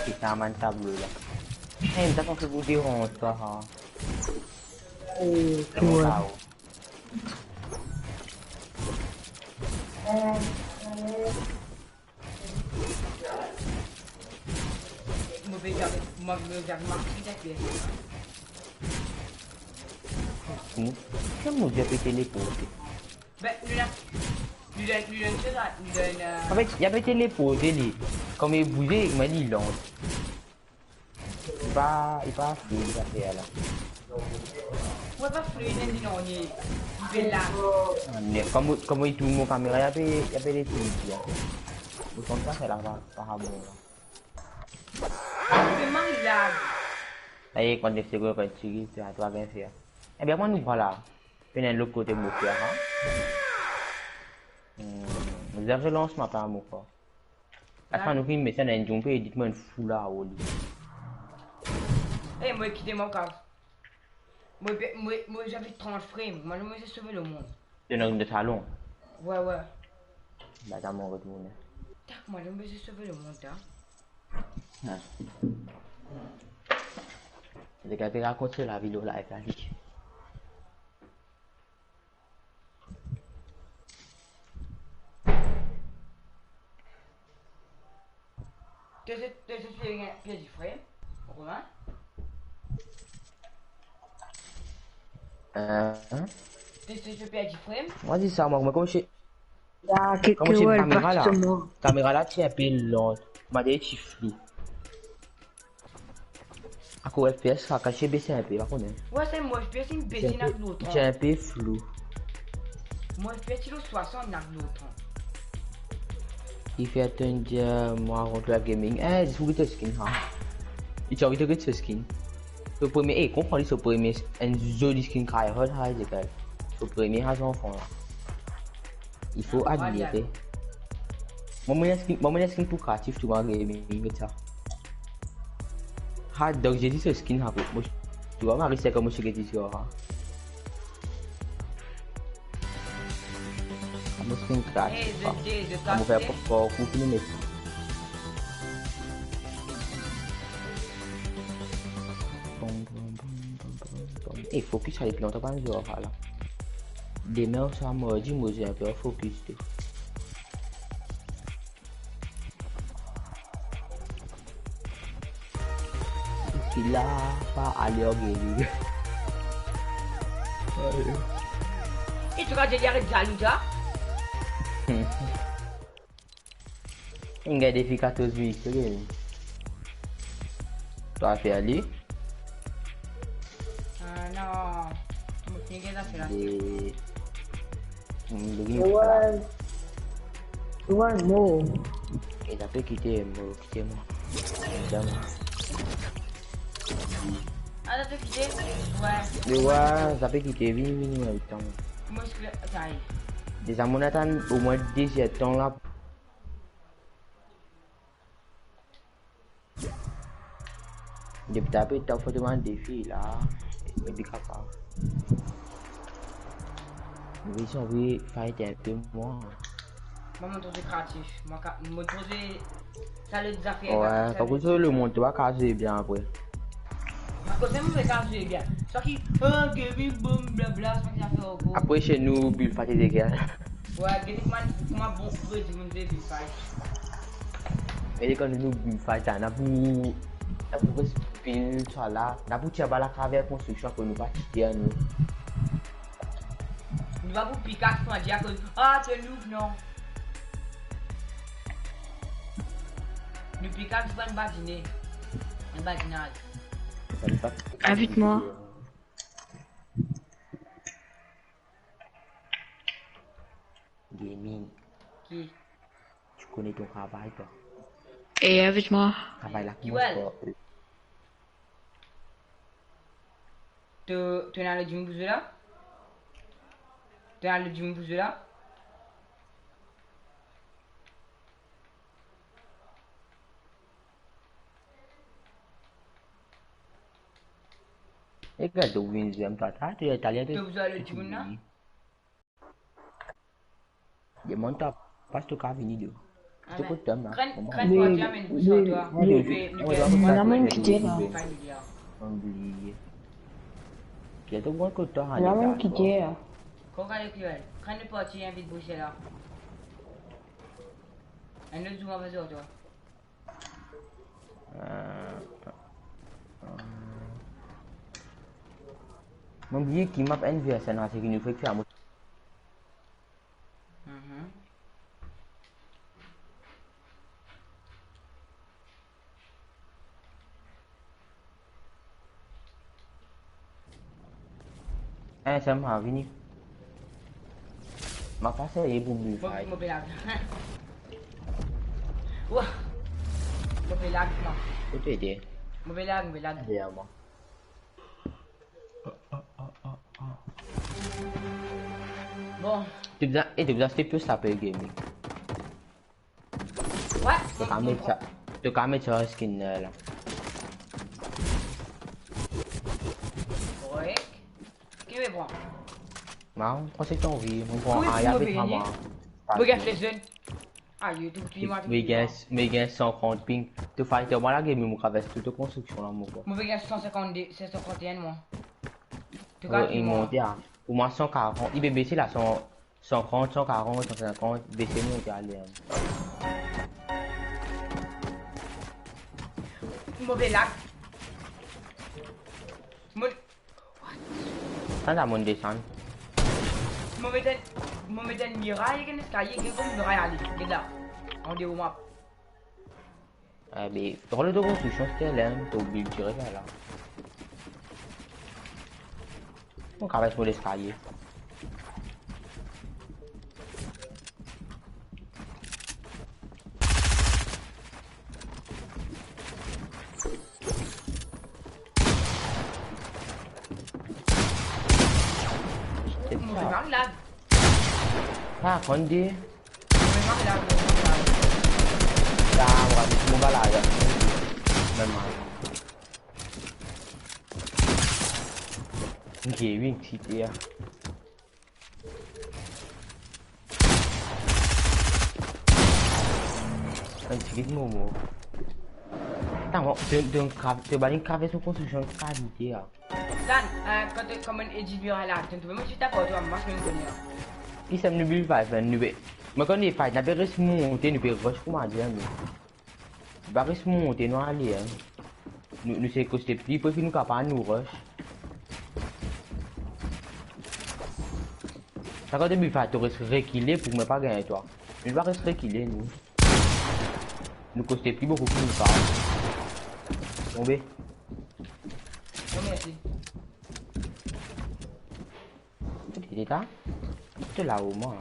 Ki sa bann tablo la. Hey, mo ta panse pou deranz twa, ha. Oh, cool. Move zame, move zame, move zame. Hmm. Kouma li pe teleporte? Ben, nou la, nou donn, nou donn sa la, nou donn, euh, anfet, li pe teleporte li. Kouma li bouze, me li lans. Li pa, li pa fluid zafer la. Ou pa fluid, non, li, li pe lag. Ah, merde, kouma, kouma li tourn mo kamera, li pe, li pe detwi li, hein. Ou konn sa, sa la pa, pa bon la. Li pe mal lag. Aye, kan li segur, kan li tire, se a twa gagn fer. Ebien, kouma nou pran la? Pena enn lot kote mo fer, hein? Hmm, zam se lans ma pa mo kwa. Atann, nou finn met sa dan enn zone pe, li dir mwa enn fou la, oli. Eh, mo kite mo kav. Mo pe, mo, mo, j'avais trente frames. Mwa, mo, je sauve le monde. T'es dans le salon. Ouais, ouais. Bah, t'as mon retourne. Tak, mwa, mo, je sauve le monde, hein. Ah. Li pe rakont so lavi lor live la, li. To, to, to, to, to, Romain? Hein? To, to, to, to, frem? Mwa, dir sa, mwa, kouma, kouma se, ya, kouma se, kamera la, kamera la ti enpe lans. Mwa, dir ti flou. Akoz F P S la, kase bese enpe, pa kone. Ouais, se mo F P S inn bese, inn al lor trant. Ti enpe flou. Mo F P S ti lor swasant, inn al lor trant. Kifer to'nn dir mwa rant Live Gaming? Eh, dis ou get so skin, ha. Li ti anvi to get so skin. So premie, eh, konpran li, so premie, enn zoli skin tryhard, ha, lekel. So premie, ha, zanfan la. Il faut admirer. Mwa, mo ena skin, mwa, mo ena skin pou kreatif, tou, Live Gaming, get sa. Ha, donk, j'ai dit so skin, ha, mo, tou, mwa, Marie, se kouma mo ti get isi, ha. Mo skin kreatif, ha. Mo fer pou, pou, pou fini met. Bom, bom, bom, bom, bom, bom. Eh, focus, ale pli lontan, pa nou zwe la. Demin, sa, mardi, mo zwe enpe focus, tou. Ki la, pa ale an geri. Ayo. E tou ka dir li aret zalou sa? Inn gagn defi katorz minit, ok. Twa fer li? Ah, non. Mo fini gagn zafer la. De, hmm, de, ouais. Ouais, mo. E, zot pe kite mo, kite mo. Zame. Ah, zot pe kite? Ouais. De, ouais, zot pe kite, vini, vini, vini, atann. Mo, sa y est. Deza, mo atann omwin de zertan la. Depi talè, ta fou demann defi la, epi kaka. Li ti anvi fight enpe mwa. Mwa, mo trouve kreatif. Mwa, ka-, mo trouve sa lot zafer. Ouais, pa koze lemond, to pa ka zwe bien apre. Akoz mo pe ka zwe bien. Sa ki, oh, gaming, boum, blabla, sa ki zafer ankor. Apre, se nou, build fight, les gars. Ouais, gete kouma, kouma bon, vre dimoun pe build fight. E kan nou, nou build fight la, na pou, na pou res build sa la, na pou tir bal atraver konstriksion pou nou pa kite nou. Nou pa pou pikax pou dir akoz, ah, to noob, non. Nou pikax pou bann badine. Bann badinaz. Invite-moi. Gaming. Ki? Tu connais ton travail, toi. Et invite-moi. Travail la, ki koumans par E. To, to ena lot dimoun pou zwe la? To ena lot dimoun pou zwe la? E gard, to vinn zwe, twa, twa, to Italien, to. To bizin lot dimoun la? Demann twa, pas to ka vini de. Ah, to ben, kot tom la. Krenn, krenn twa, ti amenn pou sa, twa. Nou pe, nou pe, mon amenn kite la. Oubliye. Get to bon kot twa, Alex, mon kite, hein. Koka le kiel? Kan nou parti, enn vit bouze la. Enn lot zour, on va dire, toi. Euh, euh, mo bliye ki map N V S N a, se ki nou fek fer mo. Mhm. Eh, sa ma vini. Ma pa serye pou build fight. Mo, mo pe lag. Wah. Mo pe lag, mwa. Kot to ete? Mo pe lag, mo pe lag. Deryer mwa. Bon. To bizin, eh, to bizin aste plis sa pe gaming. What? To kapav met sa, to kapav met sa skin, euh, la. Korek. Ki mo pran? Non, pran seki to anvi. Mo pran Aya avek Mama. Mo gagn les jeunes. Ah, YouTube, tu m'as... Mo gagn, mo gagn san trant ping. To fighter, mwa la, game, mo travers tou to konstriksion la, mo kwa. Mo gagn san sinkant-de, san sinkant-e-enn, mwa. To gagn, mwa. Pou mwa, san karant. Li pe bese la, san, san trant, san karant, san sinkant, bese, monte, ale, hein. Move lag. Mo, what? Sa, la, monn desann. Mo met enn, mo met enn miray, ek enn eskalie, get kouma miray ale, get la. An deor map. Eh, be, to rant dan to konstriksion, Sterling, to build direk la, la. Mo kapav mo leskalie. Mo pe lag. Ah, konn di. Mo pe lag, mo pe lag. Ah, mo pa, mo pa la, ya. Normal. Ok, wi, ti, ya. Enn tigit momo. Atann, mo, to, to, to bann kav so konstriksion kalite, ah. Dan, euh, kan to, kouma edit video la, to trouve mo ti ta pou twa, mo pa menm kone la. Ki sa nou build five, nou pe, mo kan nou fight, nou pe res monte, nou pe rush kouma dir, me. Li pa res monte, nou ale, hein. Nou, nou se koste pli pre ki nou kapav nou rush. Sa kote build fight, to res rekile pou mwa pa gagn twa. Nou pa res rekile, nou. Nou koste pli boukou ki nou kapav. Tonbe. Non, mersi. Li la. Li la, omwin.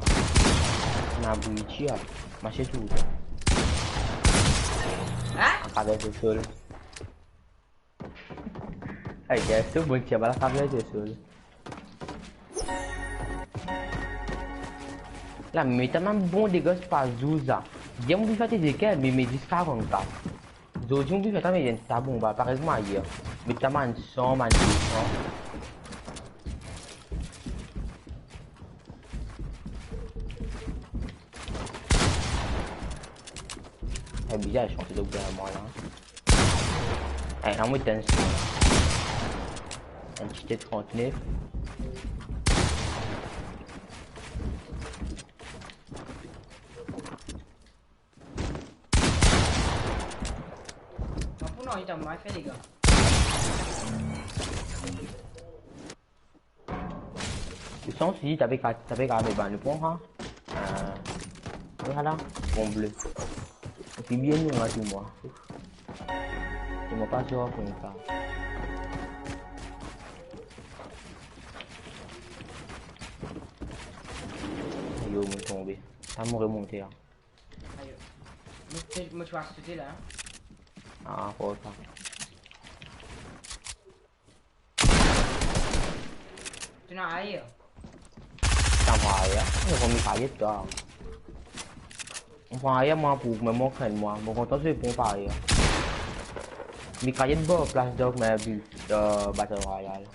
Ena bouyi tir. Marse tou. Hein? Atravers le sol. Ayo, guys, to bon tir, bal atravers le sol. La, me tama bon dega pa zour sa. Bien, mo bizin fete zeker, me, me ziska rank kat. Zordi, mo bizin fete, me enn ta bon bal, parey kouma ayer. Me tama enn san, enn de san. Eh, bizar, chanse de bien, mwa, la. Eh, la, mo tann sa. Enn ti T trant-nef. Non, pou non, li tann mal fer, les gars. Li santi, tape kat, tape kat, me bann, nou pran sa. Euh, wi, ala, bon ble. Epi bien nou, la, tou mwa. Tou mwa pa sir pou nou sa. Ayo, mo tonbe. Sa mo remonte, la. Ayo. Mo ti, mo ti pas kote la, hein. Ah, ankor sa. To ena ayer? Sa mo ayer. Mo pran mitrayet, twa. Mo pran ayer, mwa, pou, me mo krenn mwa. Mo kontan se pran ayer. Mitrayet, bon, plas, donk, me bi, euh, Battle Royale.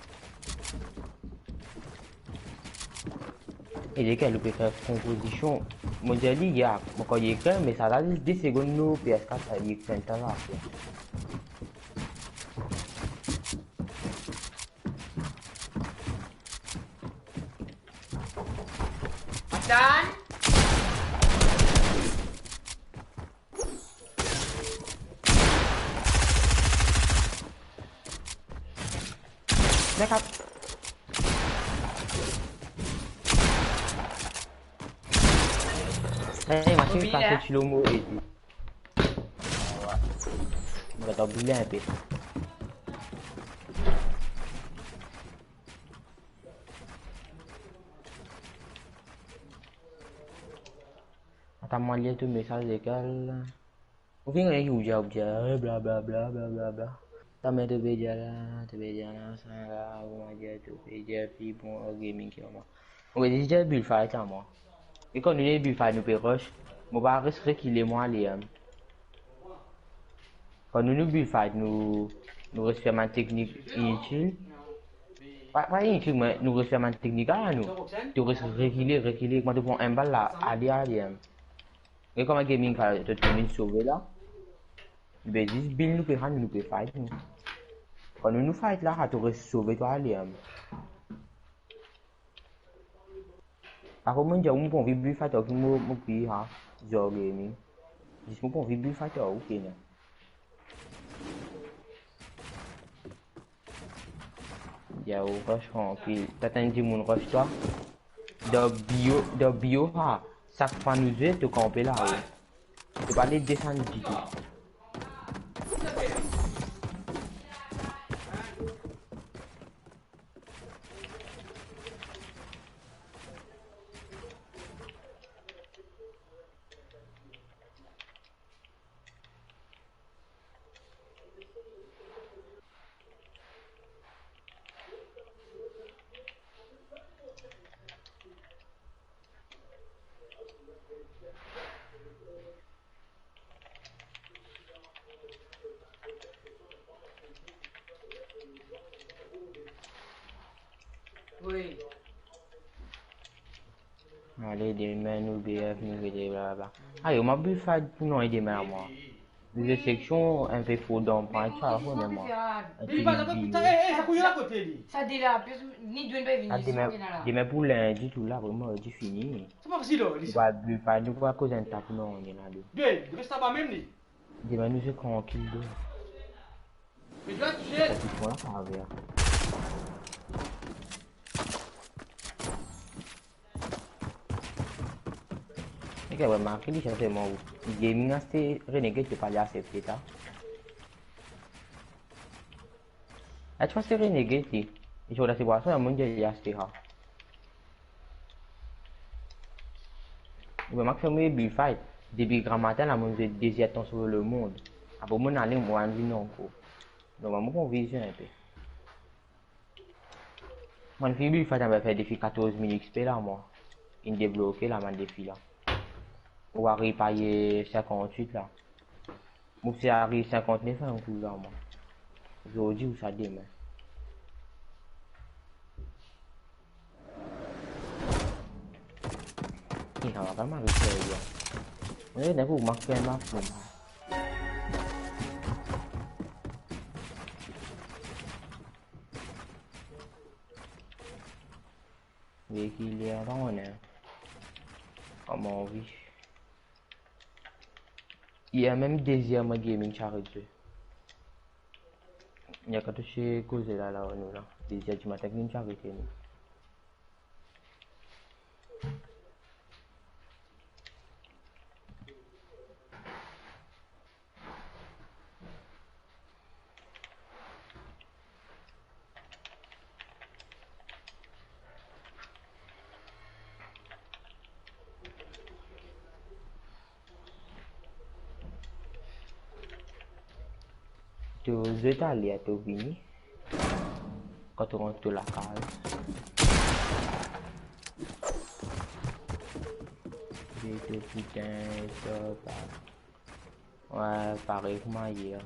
E lekel ou pe fer konpozision? Mo dir li, ya, mo kan ekrir, me sa la, zis de segonn, nou, P S kat, sa, li ekrir enn ta zafer. Dan. Back up. Hey, machin, oubli pas la. Slow mo, Eddie. Mo gagn oubli inpe. Atann, mo lir to mesaz lekel. Ou finn gagn ki ou dir, ou dir, eh, bla, bla, bla. Ta mem to pe dir la, to pe dir la, sa la, ou ma dir, to pe dir, pi bon, ok, gaming ki mwa. Ou pe dir build fight la, mwa. E kan nou build fight, nou pe rush. Mo pa res rekile, mwa, ale, em. Kan nou, nou build fight, nou, nou res fer bann teknik initil. Pa, pa initil, me nou res fer bann teknik la, nou. To res rekile, rekile, kouma to pran enn bal la, ale, ale, em. E kouma gaming, to, to vinn sove la. Nou pe zis build, nou pe run, nou pe fight, nou. Kan nou, nou fight la, to res sove, to ale, em. Akoz mo dir ou mo pa anvi build fight, ok, mo, mo kriye, ha, Zor Gaming. Zis mo pa anvi build fight, ok, non. Yo, rush trankil. To atann dimoun rush twa. Dan bio, dan bio, ha. Sak fwa nou zwe, to kanpe la, wi. To pa le desann ditou. Wi. Ale, demin nou B F, nou rete, blablabla. Ayo, mo build fight pou nou demin, mwa. Nou seksion inpe fo dan pran sa, fo, mwa. Li pa, li pa, putain, eh, eh, sa kouyon akote li. Sa de la, plis ni dwenn pa vini, demin, demin pou lindi, tou la, vreman, ti fini. Sa pa fasil, oh, li. Nou pa build fight, nou pa koz enn tap, non, li la, li. Dwenn, res laba mem, li. Demin nou se trankil, dwenn. Sa ki fon la, sa ver. Nek, remarke li, sinsereman, ou gaming aste Renegade, to pa li asepte sa. Ah, ti pa aste Renegade, li. E ti pa aste bwason, la, monn dir li aste, ha. Ou remark, fer mo build fight. Depi gramatin la, monn zwe de zer tan solo lemond. Apre monn ale, mo vinn ankor. Normalman, mo konn vizyon inpe. Monn fini build fight, anba fer defi katorz mil X P la, mwa. Inn debloke la, bann defi la. Ou ariv paye sinkant-wit la. Mo ti ariv sinkant-nef enn kou la, mwa. Zordi ou sa demin. E, sa va pa mal fer, ya. Mo, dan kou, mo fer ma fou. Veyikil la, pa kone. Kouma anvi. Yer mem de zer mo gaming ti aret zwe. Ena kan to ti koze la, la, nou la. De zer dimatin ki nou ti aret nou. To zwe, to ale, to vini. Kan to rant to lakaz. Zwe to putin, to pa. Wi, parey kouma yer.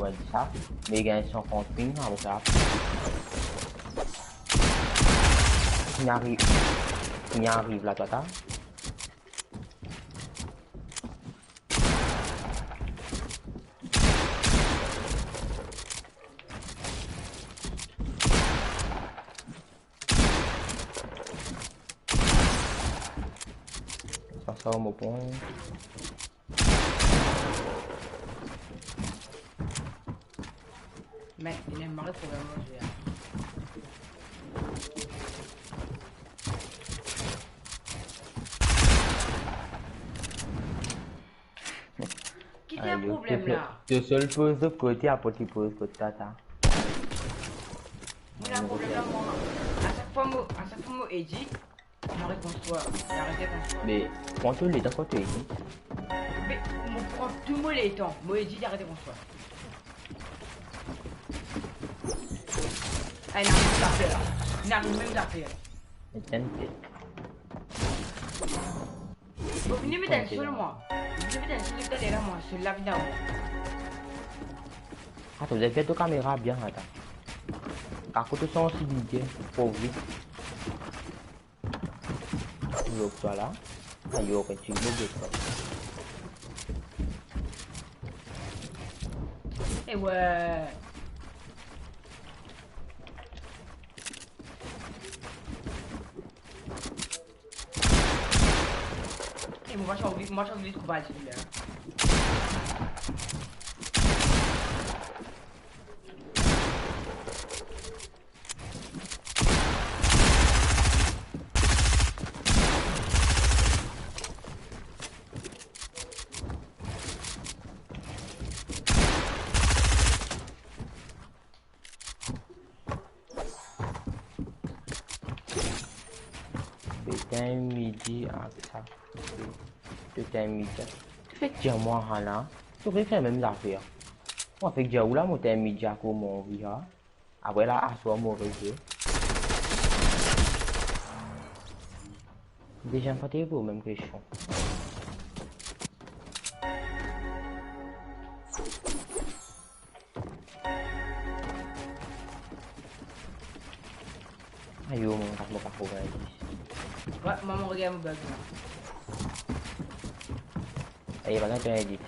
mo dir sa, me gagn san trant ping, apre sa. Finn ariv, finn ariv la, tata. Sa, sa, mo pran. Mec, il est marré pour le moment, je vais. Ki ti enn problem la? To sol poz de kote, apre li poz kot tata. Mo ena problem la, mwa. A sak fwa mo, a sak fwa mo edit, mo rekonstrir, mo aret rekonstrir. Me pran to letan kan to edit. Me mo pran tou mo letan, mo edit, aret rekonstrir. Ay, ena mem zafer la. Ena mem zafer la. Etienne, Mo vini met enn sol mwa. Mo vini met enn sol taler la mwa, sol la vinn ar mwa. Atann, zet to kamera bien, atann. Akoz to sansibilite tro vit. Lok twa la. Ayo, ok, ti mo get twa. Ewe. E mo pa ti anvi, mo pa ti anvi trouv al sila. Betin midi ak sa. Betin midi. To fek dir mwa, Hana, to pe fer mem zafer. Mo fek dir ou la, mo ti midi ak ou, mo anvi, ha. Apre la, aswar mo revinn. Deziem fwa, ti pou mem kestion. Ayo, mo kapav mo kapav gagn. Wi, mo, mo regard mo bug la. Ayo, pa gagn edit.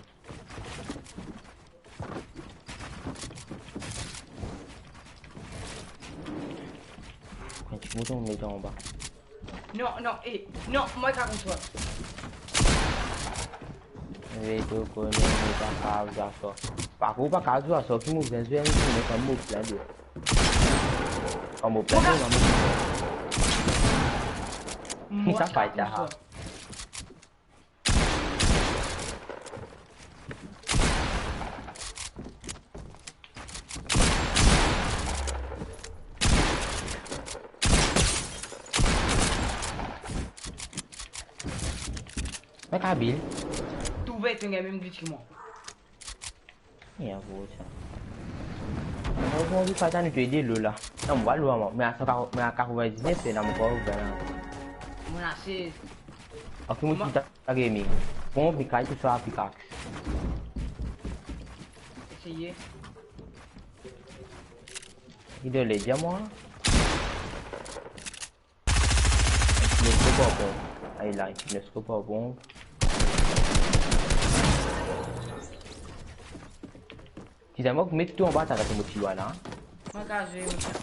Kan ti mo tonbe anba. Non, non, eh, non, mo pa kontan. Ve to kone, mo pa kapav zwe sa. Pa, mo pa kapav zwe sa, ki mo bizin zwe, mo bizin met mo plan de. Kan mo plan de, mo plan de. Mo sa pa kapav zwe sa. Mec abil. Trouve to gagn mem glitch ki mwa. Ya, gro sa. Mo anvi fer sa, nou tou de lo la. Non, mo pa lo, mo. Me a san, me a katrovin-diznef, se la mo pa ouvrir la. Mo lase. Ok, mo ti ta gaming. Bon, pickaxe, ou sa pickaxe. Eseye. Li donn le diaman. Kinescope pa bon. Ay la, kinescope pa bon. Ti zame, mo met tou anba, ta gete mo ti lwa la. Mo kapav zwe, mo kapav.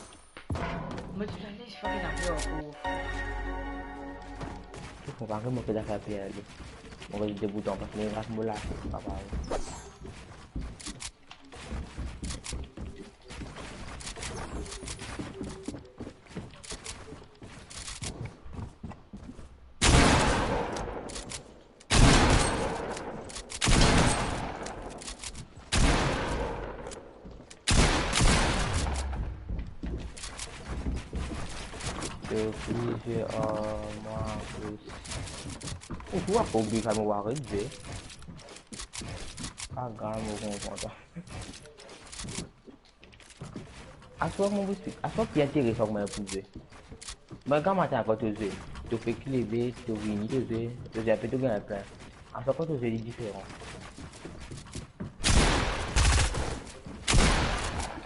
Mo ti kapav zwe, se pa ki zafer ankor. Mo pa konpran, mo pe zafer pe ale. Mo res debout anba, me ras mo la, pa pare. Refugee, euh, moi aussi. Ou pou pa oubli kan mo arive. Pa grav, mo kontan. Aswar mo pou, aswar ki interesan kouma pou zwe. Bann gramatin ankor to zwe. To fek leve, to vini, to zwe, to zwe inpe, to gagn plin. Aswar kan to zwe li diferan.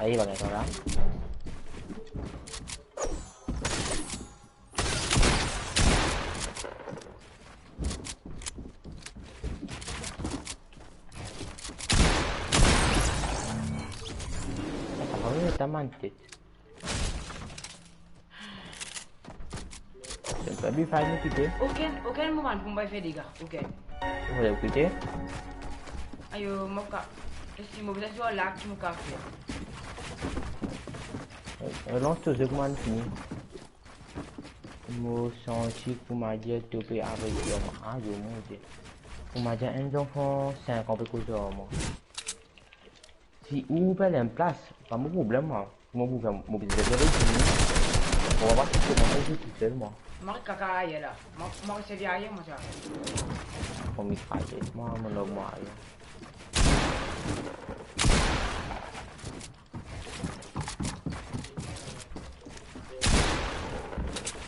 Aye, bann sa la. Sa pa vre, ta mann tet. Sa pa bien fay nou kite. Okenn, okenn moman pou mo pa fer dega. Okenn. Ou vle kite? Ayo, mo ka. Si mo bizin zwe la, ki mo kapav fer? Relans to zwe kouma nou fini. Mo santi kouma dir to pe avek mwa. Ayo, mon Die. Kouma dir enn zanfan sink an pe koz ar mwa. Si ou pe al enn plas, pa mo problem, mwa. Mo pou fer, mo bizin fer fini. Mo pa pa koz kouma dir tousel, mwa. Mo kaka ayer la. Mo, mo servi ayer, mo sa. Mo mitrayet, mwa, mo log mwa ayer.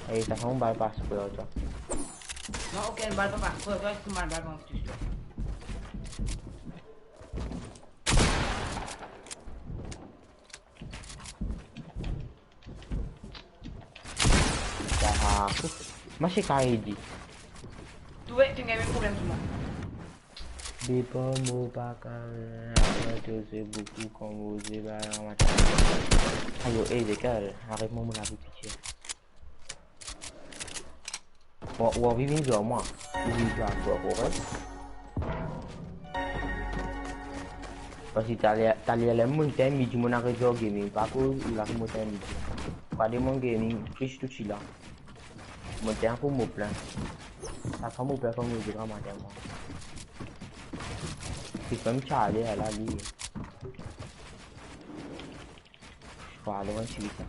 Ey, ta fer enn bal pas pou twa. Non, okenn bal pa pas pou twa, si mal bal pa anvi tous twa. Ah, ma se ka edi. Trouve, to gagn mem problem ki mwa. Depa mo pa ka, to zwe boukou kan mo zwe bal an matin. Ayo, ey, lekel? Aret mwa, mo lavi pitie. Ou, ou anvi vinn zwe ar mwa? Ou vinn zwe ar mwa, korek? Parski taler, taler ler monn termine midi, monn aret zwe ar gaming, pa pou ou la pou monn termine midi. Ou gard monn gaming, Twitch tou ti la. Monn termine pou mo plin. Sa pa mo plin kan mo dir gramatin mwa. Se pa mo ti ale la li. Vwala, enn ti bit la.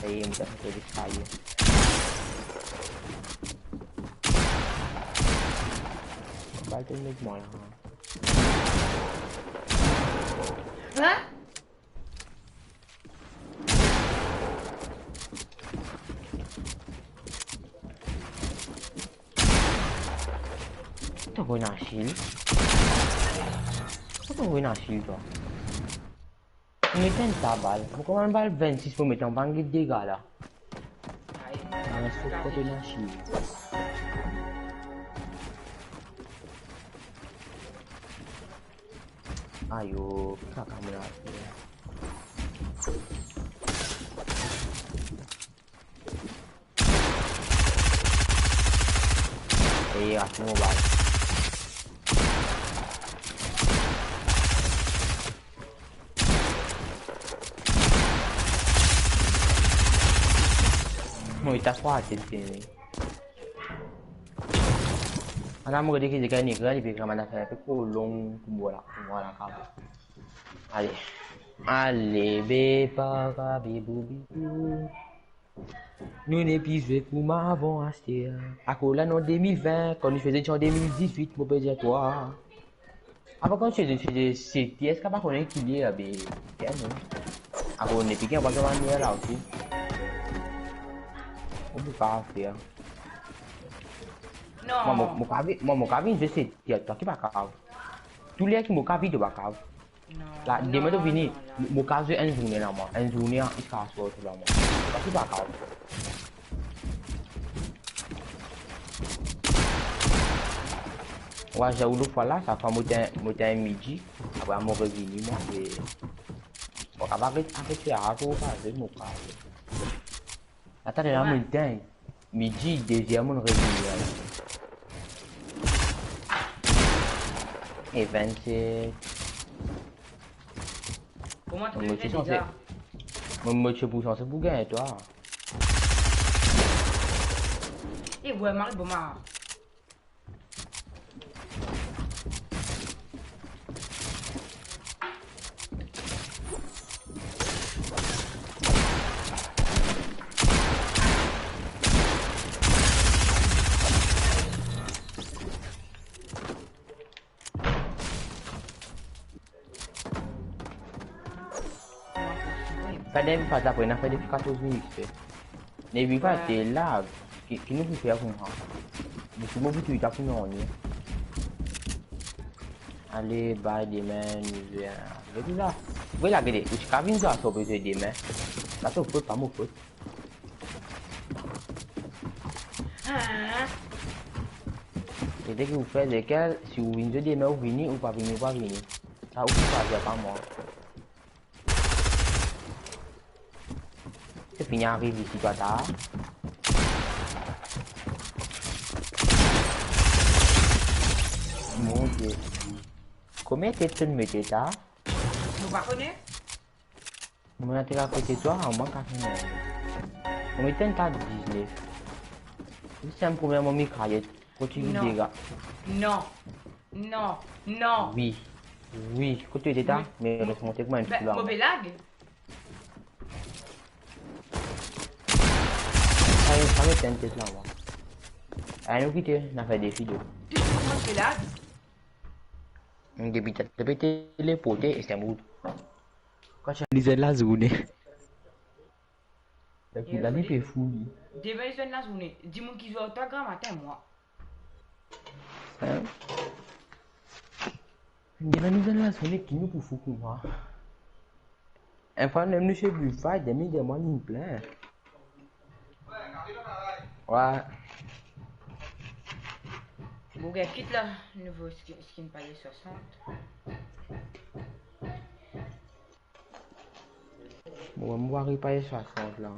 Sa y est, mo ti pe eskalie. Bal to met mwa la. Hein? To konn asil. Kouma to ena shield, twa? Mo met enn ta bal. Mo kouma bal vennsis mo met, mo pa get dega la. Ay, ah, so kote ena shield? Ayo, kaka mo la. E, ras mo bal. Mo, li ta fwa atet bien, wi. Ala, mo gete ki dega ena, li pe gagn bann zafer inpe tro long pou mwa la, pou mwa la, kav. Ale. Ale, be, pa, pa, be, bou, be, bou. Nou nepli zwe kouma avan aster. Akoz la, nou an de mil vin, kan nou ti feze an de mil dizwit, mo pe dir twa. Avan, kan nou ti feze, feze C T S, kan pa kone ki ler, be, bien, non. Akoz nou nepli gagn, pa gagn manier la osi. Ou pe pa fer. Non. Mwa, mo, mo kav, mwa, mo kav vinn zwe C T S, twa ki pa kav. Tou ler ki mo kav vinn, to pa kav. Non, la, demin to vini, non, la. Mo, mo kav zwe enn zourne la, mwa. Enn zourne, an, ziska swar la, mwa. Sa, se pa kav. Wa, Jaoulou, fwa la, sa fwa mo ti, mo ti midi, apre mo revini, mwa, e, mo kav aret, aret fer akoz, kav zwe, mo kav zwe. Atann, la, mo ding. Midi, de zer, mo revini la. E vennset. Kouma to... Mo, mo ti sanse, mo, mo ti pou sanse pou gagn twa. E, wey, mari, bon, ma. Sa depi pa apre, ena fer depi katorz minit, fe. Nevi pa te lag, ki, ki nou pou fer koumsa? Boukou mo pou touy ta pou nanye. Ale, bay, demin, nou ver. Get la. Ou la gete, ou ti kav vinn zwe aswar, pe zwe demin. Sa to fot, pa mo fot. Ah. Gete ki ou fer lekel, si ou vinn zwe demin, ou vini, ou pa vini, ou pa vini. Sa ou ki swazir, pa mwa. To fini ariv isi, twa, ta. Mon Die. Konbien tet to'nn mete, ta? Mo pa kone. Mo la te akote twa, mwa, katrevin. Mo met enn ta diznef. Li se enn problem, mo mitrayet. Kot li dega? Non. Non. Non. Wi. Wi. Kot to ete, ta? Wi. Me res monte kouma enn... Be, ti la, mo pe lag. Sa, sa met enn tet la, mwa. Ayo, nou kite, nou fer defi, de. Tou, tou, mo pe lag. Depi ta, ta pe teleporte, e se enn bout. Kan ti li zwenn lazourne. Depi la, li pe fou, li. Depi li zwenn lazourne. Dimoun ki zwe otan gramatin, mwa. Hein? Depi li zwenn lazourne, ki nou pou fou koumsa? Enn fwa mem nou se bullfight, demi de mwa, li plin. Wey. Bon, gagn kit la, nouvo skin, skin palier swasant. Bon, mo va repar swasant la.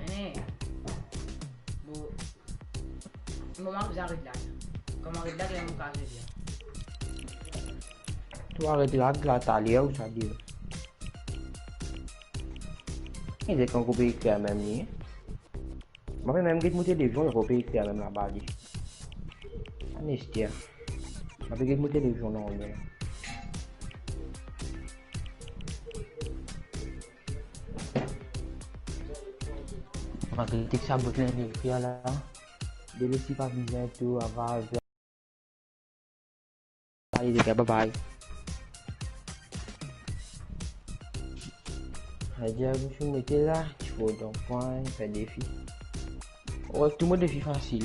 Eh. Bon. Mo, mo bizin aret lag. Kan mo aret lag la, mo kav zwe bien. To aret lag la, taler ou sa dir. E de kan ou pe ekrir mem li. Mo pe mem get mo televizion, mo pe ekrir mem laba li. Anester. Mo pe get mo televizion non, non. Mo pe get sa bout la, li ekrir la. Delo si pa bizin tou, ava. Allez les gars, bye bye. Allez, nou finn mete la, ti fo donk pwin, fer defi. Wey, tou mo defi fasil.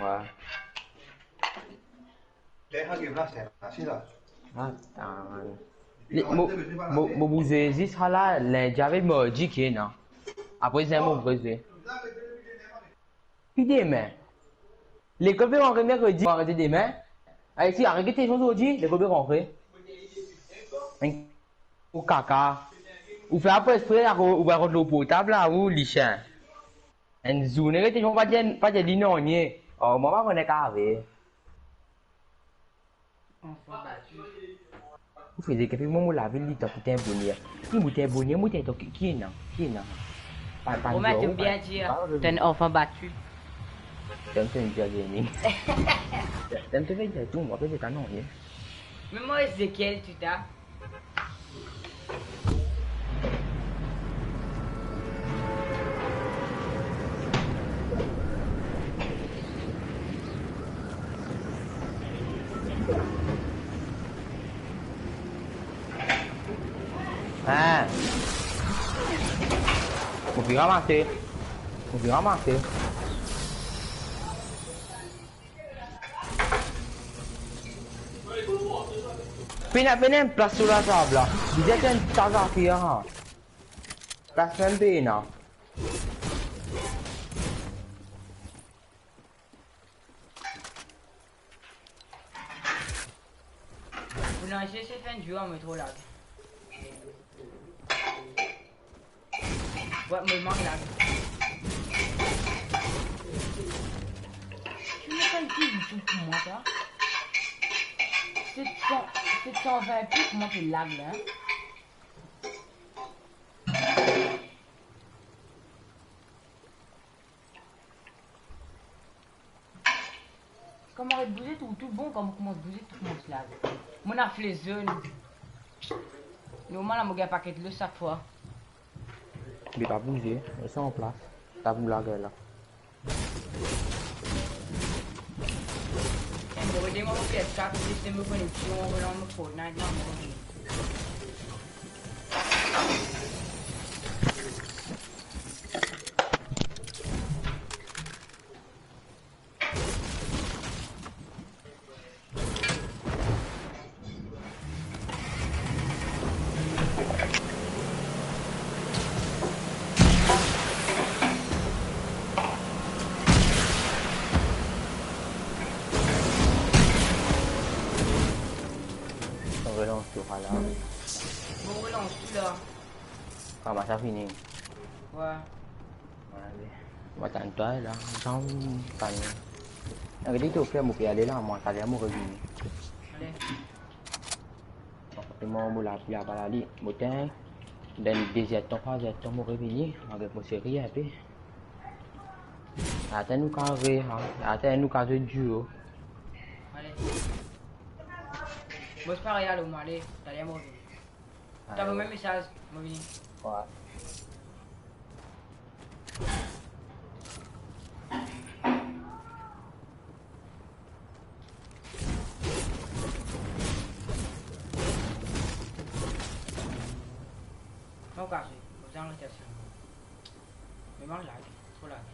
Ouais. Atann, man. Li, mo, mo, mo bouze zis la, lindi avek mardi ki ena. Apre, zis mo bouze. Pi demin. Lekol pe rantre merkredi, rantre demin. Alexis, aret gete televizion zordi, lekol pe rantre. Enn kou kaka. Ou fer apre espre, ou va rod lor portab la, ou lisien. Enn zourne gete televizion, pa dir, pa dir li nanye. Oh, mwa pa kone kave. Enfant battu. Ou fer de kafe, mo, mo lavi li, to ki ti enn boner. Ki mo ti enn boner, mo ti enn to ki, ki ena, ki ena. Pa, pa Romain, tu aimes bien dire, t'es un enfant battu. T'aimes, t'aimes bien dire. T'aimes, t'aimes bien dire tout, moi, après, c'est canon, hein. Mais moi, Ezekiel, tu t'as. Hein? Mo finn ramase. Mo finn ramase. Pena, pena enn plas sou latab la. Bizin enn ta zafar, ha. Plas mem pena. Boulanger, c'est fin du jour, mais trop large. Ouais, mo mank la. Tu me calcules tout pour moi, toi. Sept cents, sept cent vingt pics, moi, c'est large, hein. Kouma mo aret bouze, tou, tou bon, kouma mo koumans bouze, tou koumans lave. Mo ena fle zone. Normal, mo gagn paket lo sak fwa. Li pa bouze, res an plas. Tab ou lage la. Mo rete mo P S quatre, mo koneksion, mo Fortnite, non, mo rete. Lans tou la. Bon, relans tou la. Kouma sa fini? Wi. Ale. Mo atann twa la. Zan pa ni. Gete to fer, mo pe ale la, mo taler mo revini. Ale. E mo, mo la, la, pa la li. Mo tann, dan de zertan, trwa zertan, mo revini. Mo get mo seri inpe. Atann nou kav, ha. Atann nou kav zwe duo. Ale. Mo parey, ale, mo ale, taler mo revini. Ale. Tann mo mem mesaz, mo vini. Wi. Non, kasi, mo bizin rete asize. Me mo lag, tro lag.